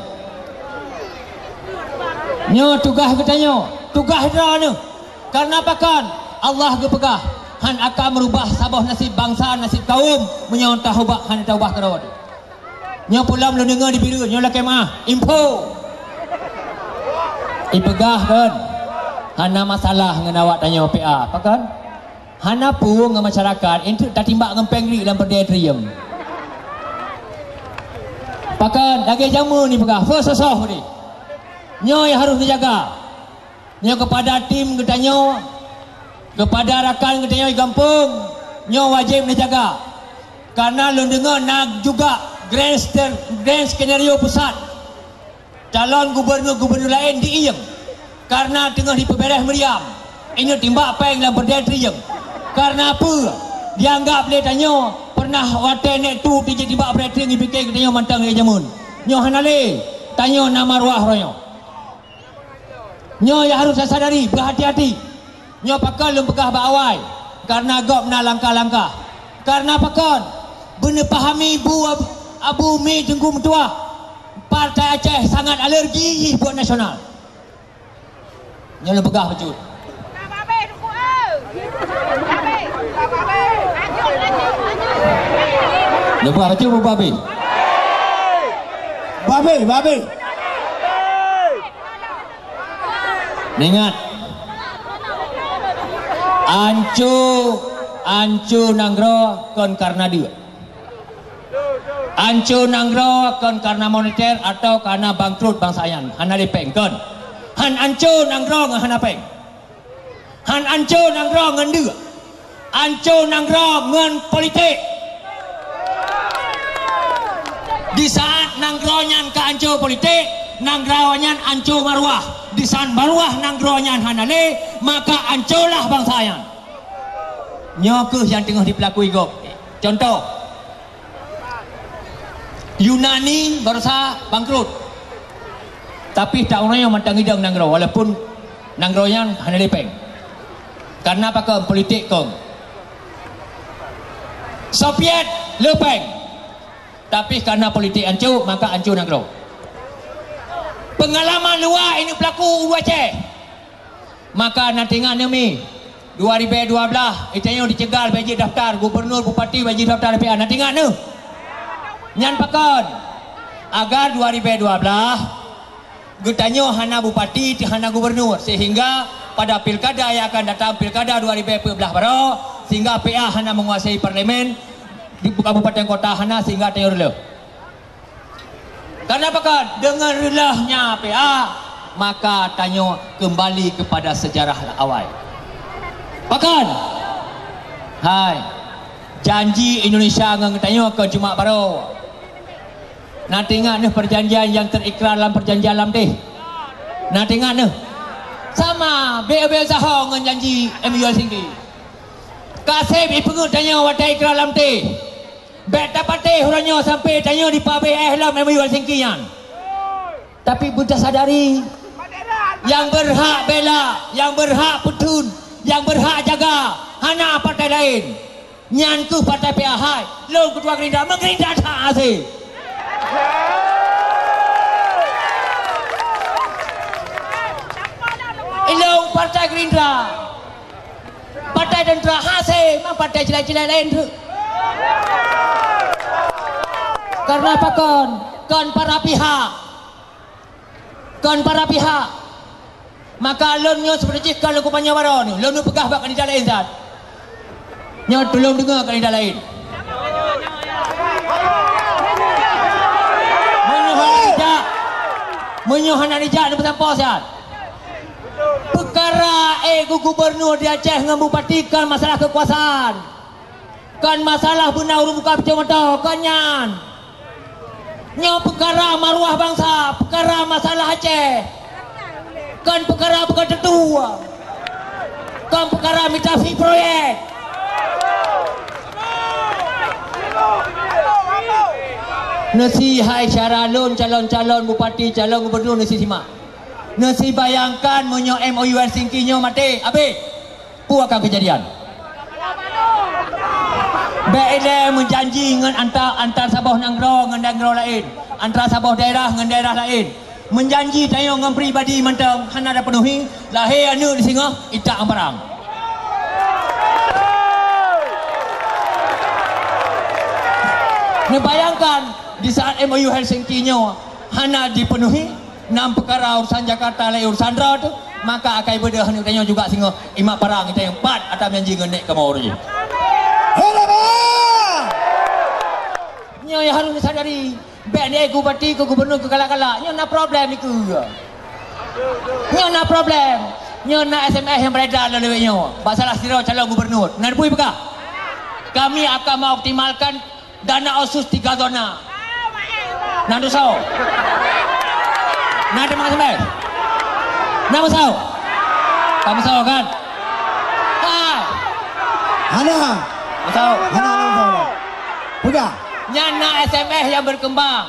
Nyoe tugaih geutanyoe, tugaih droeneuh. Kareuna pakon? Allah geupeugah, "Hán akan meurubah saboh naseb bansa, naseb kawöm, meunyoe taubah, hana taubah keudroe." Nyoe peue lom lôn deungoe di Bireuen, nyoe lakée meu'ah, info. Ipeugah kon, hana masalah ngon awak tanyoe P A, pakon? Hana peue ngon masyarakat, enteuk tatimbak ngon péng ri lam peureudée triyeueng. Pakon? Lagée jameun ipeugah, feu sosoh deh. Nyoe nyang harôh neujaga. Nyoe keupada tim geutanyoe, keupada rakan geutanyoe di gampông, nyoe wajéb neujaga. Kareuna lôn deungoe na juga Grand Ster-, Grand Skenario Pusat. Calon gubernur-gubernur laén diiem, kareuna teungoh jipeubeuréh meuriam. Inyoe timbak péng lam peureudée triyeueng. Kareuna peue? Jianggab lé tanyoe peureunah watée nèk tu jitimbak peureudée triyeueng, jipike geutanyoe mantong lagée jameun. Nyoe hana lé, tanyoe na maruah uroe nyoe. Nyoe nyang harôh tasadari, beuhati-hati. Nyoe pakon lôn peugah bak awai, kareuna gob na langkah-langkah. Kareuna pakon? Beuneupahami bu Ab-, Abu Mi Teungku Meutuah, Partai Aceh sangat alergi jih buet nasional. Nyoe lôn peugah bacut. Lôn peugah bacut, lôn peugah bacut. Babe, babe. Ingat, anco, anco nanggroe kon kareuna deuk. Anco nanggroe kon kareuna moneter atawa kareuna bangkrut bansa nyan, hana lé péng, kon. Han anco nanggroe ngon hana péng. Han anco nanggroe ngon deuk. Anco nanggroe ngon politik. Di saat nanggroe nyan ka anco politik, nanggroe nyan anco maruah. Di saat maruah nanggroe nyan hana lé, maka ancolah bansa nyan. Nyoe kheueh nyang teungoh jipeulakui gob. Contoh, Yunani barosa bangkrut. Tapi taoh nyoe mantong idong nanggroe, walaupun nanggroe nyan hana lé péng. Kareuna pakon? Politik kong. Soviet le péng. Tapi kareuna politik anco, maka anco nanggroe. Peungalaman luwa inong peulaku u Aceh. Maka na teuingat neuh mi, dua ribèe dua blaih, geutanyoe diceugal bèk jeuet daftar gubernur, bupati, bèk jeuet daftar D P R. Na teuingat neuh? Nyan pakon? Agar dua ribèe dua blaih, geutanyoe hana bupati, hana gubernur, sehingga pada pilkada yang akan datang, pilkada dua ribèe peuet blaih baroe, Sehingga P A hana menguasai parlemen, di kabupaten kota hana, sehingga tanyoe reuloh. Karena pakon? Dengan reulahnya P A, maka tanyoe kembali kepada sejarah awai. Pakon? Hai, janji Indonesia ngon tanyoe kon cuma baroe. Na teuingat neuh perjanjian nyang terikrar lam perjanjian lam teh? Na teuingat neuh? Sama, beu-beu saho ngon janji M U Helsinki. Ka seb ipeungeut tanyoe watée ikrar lam teh. Bék tapatéh uroe nyoe sampoe tanyoe dipabeh éh lom M U Helsinki nyan. Tapi beutasadari, nyang beurhak bela, nyang beurhak peutheun, nyang beurhak jaga, hana partai laén. Nyan kheueh partai P A hai. Lôn keutua Gerindra, meugerindra that hase. Ilôn partai Gerindra. Partai teuntera hase, ma partai cilai-cilai laén tu. Karena pakon? Kon para pihak. Kon para pihak. Maka lôn nyoe seperti jih ka lôn kupan nyoe baroe nyoe. Lôn peugah bak kandidat laén that. Nyoe tulông deungoe kandidat laén. Meunyoe hana dijak, meunyoe hana dijak, neupeusampoe siat. Peukara ék gubernur di Aceh ngon bupati kon masalah keukuasaan. Kon masalah beuna ureuëng buka picoe mata, kon nyan. Nyoe peukara maruah bansa, peukara masalah Aceh. Kon peukara buka tetua. Kon peukara mita si proyek. Neusi hai syara lôn calon-calon bupati, calon gubernur, neusi simak. Neusi bayangkan meunyoe M O U Helsinki nyoe maté, abéh. Peue akan keujadian? Bék ilée meujanji ngon anta-, antar saboh nanggroe ngon nanggroe laén, antar saboh daerah ngon daerah laén. Meujanji tanyoe ngon pribadi mantong hana tapeunuhi, lahé aneuëk di singoh itak ngon parang. Neubayangkan, di saat M O U Helsinki nyoe hana jipeunuhi, nam peukara urusan Jakarta lé urusan droe teuh, maka akai beudôh aneuëk tanyoe juga singoh imat parang tanyoe pat ata meujanji ngon nek kamoe uroe nyoe. Hei, laba! Nyoe nyang harôh neusadari, bék ni bupati keu gubernur keu galak-galak, nyoe na problem dikeue. Nyoe na problem. Nyoe na S M S nyang beredar lam lewat nyoe. Bak salah sidroe calon gubernur. Na neupui peugah, "Kami akan mengoptimalkan dana otsus tiga zona." Na teusoe? Na teuma S M S? Na meusoe? Ka meusoe kan? Hai. Hana. Meusoe. Hana, hana meusoe. Peugah. Nyan na S M S nyang berkembang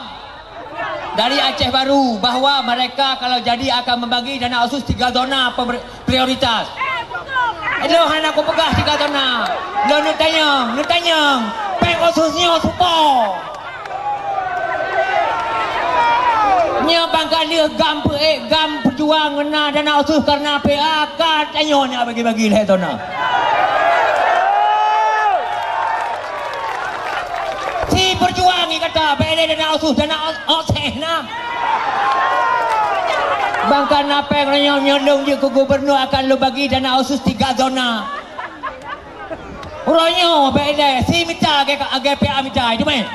dari Aceh Baru bahwa mereka kalau jadi akan membagi dana otsus tiga zona pemer-, prioritas. Lôn hana kupeugah tiga zona. Lôn neutanyong, neutanyong, péng otsus nyoe soe po? Nyoe ban ka lheueh GAM peuék, GAM peujuang ngon na dana otsus karena P A ka tanyoe nyang bagi-bagi lhée zona. Si peujuang ié gata, bék lé dana otsus, dana o-, otsus na. Ban ka na péng uroe nyoe, nyoe lôn jeuet keu gubernur akan lôn bagi dana otsus tiga zona. Uroe nyoe bék lé, si mita lagée, lagée P A mita, itu meh.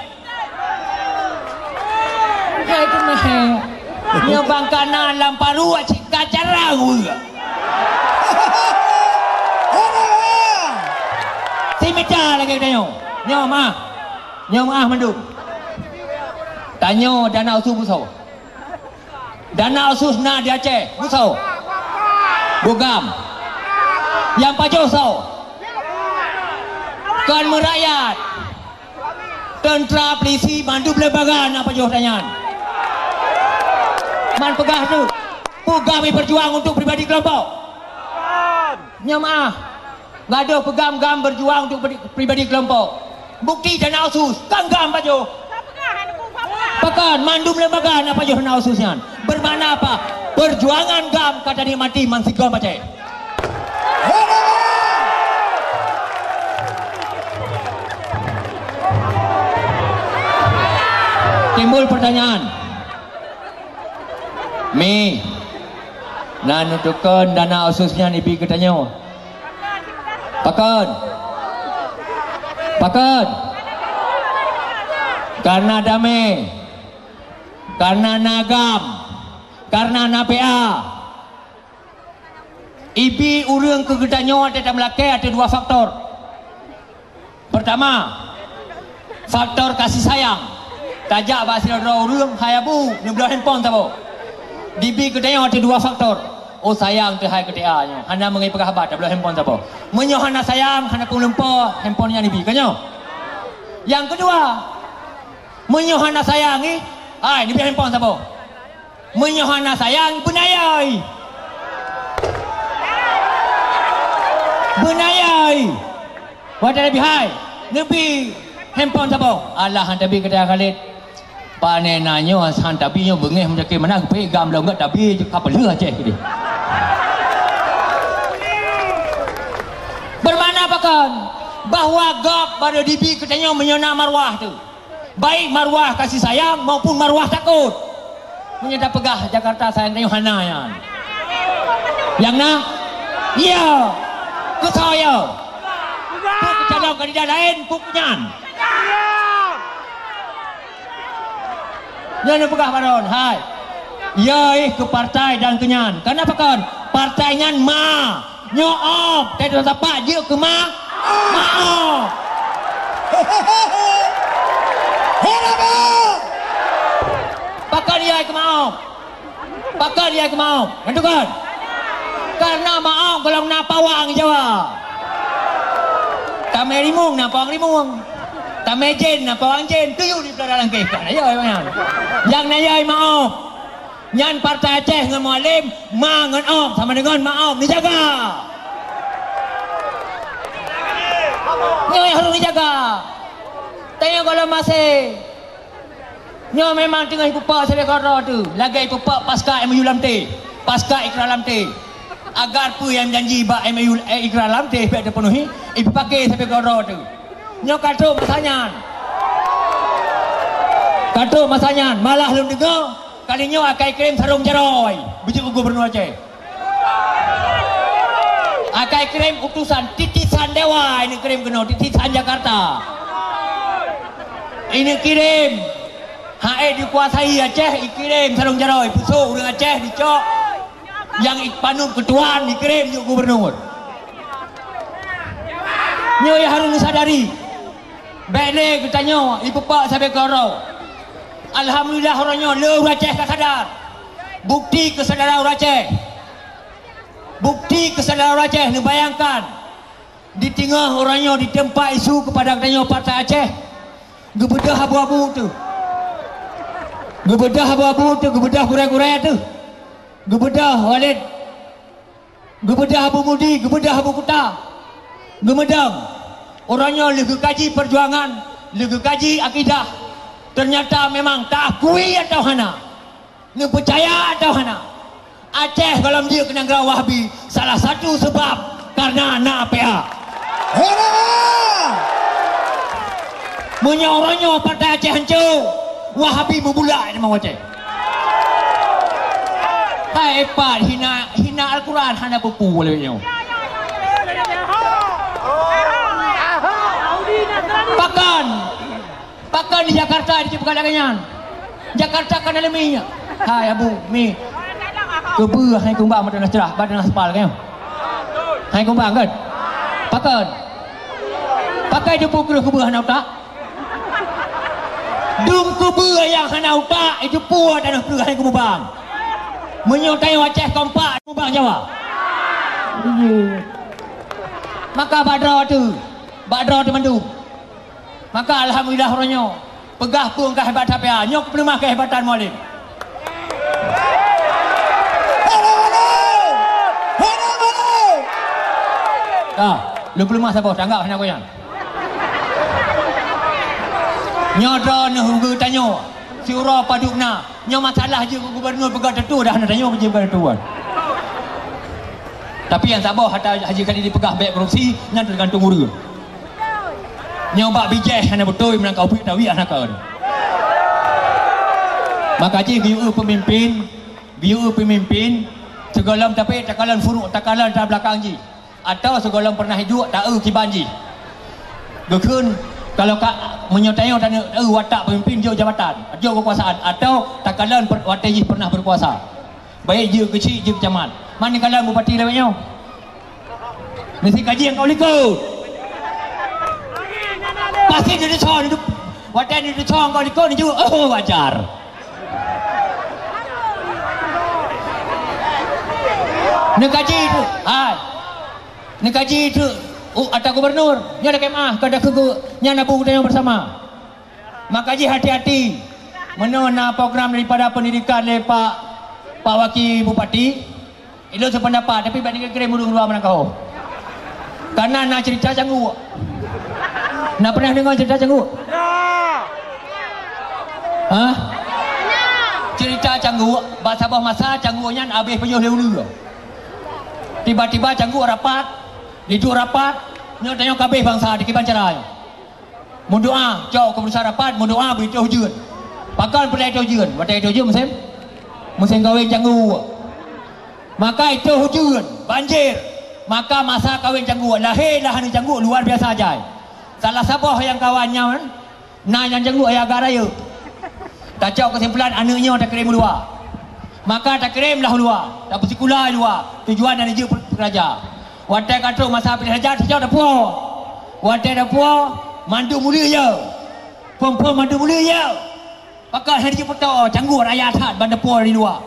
Hai teumé. Nyoe ban ka na lam paru cit ka carang weueh. Si mita lagée tanyoe. Nyoe meuah. Nyoe meuah mandum. Tanyoe dana otsus beusoe. Dana otsus na di Aceh, beusoe. Beu GAM. Nyang pajoh soe? Kon meurakyat. Teuntra, peulisi, mandum lembaga na pajoh tanyan. Man peugah tu, peue GAM berjuang untuk pribadi kelompok? Nyoe meuah. Gadoh peugah GAM berjuang untuk pri-, pribadi kelompok. Bukti dana otsus, kan GAM pajoh. Pakon, mandum lembaga na pajoh dana otsus nyan. Bermakna apa? Perjuangan GAM ka tanikmati bansigom Aceh. Timbul pertanyaan. Mi, na neutukon dana otsus nyan ibi keu tanyoe? Pakon? Pakon? Karena damé, karena na GAM, karena na P A. Ibi ureuëng keu geutanyoe watée tameulakée ateueh dua faktor. Pertama, faktor kasih sayang. Tajak bak sidroe ureuëng, "Hai Abu, neubloe handphone saboh." Dibi geutanyoe ateueh dua faktor. Oh, sayang teuh hai keu T A nyoe. Hana meungai peugah haba, tabloe handphone saboh. Meunyoe hana sayang, hana peue lumpoe, handphone nyan dibi. Ka nyoe? Nyang keudua, meunyoe hana sayang, ih, hai, neubri handphone saboh. Meunyoe hana sayang, beunayai. Beunayai. Watée leubeh hai, neubri handphone saboh. Alah, han tabi keu Khalid. Pane na nyoe, han tabi nyoe beungéh meujaki meunan, geupeuék GAM lom gét tabi ka peuleueh Aceh keudeh. Bermakna pakon? Bahwa gob baro dibi geutanyoe meunyoe na marwah teuh. Baik marwah kasih sayang maupun marwah takot. Meunyoe tapeugah Jakarta sayang tanyoe hana nyan. Nyang na? Iya. Keusoe ya. Peue keu calon kandidat laén, peue keu nyan. Nyan neupeugah baron, hai. Ya ih keu partai dan keu nyan. Kenapa kon? Partai nyan ma. Nyoe ôb, teuh sapat jeuet keu ma? Maôb. Hei, Rabu! Pakon jeuet keu maôb? Pakon jeuet keu maôb? Nyan tukon. Karena maôb golom na pawang Jawa. Tamé rimueng na pawang rimueng. Tamé jén na pawang jén. Tuyuh di peulada langkeh. Kan ayo, ayo, ayo. Nyang na yai maôb. Nyan partai Aceh ngon Mualem, ma ngon ôb sama deungon maôb, neujaga. Nyoe harôh neujaga. Tanyoe gohlom maséh. Nyoe memang teungoh ipeupak sabe keudroe teuh, lagée ipeupak paska M O U lam T, paska ikrar lam T. Agar peue nyang janji bak M O U, eh, ikrar lam T bék teupenuhi, ipeupaké sabe keudroe teuh. Nyoe ka trok masa nyan. Ka trok masa nyan, malah lôn deungoe, kali nyoe akai kirém sarong jaroe beujeuet keu gubunur Aceh. Akai kirém utusan, titisan dewa ini kirém keunoe, titisan Jakarta. Ini kirém, hai dikuasai Aceh, ikirém sarong jaroe, peusok ureuëng Aceh dicok. Nyang ipanut keutuan dikirém jeuet gubunur. Nyoe nyang harôh neusadari. Bék lé geutanyoe ipeupak sabe keudroe. Alhamdulillah, uroe nyoe le ureuëng Aceh ka sadar. Bukti keusadaran ureuëng Aceh. Bukti keusadaran ureuëng Aceh, neubayangkan. Di teungoh uroe nyoe ditempa isu keupada geutanyoe Partai Aceh. Geubeudôh abu-abu teuh. Geubeudôh abu-abu teuh, geubeudôh gurée-gurée teuh. Geubeudôh Walid, geubeudôh Abu Mudi, geubeudôh Abu Kuta. Geumeudong, uroe nyoe lheueh geukaji peujuangan, lheueh geukaji akidah, teunyata memang taakui atawa hana, neupeucaya atawa hana, Aceh gohlom jeuet keu nanggroe Wahabi salah satu seubab kareuna na P A. Hei, na! Meunyoe uroe nyoe Partai Aceh hanco, Wahabi meubulak di Aceh. Hai, pat hina, hina Al-Quran hana peue-peue lagée nyoe. Pakon? Pakon di Jakarta diceupeukat lagée nyan? Jakarta kan alami nyan. Hai Abu, Mi. Keubeue hai kumbang mata nasrah, badan aspal kan? Hai kumbang kan? Pakon? Pakai jumpu kreueh keubeue hana utak? Dum keubeue nyang hana utak, ijumpu tanoh kreueh hai kumbang. Meunyoe tanyoe Aceh kompak, kumbang Jawa. Maka bak droe teuh, bak droe teuh mandum. Maka alhamdulillah uroe nyoe, peugah peue keuheubatan P A, nyoe peuleueh keuheubatan Mualem. Ka, lôn peuleueh saboh, tanggap hana goyang. Nyoe droeneuh geutanyoe, siuroe padub na. Nyoe masalah jeuet keu gubunur peugah teutue dah na tanyoe jeuet peugah teutue. Tapi nyang saboh hata Haji Khalidi peugah bék korupsi, nyan teugantung ureuëng. Nyoe bak bijéh hana beutôi, meunang ka upiek tawiek hana kon. Maka jih geuyue peumimpin, geuyue peumimpin, sigohlom tapi takalon furuk, takalon ta belakang jih. Atawa sigohlom pernah iduek ta-eu kiban jih. Geukheun, kalau ka, meunyoe tanyoe taneuk taeu watak pemimpin jok jabatan, jok kekuasaan, atau takalon per-, watée jih pernah berkuasa. Baik jeuet keu chik, jeuet keu camat. Mani kalon bupati lawét nyoe? Meusti kaji nyang ka u likot. Pasti neudeusoe, watée neudeusoe nyang ka u likot neujeuet, oh, wajar. Neukaji tu, hai. Neukaji tu, oh, ata gubernur. Nyoe lakée meuah, ka dakeuh nyan abu geutanyoe bersama. Maka jih hati-hati. Meunoe na program daripada pendidikan lé Pak, Pak Wakil Bupati, ilôn sependapat, tapi bak ninggai kirém ureuëng luwa meunan kaho. Karena na cerita cangguek. Na pernah deungoe cerita cangguek? Hah? Cerita cangguek, bak saboh masa cangguek nyan habéh pajoh lé uleue. Tiba-tiba cangguek rapat, diduek rapat, nyoe tanyoe ka habéh bansa dikiban cara nyoe. Meudoa, cok keuputusan rapat, meudoa beu itôh ujeuen. Pakon peulai itôh ujeuen? Watée itôh ujeuen musém, musém kawén cangguek. Maka itôh ujeuen, banjir. Maka masa kawén cangguek, lahé lah aneuk cangguek luar biasa jai. Salah saboh nyang kawan nyan, na nyang cangguek ayah agak rayeuk. Tacok keusimpulan aneuk nyoe takirém u luwa. Maka takirém lah u luwa, tapeusikula u luwa, tujuan dan jeuet peukeuraja. Watée ka trok masa piléh raja, tacok tapuwoe. Watée tapuwoe, mandum uleue yo. Phon-phon mandum uleue yo. Pakon hana jipeutoe, cangguek raya that ban tapuwoe di luwa.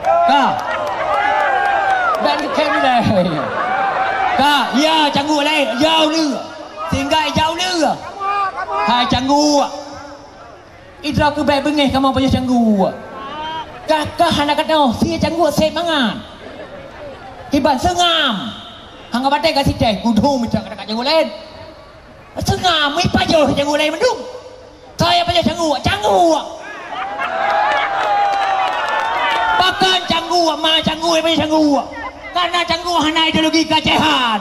Ka. Dan kém deh. Ka, ya cangguek laén, ya uleue. Sehingga ija uleue. Hai cangguek. Idroe keu bék beungéh kamoe pajoh cangguek. Kah-kah hana katoe, sie cangguek sép mangat. Kiban seungam. Hana batée ka siteh, gudong mita kata cangguek laén. Seungam, ipajoh cangguek laén mandum. Soe nyang pajoh cangguek? Cangguek. Pakon cangguek, ma cangguek pajoh cangguek? Karena cangguek hana ideologi keuacehan.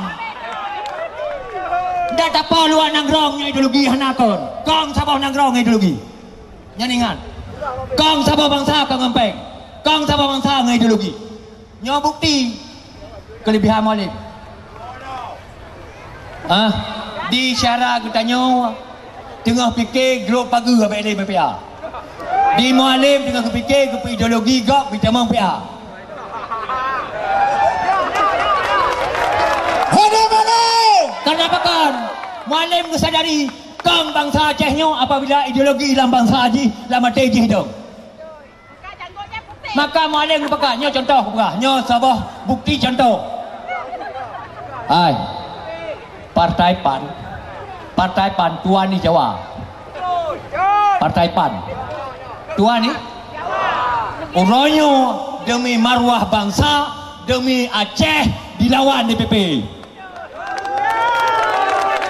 Dak tapo luwa nanggroe ngon ideologi hana kon. Kong saboh nanggroe ngon ideologi. Nyan ingat. Kong saboh bansa kong ngon péng. Kong saboh bansa ngon ideologi. Nyoe bukti keulebihan Mualem. Ah, di syara geutanyoe teungoh pike grob pageue abéh lé B P A. Di Mualem teungoh geupike geupeu ideologi gob beutamong P A. Hana malée! Karena pakon? Mualem geusadari kong bansa Aceh nyoe apabila ideologi lam bansa jih lam até jih dong. Maka Mualem geupeugah, nyoe contoh geupeugah, nyoe saboh bukti contoh. Hai, Partai PAN, Partai PAN tuan di Jawa. Partai PAN tuan di uroe nyoe demi marwah bansa, demi Aceh dilawan D P P.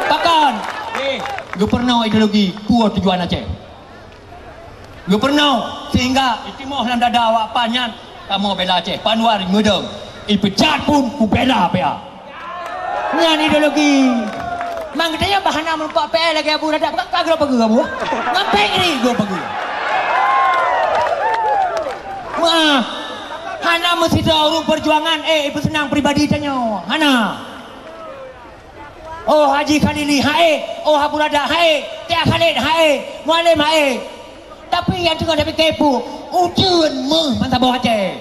Pakon? Eh, geupeurunoe ideologi, peue tujuan Aceh. Geupeurunoe sehingga itimoh lam dada awak PAN nyan, kamoe bela Aceh. Pak Anwar meudong, ipeujat pun kubela P A. Nyan ideologi. Mang geutanyoe bah hana meureumpok P A lagée Abu Radak, ka grob pageue Abu. Ngapain ri grob pageue? Wah, hana meusidroe ureuëng peujuangan, eh, ipeuseunang pribadi tanyoe. Hana. Oh Haji Khalili hai, oh Abu Rada hai, Tia Khalid hai, Mualem hai. Tapi nyang teungoh tapike peue, ujeuen méuh ban saboh Aceh.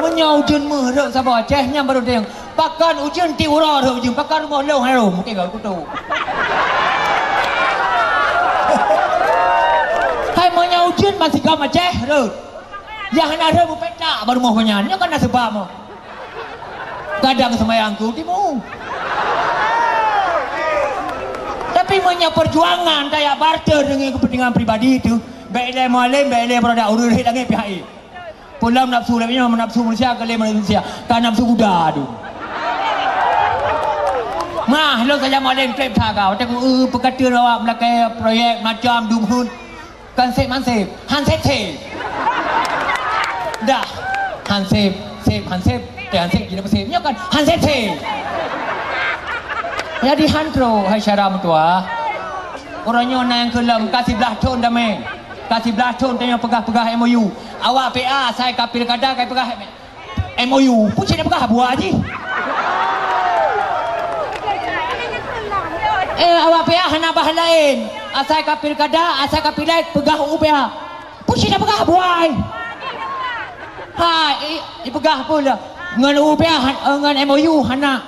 Meunyoe ujeuen méuh rhot saboh Aceh, nyan barô teueng. Pakon ujeuen tiep uroe rhot ujeuen, pakon rumoh lôn harôm, mungken ka kutok. Hai meunyoe ujeuen ban sigom Aceh rhot. Nyang hana rhot beupetak bak rumoh gobnyan, nyoe kan na seubab. Kadang seumayang ku timu. Tapi meunyoe peujuangan tajak barter deungon keupeuntingan pribadi teuh, bék ilée Mualem, bék ilée Abu Rada, ureuëng rhot langét pihak éh. Peue lom nafsu lagée nyoe, nafsu manusia keu lé manusia, ka nafsu Buddha tu. Mah, lôn saja Mualem treb that ka, watée ku, eh, peukateuen awak meulakée proyek macam dum heuet. Kan sép han sép, han sép sép. Dah, han sép, sép, han sép, teuh han sép, jinoe sép. Nyoe kan han sép sép. Jadi han trok hai syara meutuah. Uroe nyoe na nyang keu lom ka siblaih thon damé. Ka siblaih thon tanyoe peugah-peugah M O U. Awak P A asai ka pilkada ka peugah M O U, peue cit peugah buah jih. Eh, awak pihak hana bah laén. Asai ka pilkada, asai ka pileg, peugah U P H. Peue cit peugah buai. Ha, i, ipeugah peue le. Ngon U P H, eh, ngon M O U hana,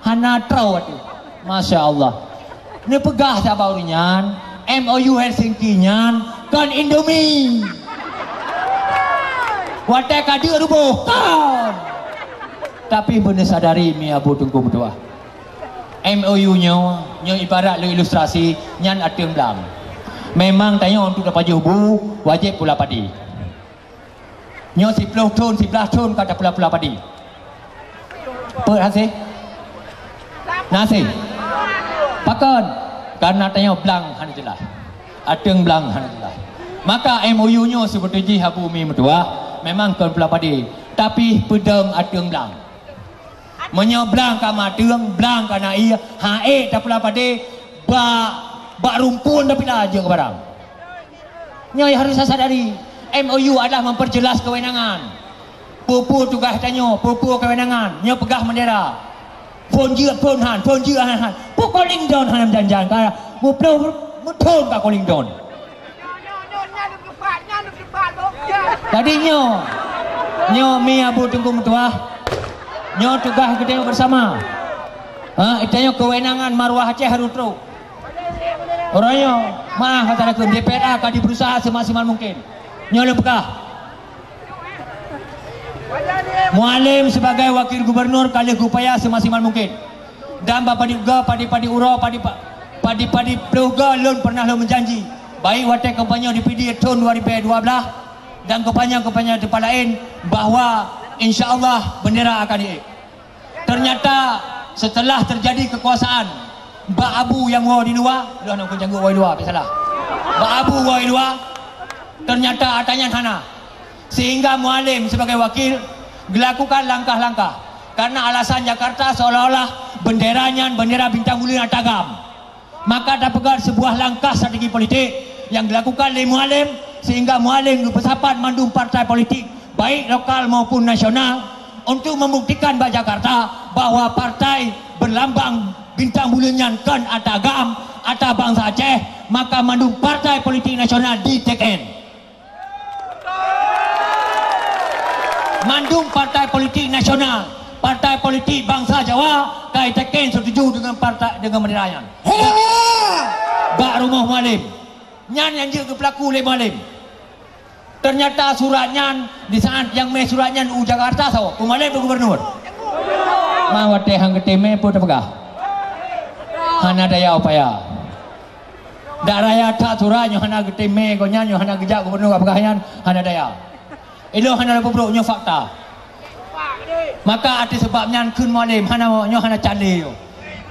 hana troe tu. Masya Allah. Neupeugah saban ureueng nyan, M O U Helsinki nyan kon Indomie. Watèe ka deuk ruboh, kon. Tapi beuneusadari mi Abu Teungku meutuah. M O U nyoe, nyoe ibarat lé ilustrasi nyan ateueng blang. Memang tanyoe untuk tapajoh bu, wajéb pula padé. Nyoe siploh thon, siblaih thon ka tapula-pula padé. Peue hasé? Na hasé? Pakon? Karena tanyoe blang hana jeulaih. Ateueng blang hana jeulaih. Maka M O U nyoe seubeutôi jih Abu mi meutuah, memang kon pula padé, tapi peudong ateueng blang. Meunyoe blang ka mateueng, blang ka na ié, han ék tapula padé, bak, bak rumpun tapila jeuet keu barang. Nyoe harus tasadari, M O U adalah memperjelas kewenangan. Peue-peue tugaih tanyoe, peue-peue kewenangan, nyoe peugah bendera. Phon jeuet, phon han, phon jeuet, han, han. Peue calling down hana meujan-jan, ka muplôh meuthon ka calling down. Jadi nyoe, nyoe mi Abu Teungku meutuah, nyoe tugaih geutanyoe bersama. Ha, geutanyoe kewenangan maruah Aceh harôh trôk. Uroe nyoe, maah kata lakoe, D P R A ka dibeurusaha semaksimal mungkin. Nyoe lôn peugah. Mualem sebagai wakil gubernur ka lheueh geupaya semaksimal mungkin. Dan bak padit uga, padit-padit uroe, padit pa-, padit-padit ploh uga lôn pernah lôn meujanji, baik watèe kampanye di P D thon dua ribèe dua blaih dan kampanye-kampanye teumpat laén, bahwa insya Allah bendera akan diék. Ternyata setelah terjadi kekuasaan bak Abu nyang woe di luwa, lôn hana kujanguk woe di luwa, tapi salah. Bak Abu woe di luwa, ternyata ata nyan hana. Sehingga Mualem sebagai wakil gelakukan langkah-langkah karena alasan Jakarta seolah-olah bendera nyan bendera bintang buleuen ata GAM. Maka tapeugah sebuah langkah strategi politik nyang gelakukan lé Mualem sehingga Mualem geupeusapat mandum partai politik baik lokal maupun nasional untuk membuktikan bak Jakarta bahwa partai berlambang bintang buleuen nyan kon ata GAM, ata bansa Aceh, maka mandum partai politik nasional diteken. Mandum partai politik nasional, partai politik bansa Jawa ka iteken setuju dengan partai, dengan bendera nyan. Bak rumoh Mualem. Nyan nyang jeuet geupeulaku lé Mualem. Ternyata surat nyan, di saat nyang mé surat nyan u Jakarta saboh, u Mualem u gubernur. Ma watèe han geuteumé peue tapeugah. Hana daya upaya. Dak raya that surat nyoe hana geuteumé gobnyan, nyoe hana geujak gubernur ka peugah nyan, hana daya. Ilôn hana lôn peubrôk, nyoe fakta. Maka ateueh sabab nyan kheun Mualem hana, nyoe hana calon nyoe.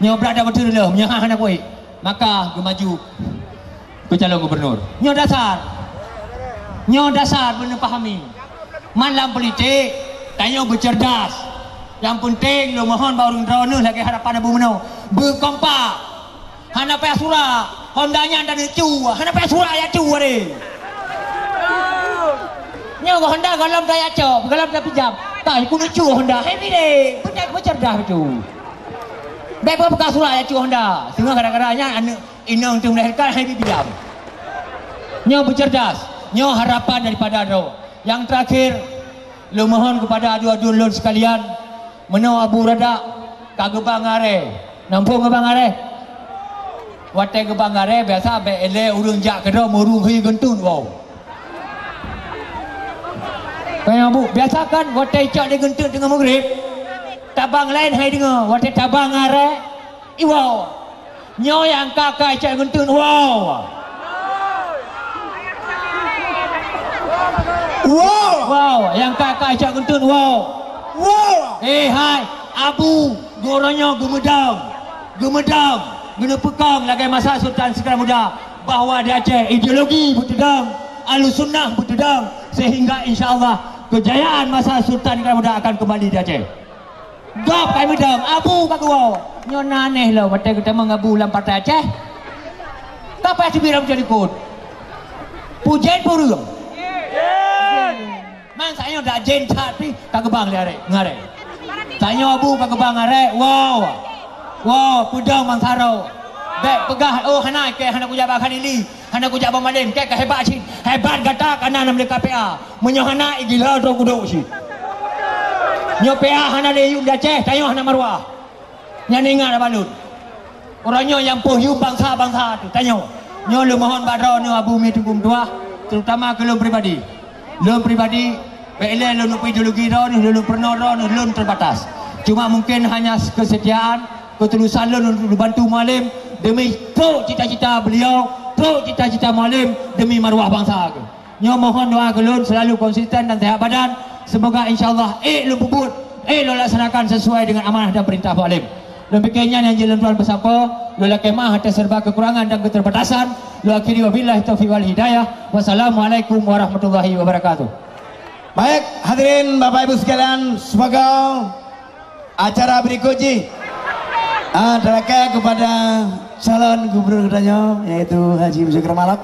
Nyoe brat dak beutôi lom, nyoe hana kuék. Maka geumaju keu calon gubernur. Nyoe dasar. Nyoe dasar beuneuh pahami. Man lam politik, tanyoe beucerdas. Nyang peunteng lôn mohon bak ureueng droeneuh lagèe harapan Abu meunoe, beukompak. Hana payah surak. Honda nyan taneuk cu, hana payah surak jak cu deh. Nyoe Honda gohlom tajak cok, gohlom tapinjam. Ka keuneuk cu Honda, hai bidé, beudak beucerdas bacut. Bèk beuka surak jak cu Honda. Singoh gara-gara nyan aneuk inong teuh melahirkan, hai bidé pinjam. Nyoe beucerdas, nyoe harapan daripada droe. Nyang terakhir, lôn mohon kepada adu-adu lôn sekalian, meunoe Abu Radak ka geuba ngon aré. Namphon geuba ngon aré? Watèe geuba ngon aré, biasa bèk ilèe ureueng jak keudroe meurung hai geunteut, wow. Kaya Abu, biasa kan watèe icok lé geunteut teungoh meugrib, tabang laén hai deungoe, watèe tabang ngon aré, iwoe. Nyoe nyang ka-ka icok geunteut, wow. Wow. Wow, nyang ka-ka icok geunteut, wow. Wow. Eh, hai, Abu, geuronyoe geumeudong. Geumeudong, geuneupeukong lagèe masa Sultan Iskandar Muda bahwa di Aceh ideologi beuteudong, Ahlussunnah beuteudong, sehingga insya Allah kejayaan masa Sultan Iskandar Muda akan kembali di Aceh. Gob ka meudong, Abu ka geuwoe. Nyoe na aneh lom, watèe geutamong Abu lam partai Aceh. Ka payah teubiet lam jalikot. Pujen pureueng. Man sayoe dak jen that pih ka geubang lé aré, ngon aré. Sayoe Abu ka geubang aré, wow. Wow, peudong bansa droe. Bèk peugah, "Oh, hana, kèe hana kujak bak Khalili, hana kujak bak Malem, kèe ka hebat cit." Hebat gata ka na lam K P A. Meunyoe hana, i gila droe kudok cit. Nyoe P A hana lé yuem di Aceh, tanyoe hana maruah. Nyan ingat bak lôn. Uroe nyoe nyang poh yuem bansa-bansa teuh, tanyoe. Nyoe lôn mohon bak droeneuh Abu Mi Teungku Meutuah, terutama keu lôn pribadi. Lôn pribadi, bèk ilèe lôn neupeu ideologi droeneuh, lôn peurunoe droeneuh, lôn terbatas. Cuma mungkin hanya kesetiaan, ketulusan lôn untuk dibantu Mualem demi trok cita-cita beliau, trok cita-cita Mualem demi maruah bansa keuh. Nyoe mohon doa keu lôn selalu konsisten dan sehat badan. Semoga insya Allah ék lôn peubuet, ék lôn laksanakan sesuai dengan amanah dan perintah Mualem. Lôn pike nyan nyang jeuet lôn tuan peusampoe, lôn lakèe meu'ah atas serba kekurangan dan keterbatasan. Lôn akhiri wabillahi taufiq wal hidayah. Wassalamualaikum warahmatullahi wabarakatuh. Baik, hadirin Bapak Ibu sekalian, semoga acara berikut jih, ah, talakèe kepada calon gubernur geutanyoe, yaitu Haji Muzakir Manaf,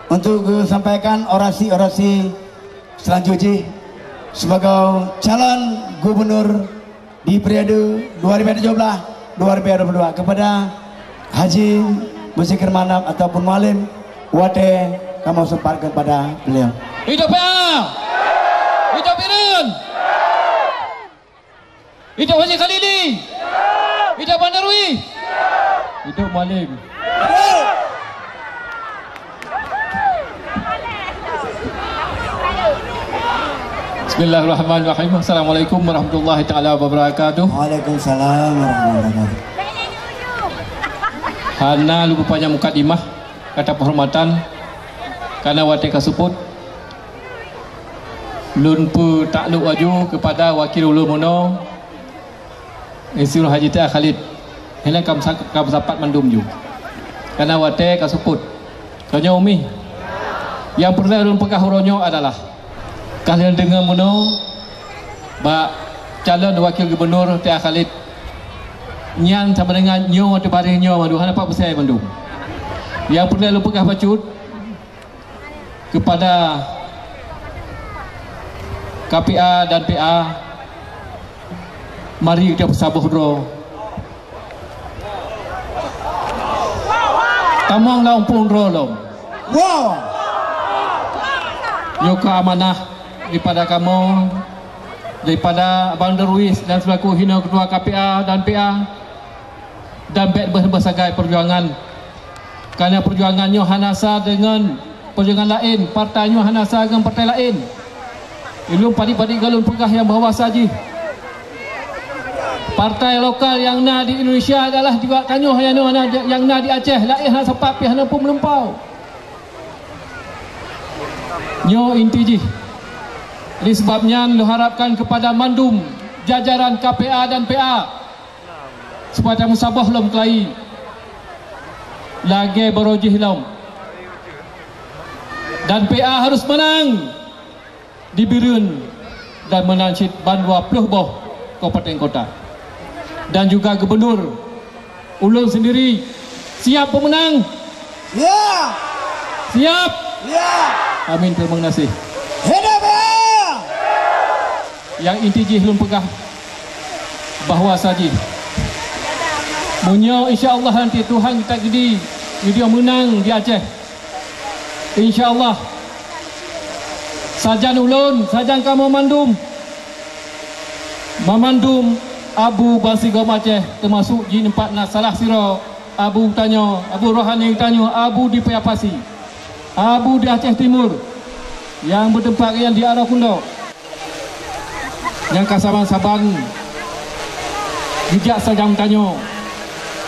untuk geusampaikan orasi-orasi selanjut jih sebagai calon gubernur di periode dua ribu tujuh belas dua ribu dua puluh dua kepada Haji Muzakir Manaf ataupun Mualem, watèe kamoe sempatkan kepada beliau. Hidup P A! Hidup Irun! Hidup Haji Khalili! Hidup Bandarwi! Hidup Mualem! Bismillahirrahmanirrahim. Assalamualaikum warahmatullahi taala wabarakatuh. Waalaikumsalam warahmatullahi wabarakatuh. Hana lôn panyang mukadimah, kata penghormatan, karena watèe ka seupôt. Lôn peutaklok laju kepada wakil ulôn meunoe, Insinyur Haji T A Khalid. Hinan ka meusa-, ka meusapat mandum ju. Karena watèe ka seupôt. Tanyoe umi. Nyang peureulèe lôn peugah uroe nyoe adalah, ka lheueh deungoe meunoe bak calon wakil gubernur T A Khalid. Nyan sama dengan nyoe ateueh baréh nyoe mandum, hana pat peusai mandum. Nyang peureulèe lôn peugah bacut, kepada K P A dan P A, mari kita peusaboh droe. Tamong lam umpung droe lom. Wow! Nyoe keuh amanah daripada kamoe, daripada Abang Darwis dan selaku hino ketua K P A dan P A. Dan bèk beuh-beuh sagai peujuangan. Karena peujuangan nyoe hana sa deungon peujuangan laén, partai nyoe hana sa deungon partai laén. Ulôn padit-padit gohlom peugah nyang bahwa sa jih, partai lokal nyang na di Indonesia adalah juga tanyoe nyang na, nyang na di Aceh, laén hana sapat pih hana peue meulumpoe. Nyoe inti jih. Oleh sebab nyan, lôn harapkan kepada mandum jajaran K P A dan P A, supaya tameusaboh lom keulayi lagèe baroe jih lom. Dan P A harus menang di Bireuen dan meunan cit ban dua ploh boh kabupaten kota. Dan juga gubernur, ulôn sendiri siap pemenang. Ya! Siap! Ya! Amin, terima kasih. Hidup ya! Nyang inti jih lôn peugah bahwa sa jih, meunyoe insya Allah nanti Tuhan geutakdi, geutanyoe meunang di Aceh, insya Allah, sajan ulôn, sajan kamoe mandum, mamandum abu bansigom Aceh, teumasuk jih teumpat na salah sidroe abu tanyoe, abu rohani tanyoe, abu di Paya Pasi, abu di Aceh Timur, nyang beuteumpat nyan di Arokundo. Nyang ka saban-saban geujak sajan tanyoe.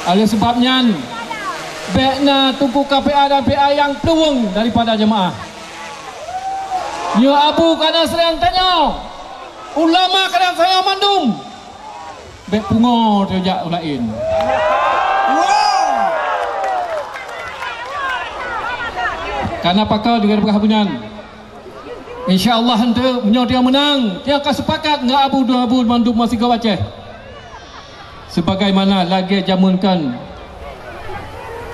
Oleh sebab nyan, bèk na teungku K P A dan P A nyang peuleubeng daripada jeumaáh. Nyoe abu ka na sajan tanyoe, ulama ka na sajan mandum. Bèk pungo teujak u laén. Kana pakon deungon peugah beunyan. Insya Allah, eunteuk meunyoe tanyoe meunang, tanyoe ka sepakat ngon abu dua abu mandum masigom Aceh. Sebagaimana lagèe jameun kan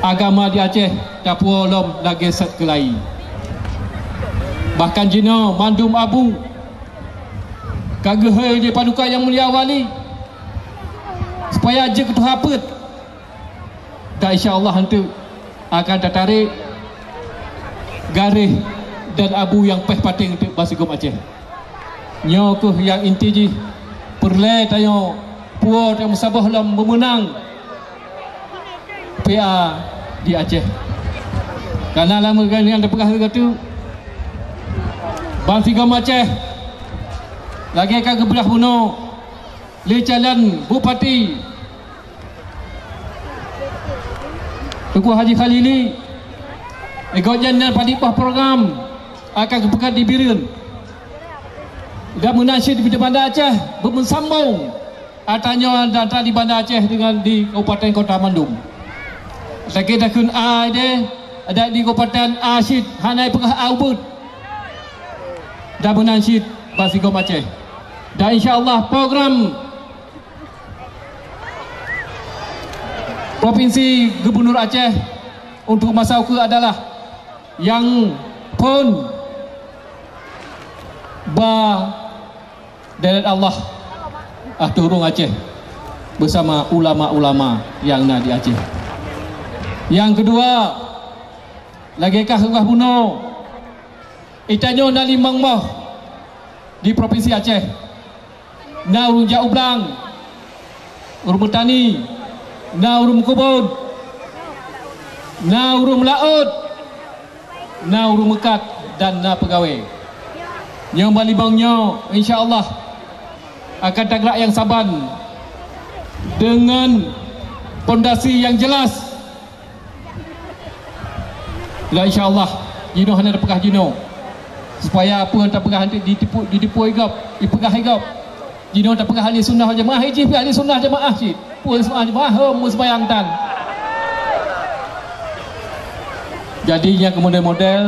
agama di Aceh tapuwoe lom lagèe sat keulayi. Bahkan jinoe mandum abu ka geuhôi lé Paduka Yang Mulia Wali supaya jeuet keu tuha peuet. Dan insya Allah eunteuk akan tatarek garéh dan abu nyang péh paténg eunteuk bansigom Aceh. Nyoe kheueh nyang inti jih, peureulée tanyoe puwoe tanyoe meusaboh lom meumeunang P A di Aceh. Kareuna lam geuganéh nyang teupeugah lagée tu, bansigom Aceh lagée ka geupeugah bunoe lé calon bupati Teungku Haji Khalili, gobnyan nyan padub boh program akan geupeugah di Bireuen. Dan meunan cit di Banda Aceh beumeusambong ata nyoe dan ata di Banda Aceh deungon di kabupaten kota mandum. Sakét takheun A deh, adak di kabupaten A cit hana peugah A ubeut. Dan meunan cit bansigom Aceh. Dan insya Allah program Provinsi Gubernur Aceh untuk masa ukeue adalah nyang phon ba deret Allah ateueh ureuëng Aceh beusama ulama-ulama nyang na di Aceh. Nyang keudua, lagée ka geupeugah bunoe, geutanyoe na limong boh di Provinsi Aceh. Na ureuëng jak u blang, ureuëng meutani, na ureuëng meukubon, na ureuëng meulaôt, na ureuëng meukat dan na peugawée. Nyang ban limong nyoe, insya Allah, akan tagrak nyang saban deungon pondasi nyang jelas. Lah, insya Allah, jinoe hana tapeugah jinoe. Supaya peue nyang tapeugah nanti ditipu, ditipu igop, ipeugah igop. Jinoe tapeugah ahli sunnah wal jamaah, ijih pih ahli sunnah jamaah cit. Peue ahli sunnah jamaah, hom meuseumbahyang tan. Jadi, nyang keu model-model,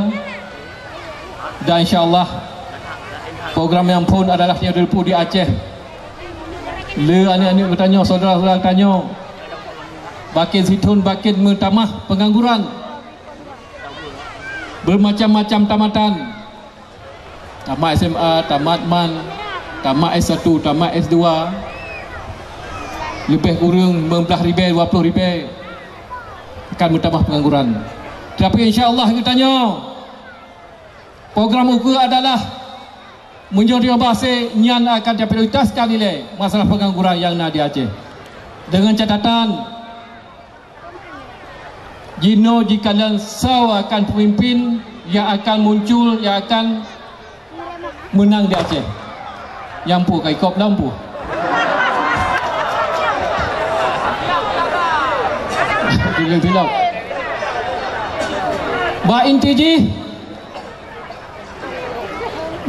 dan insya Allah, program nyang phon adalah nyang diteupeu di Aceh. Le aneuëk-aneuëk geutanyoe, syedara-syedara geutanyoe, bakén sithon bakén meutamah peungangguran. Beumacam-macam tamatan. Tamat S M A, tamat MAN, tamat S satu, tamat S dua. Leubeh kureueng lima belas ribée, dua puluh ribée akan meutamah peungangguran. Tapi insya Allah geutanyoe, program ukeue adalah meunyoe di Aceh nyan akan diprioritaskan ilée masalah peungangguran nyang na di Aceh. Deungon catatan, jinoe jikalon soe akan peumimpin nyang akan muncul, nyang akan meunang di Aceh. Nyang peue ka ikop lom peue? Bilong-bilong. Bak inti jih,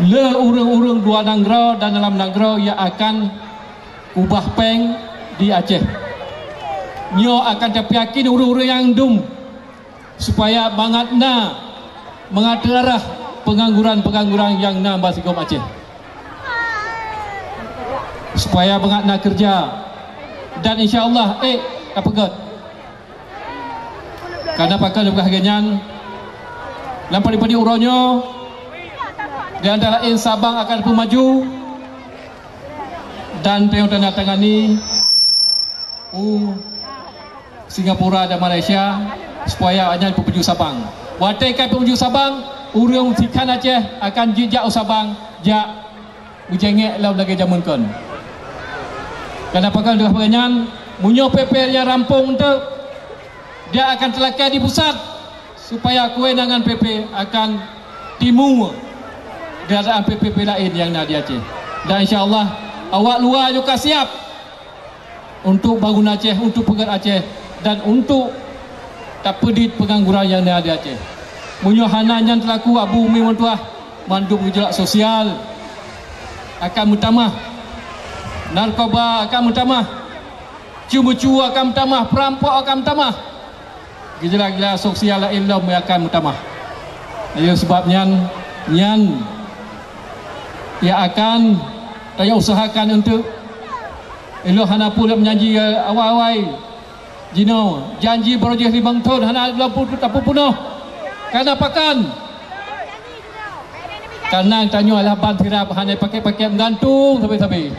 le ureuëng-ureuëng luwa nanggroe dan dalam nanggroe nyang akan ubah péng di Aceh. Nyoe akan tapeuyakin ureuëng-ureuëng nyang dum supaya mangat na, mangat teuarah peungangguran-peungangguran nyang na bansigom Aceh. Supaya mangat na keureuja dan insya Allah, eh, tapeugét. Kareuna pakon leubeh lagée nyan, lam padub-padub uroe nyoe, di antara laén Sabang akan peumaju dan tanyoe tanda tangani u Singapura dan Malaysia supaya awaknyan peumaju Sabang. Watée ka peumaju Sabang, ureuëng sikhan Aceh akan jijak u Sabang, jak beujengek lom lagée jameun kon. Kareuna pakon leubeh lagée nyan, meunyoe P P nyang rampung eunteuk, dia akan teulakée di pusat supaya keuwenangan P P akan timu di antara P P-P laén nyang na di Aceh. Dan insya Allah, awak luwa juga siap untuk bangun Aceh, untuk peugét Aceh, dan untuk tapeudit peungangguran nyang na di Aceh. Meunyoe hana nyan teulaku, Abu Umi Meutuah, mandum geujeulak sosial akan meutamah, narkoba akan meutamah, ceumeucue akan meutamah, peurampok akan meutamah, geujeulak-jeulak sosial laén lom nyang akan meutamah. Nyoe sabab nyan, nyan nyang akan tanyoe usahakan eunteuk. Ilôn hana peureulée meujanji awai-awai. Jinoe, janji barô jih limong thon hana lom tapeupunoh. Kareuna pakon? Kareuna tanyoe adalah ban sirab hana paké-paké meugantung sabe-sabe.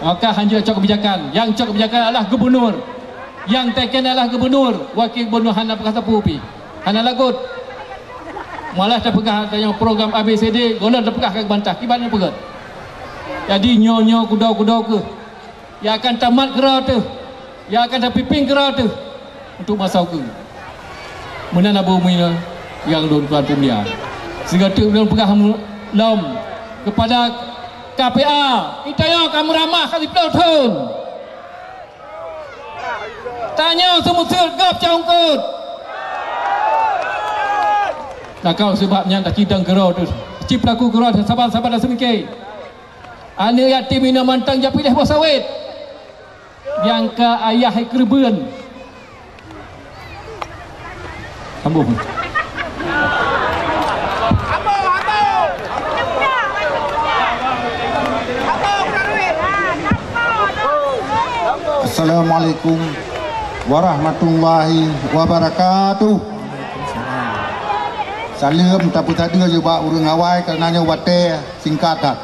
Maka hanjeuet cok keubijakan. Nyang cok keubijakan adalah gubunur. Nyang teken adalah gubunur, wakil gubunur hana peugah sapeue pih. Hana lagot. Malah tapeugah tanyong program A B C D, gohlom tapeugah ka geubantah, kiban nyang peugah. Jadi nyoe-nyoe kudo-kudo keuh. Nyang akan tamat keudroe teuh. Nyang akan tapimpin keudroe teuh. Untuk masa ukeue. Meunan Abu Muina nyang lôn tuan peumulia. Sigoe teuk lôn peugah lom kepada K P A, geutanyoe ka meuramah ka siplôh thon. Tanyoe seumeuseut gob cah eungkôt. Takau sabab nyan tacidong keudroe teuh. Cit peulaku keudroe teuh saban-saban taseumike. Aneuk yatim inong mantong jak piléh boh sawét. Nyang ka ayah keureubeuen. Sambung. Assalamualaikum warahmatullahi wabarakatuh. Saleuem tapeusadeue jih bak ureuëng awai, kareuna nyoe watée singkat that.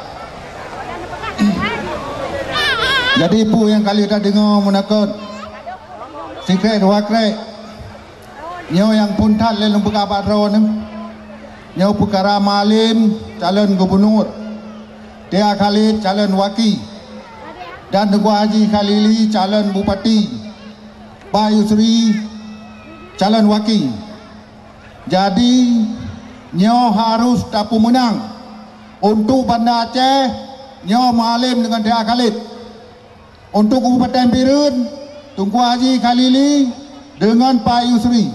Jadi peue nyang ka lheueh tadeungoe meunan kon, sikrek dua krek. Nyoe nyang phon that lé lôn peugah bak droeneuh. Nyoe peukara Maalim calon gubunur, Tia Khalid calon waki, dan Teungku Haji Khalili calon bupati, Pak Yusri calon waki. Jadi nyoe harôh tapeumeunang. Untuk Banda Aceh, nyoe Maalim deungon Tia Khalid. Untuk Kabupaten Bireuen, Teungku Haji Khalili deungon Pak Yusri.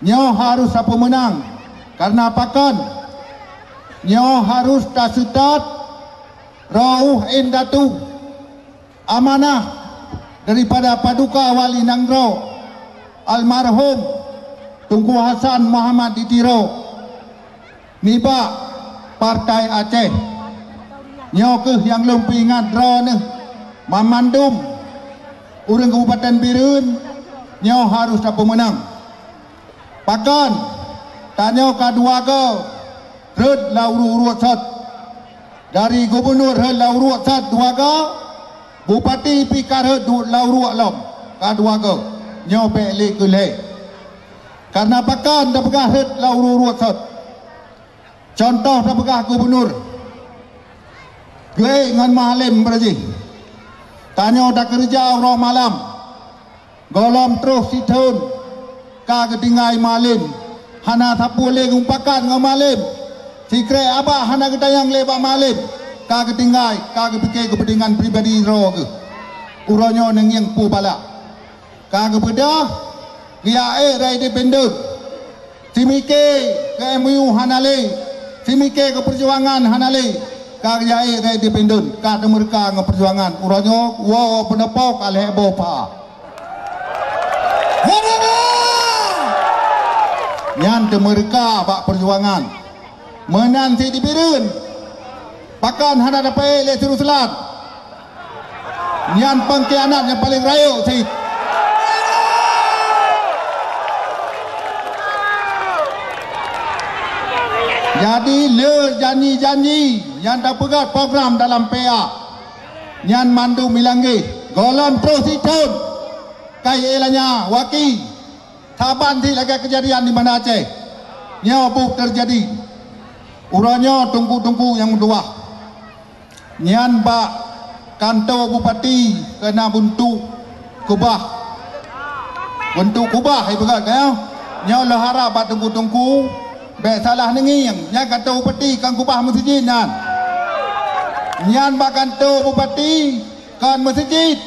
Nyoe harôh tapeumeunang, kareuna pakon? Nyoe harôh taseutôt roh indatu amanah daripada Paduka Wali Nanggroe almarhum Teungku Hasan Muhammad di Tiro nibak Partai Aceh. Nyoe kheueh nyang lôn peuingat droeneuh banmandum ureuëng Kabupaten Bireuen, nyoe harôh tapeumeunang. Pakon? Tanyoe ka dua goe rhot lam uruek-uruek sot. Dari gubunur rhot lam uruek sot dua goe, bupati pih ka rhot du-, lam uruek lom ka dua goe. Nyoe bék lé keu lhée. Kareuna pakon tapeugah rhot lam uruek-uruek sot? Cuntoh tapeugah gubunur, geuék ngon Maalim beurajih. Tanyoe takeureuja uroe malam, gohlom troh sithon ka geutinggai Maalim. Hana sapeue lé geumupakat ngon Maalim. Sikrek abah hana geutanyong lé bak Maalim. Ka geutinggai, ka geupike keupeuntengan pribadi droe geuh. Uroe nyoe neungieng peue balak. Ka geubeudôh, geujak ék rot independen. Simike keu M O U hana lé, simike keu peujuangan hana lé. Ka geujak ék rot independen, ka teumeureuka ngon peujuangan. Uroe nyoe woe peuneupok ka lhée boh pha. Nyan teumeureuka bak peujuangan. Meunan cit di Bireuen. Pakon hana dapeuék lé si Ruslan? Nyan pengkhianat nyang paleng rayeuk cit. Jadi le janji-janji nyang tapeugét program dalam P A nyan mandum ilang geh. Gohlom troh sithon kai ilanya waki. Saban cit lagée keujadian di Banda Aceh. Nyoe buet teujadi. Uroe nyoe teungku-teungku nyang meutuwah. Nyan bak kanto bupati keuneuk beuntuk keubah. Beuntuk keubah ipeugét ka nyoe. Nyoe lôn harab bak teungku-teungku bék salah neungieng. Nyan kanto bupati kon keubah meuseujid nyan. Nyan bak kanto bupati kon meuseujid.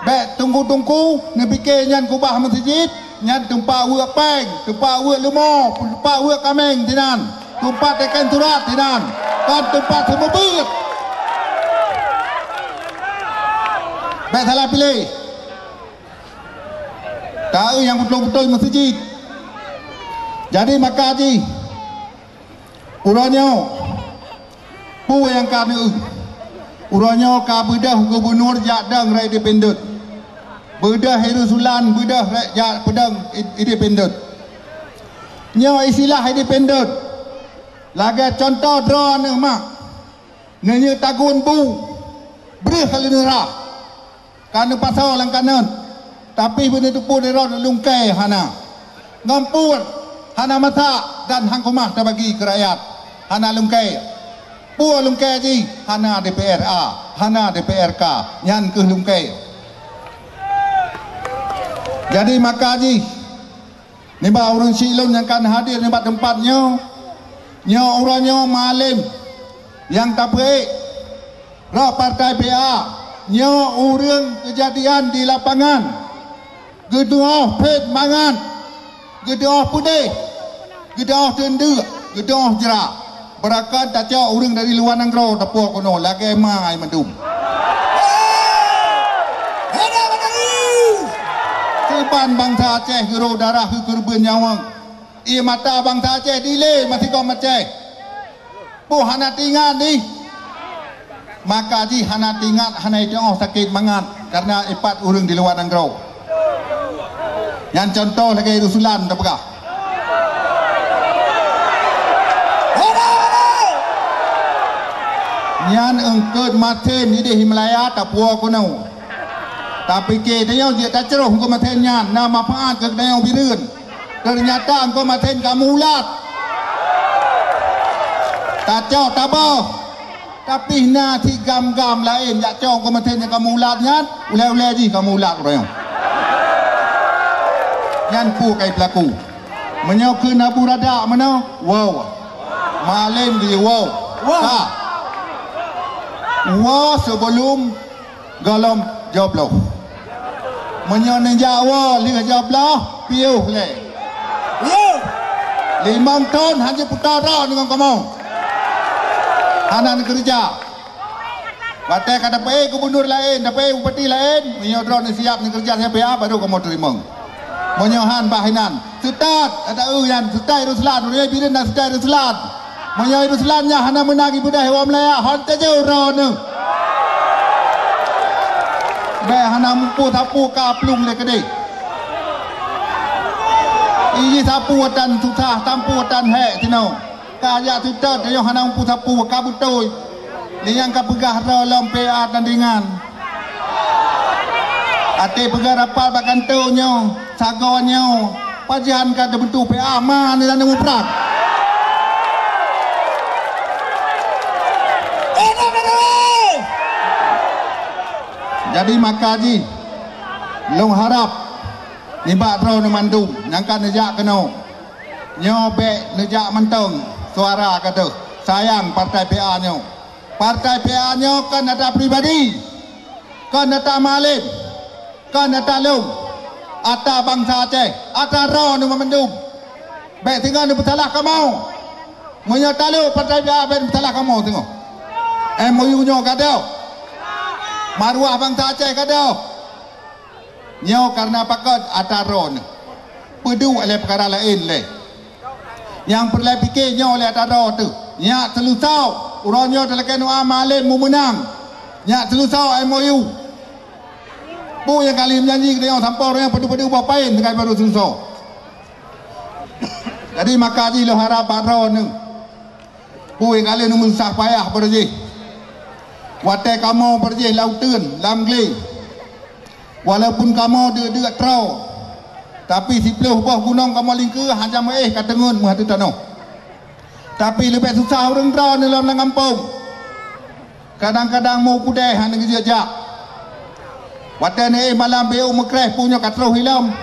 Bék teungku-teungku neupike nyan keubah meuseujid, nyan teumpat weuek péng, teumpat weuek leumo, teumpat weuek kaméng sinan, teumpat teken surat sinan, kon teumpat seumeubeuet. Bék salah piléh. Taeu nyang beutôi-beutôi meuseujid. Jadi maka jih, uroe nyoe, peue nyang ka neueu? Uroe nyoe ka beudôh gubunur jak dong rot independen. Beudôh i Ruslan beudôh rot jak peudong i-, independen. Nyoe istilah independen. Lagée cuntoh droeneuh mak. Neunyeuk tagun bu, breueh leuneurah. Ka neupasoe lam kanot. Tapi beuneuteupeue lé droeneuh lungkée hana. Ngon peuet hana masak dan han keumah tabagi keu rakyat. Hana lungkée. Peue lungkée jih? Hana D P R A, hana D P R K. Nyan keuh lungkée. Jadi maka jih, nibak ureuëng syiek lôn nyang ka hadir nibak teumpat nyoe, nyoe uroe nyoe Malem nyang tapeuék rot partai P A, nyoe ureuëng keujadian di lapangan, geutuoh phét mangat, geutuoh peudeh, geutuoh teundeuk, geutuoh jra. Beurakan tacok ureuëng dari luwa nanggroe tapuwoe keunoe lagée ma mandum. Siban bansa Aceh geuro darah keu keureubeuen nyawöng. Ié mata bansa Aceh dilé meusigom Aceh. Peue hana teuingat jih? Maka jih hana teuingat, hana jiteu'oh sakét mangat kareuna ipat ureuëng di luwa nanggroe. Nyan cuntoh lagée Ruslan tapeugah. Nyan eungkôt masen idéh Himalaya tapuwoe keunoe. Tapike tanyoe jeuet tacroh eungkôt masen nyan na manfaat keu tanyoe Bireuen. Teunyata eungkôt masen ka meuulat. Tacok taboh. Tapi na cit gam-gam laén jak cok eungkôt masen nyang ka meuulat nyan, ulée-ulée jih ka meuulat uroe nyoe. Nyan peue ka jipeulaku. Meunyoe keu na bu radak meunoe, wow. Malem di wow. Wow. Ka. Wow sebelum gohlom jobloh. Meunyoe neujak woe lheueh jobloh, piôh lé. Piôh. Limong thon hana putara ngon kamoe. Hana neukeureuja. Watée ka tapeuék gubunur laén, tapeuék bupati laén, meunyoe droeneuh siab neukeureuja siab, baru kamoe teurimong. Meunyoe han bah inan, seutôt ata eu nyan, seutôt Ruslan, ureuëng Bireuen na seutôt Ruslan. Meunyoe Ruslan nyan hana meunang ibadah Iwoe Meulaya, hon teujeuet droeneuh. Bék hana mupu sapu ka plueng lé keudeh. Iji sapu atan susah, sapu atan hék sinoe. Ka jak seutôt, tanyoe hana mupu sapu, ka beutôi. Lé nyang ka peugah droe lom P A tandingan. Até peugah rapat bak kantô nyoe, sagoe nyoe, pajan ka teubeutôi P A ma neudan muprang. Jadi maka jih, lôn harab nibak droeneuh mandum nyang ka neujak keunoe. Nyoe bék neujak mantong suara ka deuh. Sayang partai P A nyoe. Partai P A nyoe kon ata pribadi, kon ata Malem, kon ata lôn, ata bansa Aceh, ata droeneuh mandum. Bék singoh neupeusalah kamoe. Meunyoe talok partai P A bék neupeusalah kamoe singoh. M O U nyoe ka deuh. Maruah bansa Aceh ka deuh. Nyoe kareuna pakon ata droeneuh. Peuduek lé peukara laén lé. Nyang peureulée pike nyoe lé ata droe teuh. Nyak seulusoe, uroe nyoe talakée nua Malem meumeunang. Nyak seulusoe M O U. Peue nyang ka lheueh janji keu tanyoe sampoe uroe nyoe padub-padub boh paén teuka baru seulusoe. Jadi maka jih lôn harab bak droeneuh. Peue nyang ka lheueh neumeusah payah beureujih. Watée kamoe beureujih lam uteuen, lam glé. Walaupun kamoe deuk-deuk troe, tapi siplôh boh gunong kamoe lingkeue hana meuéh ka teungeut meuhadeuh tanoh. Tapi leubeh susah ureuëng droeneuh lom lam gampông. Kadang-kadang meu kudée hana geujak-jak. Watée neuéh malam beu meukreh peue nyoe ka troh ilom.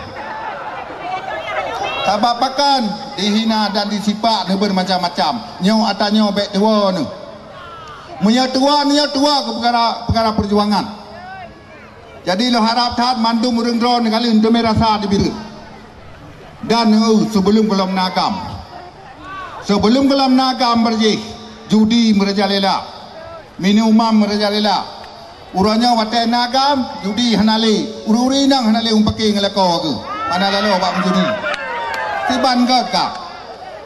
Sabab pakon dihina dan disipak neubeurmacam-macam. Nyoe ata nyoe bék tuwoe neuh. Meunyoe tuwoe neuh, tuwoe keu peukara, peukara peujuangan. Jadi lôn harab that mandum ureuëng droeneuh ka lheueh teumé rasa di Bireuen. Dan, eh, sibeulom gohlom na agam. Sibeulom gohlom na agam beureujih, judi meurajalela, minuman meurajalela. Uroe nyoe watée na agam, judi hana lé, ureuëng-ureuëng inong hana lé meupaké ngon lakoe geuh, hana laloe bak meujudi. Siban gét ka.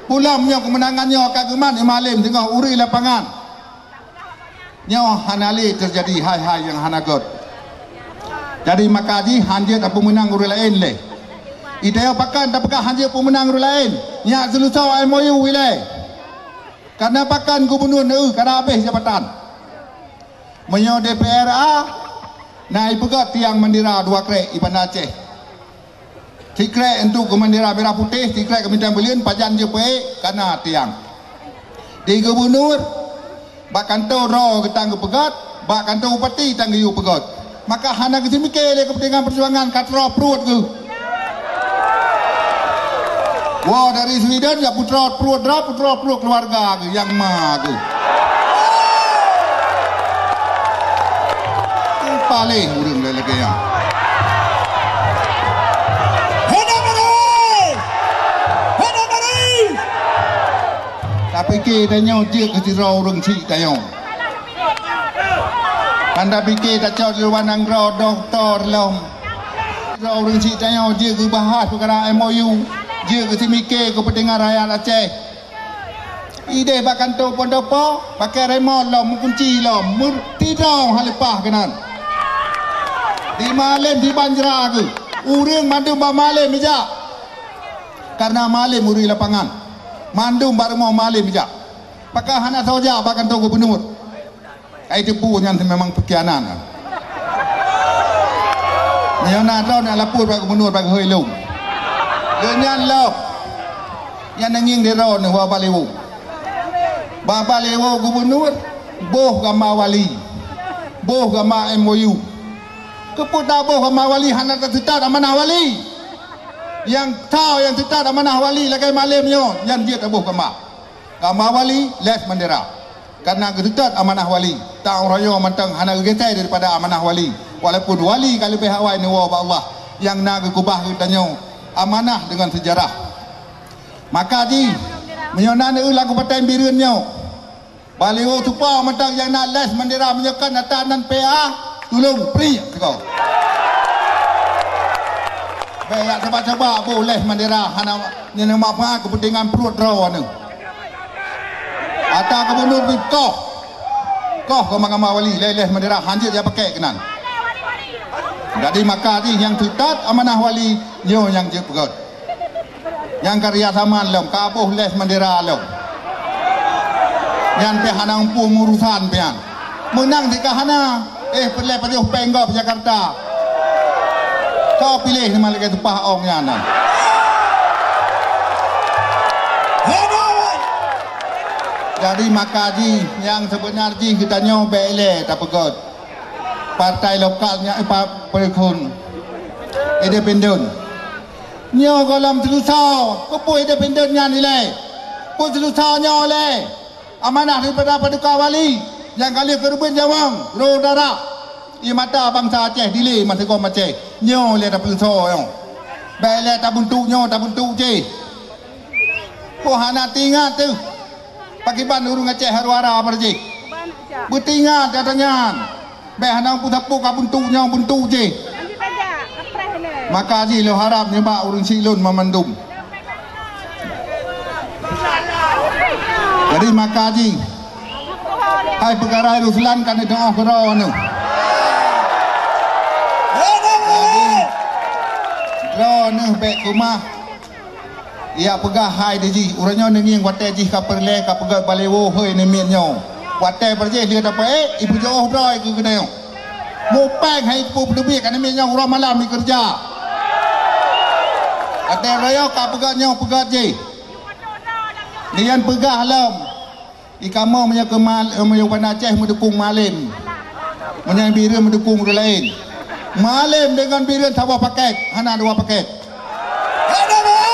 Pulang nyoe keumeunangan nyoe ka geumat Imalem teungoh ureuëng lapangan. Nyoe hana lé teujadi hai-hai nyang hana gét. Jadi maka jih hanjeuet tapeumeunang ureuëng laén lé. Ita nyoe pakon tapeugah hanjeuet peumeunang ureuëng laén, nyak seulusoe M O U ilée. Kareuna pakon gubunur neueu ka habéh jabatan. Meunyoe D P R A, na ipeugét tiang mandira dua krek i Banda Aceh. Sikrek untuk keu bendera merah putih, sikrek keu bintang buleuen, pajan jeuet peuék, kana tiang. Di gubunur, bak kantô droe geutang geupeugét, bak kantô bupati tan geuyue peugét. Maka hana geuseumiké lé keupeuntengan peujuangan, ka troh pruet geuh. Woe dari Sweden, ya putroe pruet droe, putroe pruet keuluwarga geuh, nyang ma geuh. Paléh ureuëng lagée nyan. Hana mari! Hana mari! Tapike tanyoe jeuet keu sidroe ureuëng chik tanyoe. Hana pike tacok di luwa nanggroe dokto lom. Sidroe ureuëng chik tanyoe jeuet geubahas peukara M O U, jeuet geuseumiké keupeuntengan rakyat Aceh. Ideh bak kantô pendopo, pakai remote lom, meukunci lom, meutidong haleupah keunan. Di Malém, di Banjra geuh, ureuëng mandum bak Malém ijak. Karena Malém ureuëng lapangan. Mandum bak rumoh Malém ijak. Pakon hana soe jak bak kantô gubunur. Ai teupeu nyan memang peukianat. Meunyoe na droe nyang lapor bak gubunur bak hôi lom. Lheueh nyan lom. Nyang neungieng di droe neuh wa balewo. Bak balewo gubunur, boh gamba wali. Boh gamba M O U. Keupeue taboh gamba wali hana tateutat amanah wali? Nyang tho nyang teutat amanah wali lagée Malém nyoe, nyan jeuet taboh gamba. Gamba wali, les mandera. Karena geuteutot amanah wali, ta uroe nyoe mantong hana geugeusée daripada amanah wali. Walaupun wali ka leubeh awai neuwoe bak Allah, nyang na geukeubah geutanyoe amanah deungon seujarah. Maka jih, meunyoe na neueu lam Kabupaten Bireuen nyoe, baliho seupôt mantong nyang na les mandera meunyoe kon ata nan P A, tulông priek sigoe. Bék jak cuba-cuba boh les mandera hana nyan manfaat keupeuntengan pruet droe neuh. Ata gubunur pih koh. Koh keu mahkamah wali, lé-lé mandera hanjeuet jak pakai keunan. Jadi maka jih nyang teutat amanah wali nyoe nyang jeuet peugét. Nyang karya saman lom, ka boh les mandera lom. Nyan pih hana muphom urusan pih nyan. Meunang sika hana, eh, peureulée pajoh péng gob Jakarta. Soe piléh teuma lagée teupah ong nyan. Jadi maka jih nyang seubeuna jih geutanyoe bék ilée tapeugét. Partai lokal nyan, eh, pa-, peue kheun, independen. Nyoe gohlom seuleusoe, keupeue independen nyan ilée? Peue seuleusoe nyoe ilée? Amanah daripada paduka wali nyang ka lheueh keureubeuen nyawöng, rô darah, ie mata bansa Aceh dilé meusigoe macée. Nyoe lé tapeuleusoe nyoe. Bék lé tabuntuk nyoe, tabuntuk jéh. Peue hana teuingat teuh pakriban ureuëng Aceh haru-hara bak jih? Beuteuingat gata nyan. Bék hana peue-sapeue ka buntuk nyoe buntuk jéh. Maka jih lôn harab nibak ureuëng syiek lôn banmandum. Jadi maka jih, hai peukara Ruslan ka neudoá keudroe neuh. Droe neuh bék keumah. Ijak peugah hai di jih, uroe nyoe neungieng watée jih ka peureulée ka peugét baliho hôi namiet nyoe. Watée bak jih lheueh dapeuék, ipeujiôh droe keu geutanyoe. Mupéng hai teupeu peuteubiet ka namiet nyoe uroe malam ikeureuja. Watée royok ka peugét nyoe peugét jih. Nyan peugah lom. Di kamoe meunyoe keu mal-, meunyoe Banda Aceh meudukung Malém. Meunyoe Bireuen meudukung ureuëng laén. Malém deungon Bireuen saboh paket, hana dua paket. Hana dua!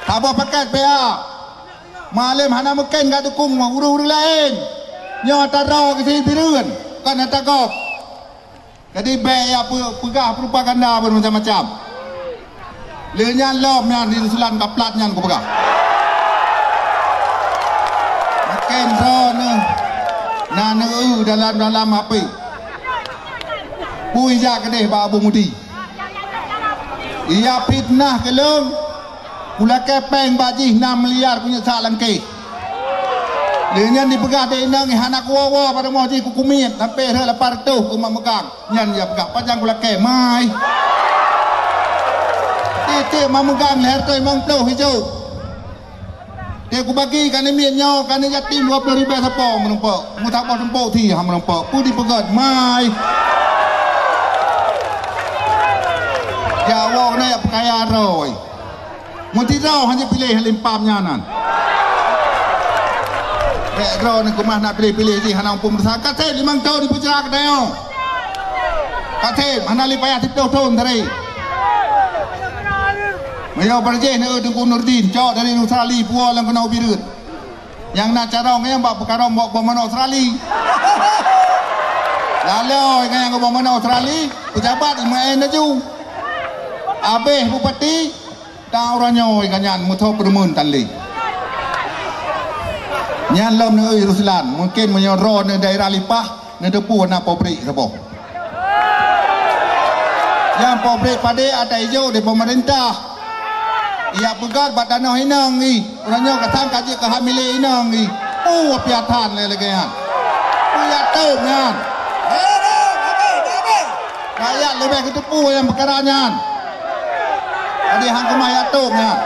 Saboh paket P A. Malém hana mungken ka dukung ureuëng-ureuëng laén. Nyoe ata droe keu si Bireuen, kon ata gob. Jadi bék ya peu-, peugah propaganda beumacam-macam. Lé nyan lom nyan di Ruslan ka plat nyan kupeugah. Maken droeneuh na neueu dalam-dalam H P. Pui jak keudeh bak Abu Mudi. Ia fitnah keu lôn. Kulakée péng bak jih nam miliar kunyuek sak langkeh. Lé nyan dipeugah dek inong hana kuwoe-woe bak rumoh jih kukumiet sampai rhot lapan reutôh keu mak meugang. Nyan ia peugah pajan kulakée mai. Tieb-tieb mak meugang lhée reutôh limong ploh ijôk. Tieb kubagi ka namiet nyoe ka neujatim dua ploh ribée sapo meurumpok. Meusaboh tumpok thi ha meurumpok. Peue dipeugét mai. Jak woe keunoe jak peukaya droe. Meutidroe hana piléh limpam nyan nan. Bèk droe neukeumah nak piléh-piléh jih hana muphom desya. Ka sép limong thôn jipeucra keunoe. Ka sép hana lé payah siplôh thôn tadi. Meunyoe beurjéh neueu Teungku Nurdin, cok dari Australia puwoe lam keunoe ubit reuet. Nyang na carông nyan bak peukarông bak boh manok Australia. Lalu nyang boh manok Australia, pejabat imeu'en laju. Abéh bupati, ta uroe nyoe ka nyan meuthô peureumeun tan lé. Nyan lom neueu Ruslan, mungken meunyoe droeneuh daerah Lipah, neuteupeue na pabrik saboh. Nyang pabrik padé ata ijok di pemerintah. Ijak peugöt bak tanoh inong i. Uroe nyoe ka sang ka jeuet keu hak milék inong i. Peue piatan lé lagèe nyan? Peue jak tôb nyan? Rakyat leubeh geuteupeue nyang peukara nyan. Jadi han keumah jak tôb nyan.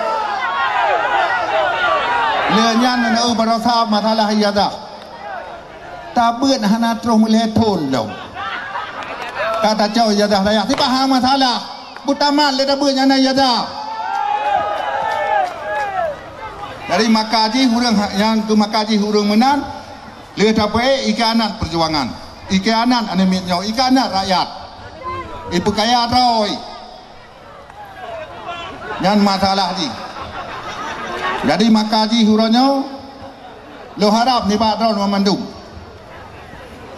Lé nyan neueu baroesa masalah ijazah. Tabeuet hana troh meulhèe thôn lom. Ka tacok ijazah dayah, sibak hana masalah. Beutamat lé tabeuet nyang na ijazah. Jadi maka jih ureueng ha-, nyang keu maka jih ureueng meunan, lheueh tapeuék ikhianat peujuangan. Ikhianat aneuk miet nyoe, ikhianat rakyat. Ipeukaya droe. Nyan masalah jih. Jadi maka jih uroe nyoe, lôn harab nibak droeneuh mandum.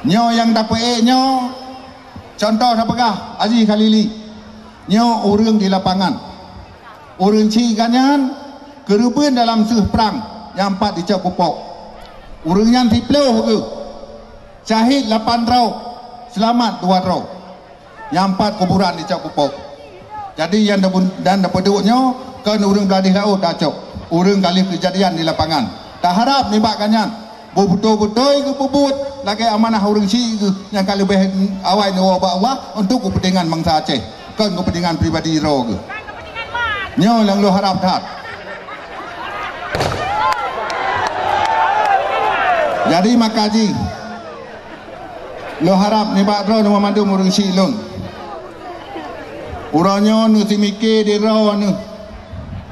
Nyoe nyang tapeuék nyoe, cuntoh tapeugah Aziz Khalili. Nyoe ureueng di lapangan. Ureueng chik geuh nyan keureubeuen dalam seuh prang nyang pat jicok pupok. Ureueng nyan siplôh geuh. Syahid lapan droe, seulamat dua droe. Nyang pat kuburan jicok pupok. Jadi nyang dan, dan tapeuduek nyoe kon ureueng blah di laôt tacok, ureueng ka lheueh keujadian di lapangan. Taharab nibak geuh nyan, beubeutôi-beutôi geupeubuet lagèe amanah ureueng chik geuh nyang ka leubeh awai neuwoe bak Allah untuk keupeuntengan bansa Aceh, kon keupeuntengan pribadi droe geuh. Nyoe nyang lôn harab that. Jadi maka jih, lôn harab nibak droeneuh mandum ureueng chik lôn. Uroe nyoe neuseumiké di droeneuh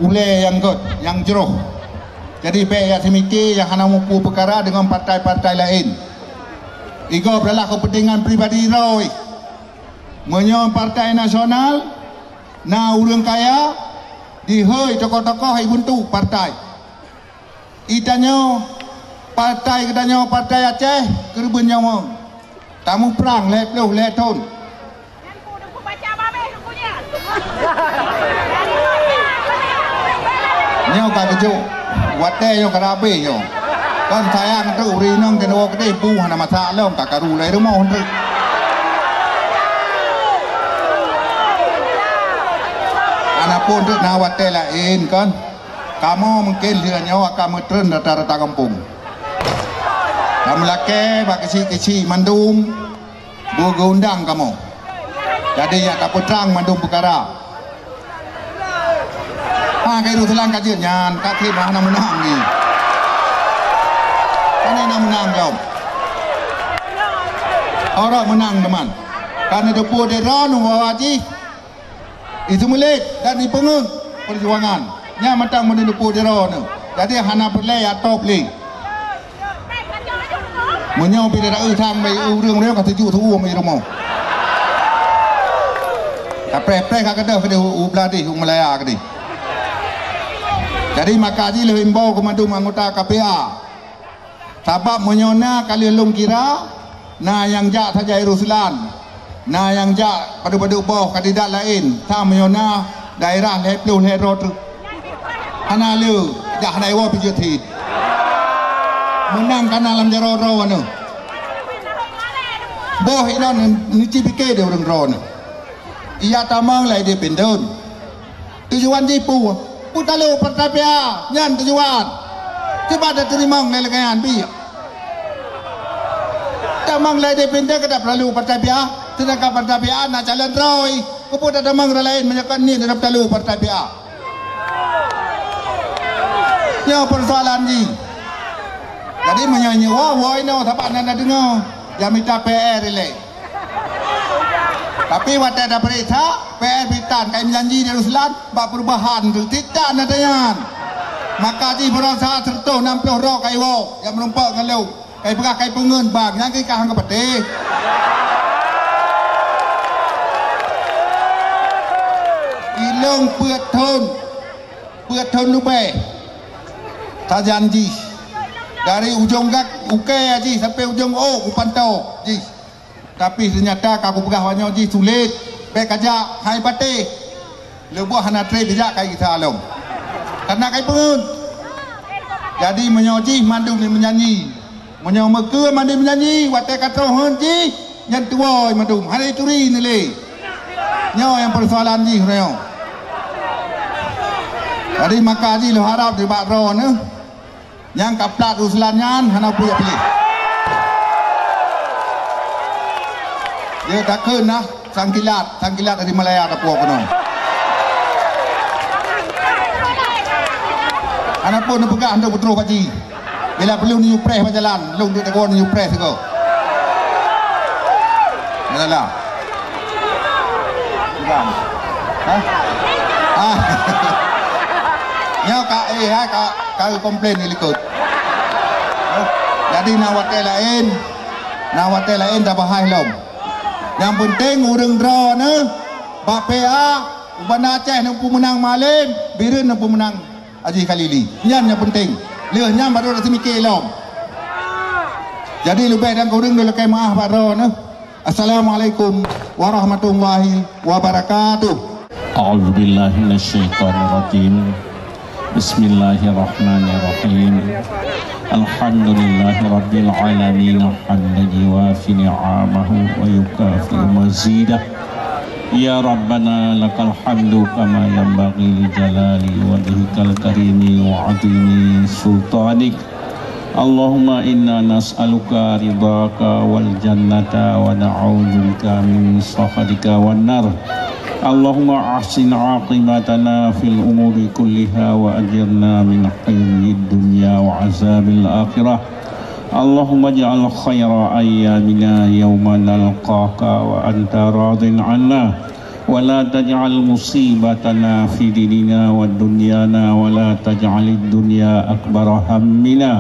ulèe nyang gèt, nyang jroh. Jadi bèk jak seumiké nyang hana muphom peukara deungon partai-partai laén. Igob adalah keupeuntengan pribadi droe. Meunyoe partai nasional na ureueng kaya, dihôi tokoh-tokoh ibeuntuk partai. Itanyoe, partai geutanyoe, Partai Aceh Keureubeuen Nyawöng, tamuprang lhèe ploh lhèe thôn. Nyoe ka geujok, watèe nyoe ka rabéh nyoe. Kon sayang teuk ureueng inong keunoe keudeh bu hana masak lom, ka karu lé rumoh teuk. Hana phôn teuk na watèe laén kon. Kamoe mungken lheueh nyoe akan meutrön rata-rata gampông. Tameulakèe bak keuchik-keuchik mandum beugeuundang kamoe. Jadi nyak tapeutrang mandum peukara. Ha, Khairul Salam ka jeuet nyan, ka trép hana meunang ni. Hana na meunang lom. Ora meunang teuma. Ka neuteupeue di droeneuh bahwa jih Iteumeulet dan ipeungeuet peujuangan. Nyan mantong meuneupeue di droeneuh. Jadi hana peureulèe atop lé. Meunyoe pih teueu sang bak ureueng-ureueng ka teuju teuuem i rumoh. Kapreh-preh ka keudeh keudeh u, u Bladeh, u Malaya keudeh. Jadi maka jih lheueh imbau keu mandum anggota K P A. Sabab meunyoe na ka lheueh lôn kira, na nyang jak saja i Ruslan, na nyang jak padub-padub boh kandidat laén, sa meunyoe na daerah lhèe ploh lhèe droe treuk. Hana le, jak hana iwoe pih jeuet cit. Meunang ka na lam jaroe droeneuh. Boh inan neuci pike di ureueng droeneuh. Iya tamong lagèe independen. Tujuan jih peue? Peutalo partai P A, nyan tujuan. Cuba tateurimong lé lagèe nyan, bi. Tamong lagèe independen ka tapeulo partai P A, seudangkan partai P A na calon droe. Keupeue tatamong ureueng laén meunyoe kon niet tapeutalo partai P A? Nyoe peusoalan jih. Jadi meunyoe nyoe woe, woe inoe sabab na deungoe, ya mita P R ilèe. Tapi watée tapeuriksa, P R Bitan ka imeujanji di Ruslan bak perubahan tu, titan ata nyan. Maka jih beurangsa seratus enam puluh droe ka iwoe nyang meurumpok ngon lôn. Ka ipeugah ka ipeungeut bang, nyan keuh ka han geupatéh. Ilôn peuet thon, peuet thon leubeh tajanji. Dari ujong gat ukée jih sampai ujong ôk kupantoe jih. Tapi teunyata ka kupeugah wanyoe jih sulet, bék kajak, hai patéh. Leuboh hana treb jijak kai gisa lom. Karena kai peungeut. Jadi meunyoe jih mandum jimeujanji. Meunyoe meukeue mandum meujanji, watée ka troh heuet jih, nyan tuwoe mandum, hana jituri nilai. Nyoe nyang peusoalan jih nyoe. Jadi maka jih lôn harab nibak droeneuh. Nyang ka plat Ruslan nyan hana peue piléh. Jeuet takheun nah, sangkilat, sangkilat dari Malaya tapuwoe keunoe. Hana peue neupeugah untuk peutroh baji. Bila perlu neuyue preh bak jalan, lôn duek teugor neuyue preh sigoe. Yalah. Bukan. Hah? Ah. Nyoe ka, eh, hai ka, ka komplain di likot. Eh, jadi na watée laén, na watée laén tabahai lom. Nyang peunteng ureuëng droeneuh bak P A u Banda Aceh neupeumeunang Malém, Bireuen neupeumeunang Haji Khalili. Nyan nyang peunteng. Lheueh nyan baru taseumike lom. Jadi leubeh dan kureueng neulakée meuáh bak droeneuh. Assalamualaikum warahmatullahi wabarakatuh. أعوذ بالله من الشيطان الرجيم. بسم الله الرحمن الرحيم. الحمد لله رب العالمين، حمدا يوافي نعمه ويكافئ مزيده. يا ربنا لك الحمد كما ينبغي لجلال وجهك الكريم وعظيم سلطانك. اللهم إنا نسألك رضاك والجنة ونعوذ بك من سخطك والنار. اللهم أحسن عاقبتنا في الأمور كلها وأجرنا من خزي الدنيا وعذاب الآخرة. اللهم اجعل خير أيامنا يوم نلقاك وأنت راض عنا، ولا تجعل مصيبتنا في ديننا ودنيانا، ولا تجعل الدنيا أكبر همنا،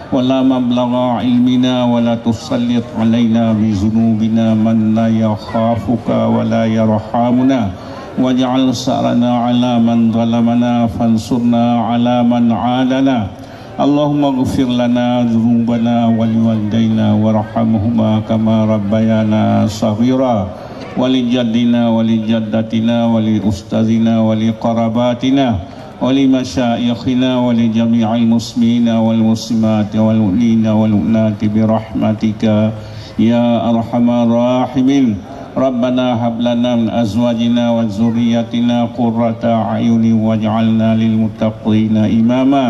ولا مبلغ علمنا، ولا تسلط علينا بذنوبنا من لا يخافك ولا يرحمنا، واجعل ثأرنا على من ظلمنا، فانصرنا على من عادانا. اللهم اغفر لنا ذنوبنا ولوالدينا وارحمهما كما ربيانا صغيرا، ولجدنا ولجدتنا ولأستاذنا ولقراباتنا ولمشايخنا ولجميع المسلمين والمسلمات والمؤمنين والمؤمنات برحمتك يا أرحم الراحمين. ربنا هب لنا من أزواجنا وذرياتنا قرة أعين واجعلنا للمتقين إماما.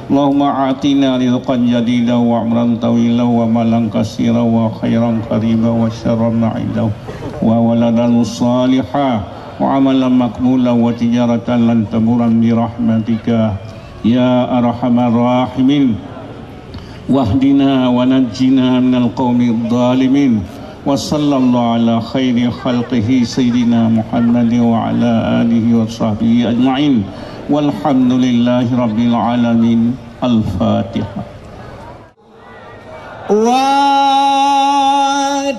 اللهم أعطنا رزقا جديدا وعمرا طويلا ومالا كثيرا وخيرا قريبا وشرا بعيدا وولدا صالحا وعملا مقبولا وتجارة لن تبور برحمتك يا أرحم الراحمين. واهدنا ونجنا من القوم الظالمين. وصلى الله على خير خلقه سيدنا محمد وعلى آله وصحبه أجمعين. والحمد لله رب العالمين. الفاتحة. Wah,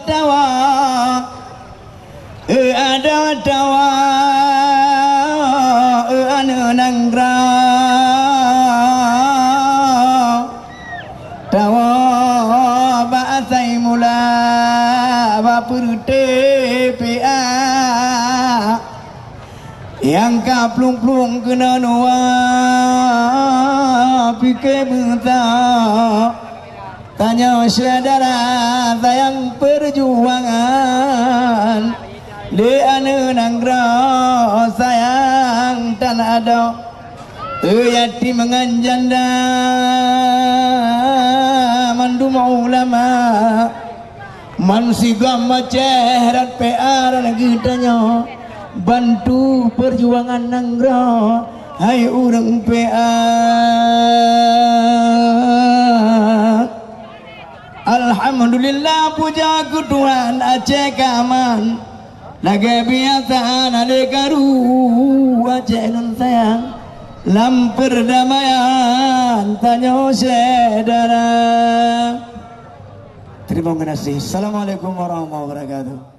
tawa, eh, ada tawa, eh, aneuk nanggroe. Tawa bak asai mula, bak peureute piah. Nyang ka plueng-plueng keunoe nuwa, pike beuta. Tanyoe syedara sayang peujuangan, lé aneuk nanggroe sayang tan adoe. Yatim ngon janda mandum ulama. Man sigom Aceh rot P A rot geutanyoe, bantu peujuangan nanggroe, hai ureuëng P A. Alhamdulillah, puja keu Tuhan, Aceh ka aman. Lagèe biasa na lé karu Aceh nan sayang, lam perdamaian tanyoe syedara. Terima kasih. Assalamualaikum warahmatullahi wabarakatuh.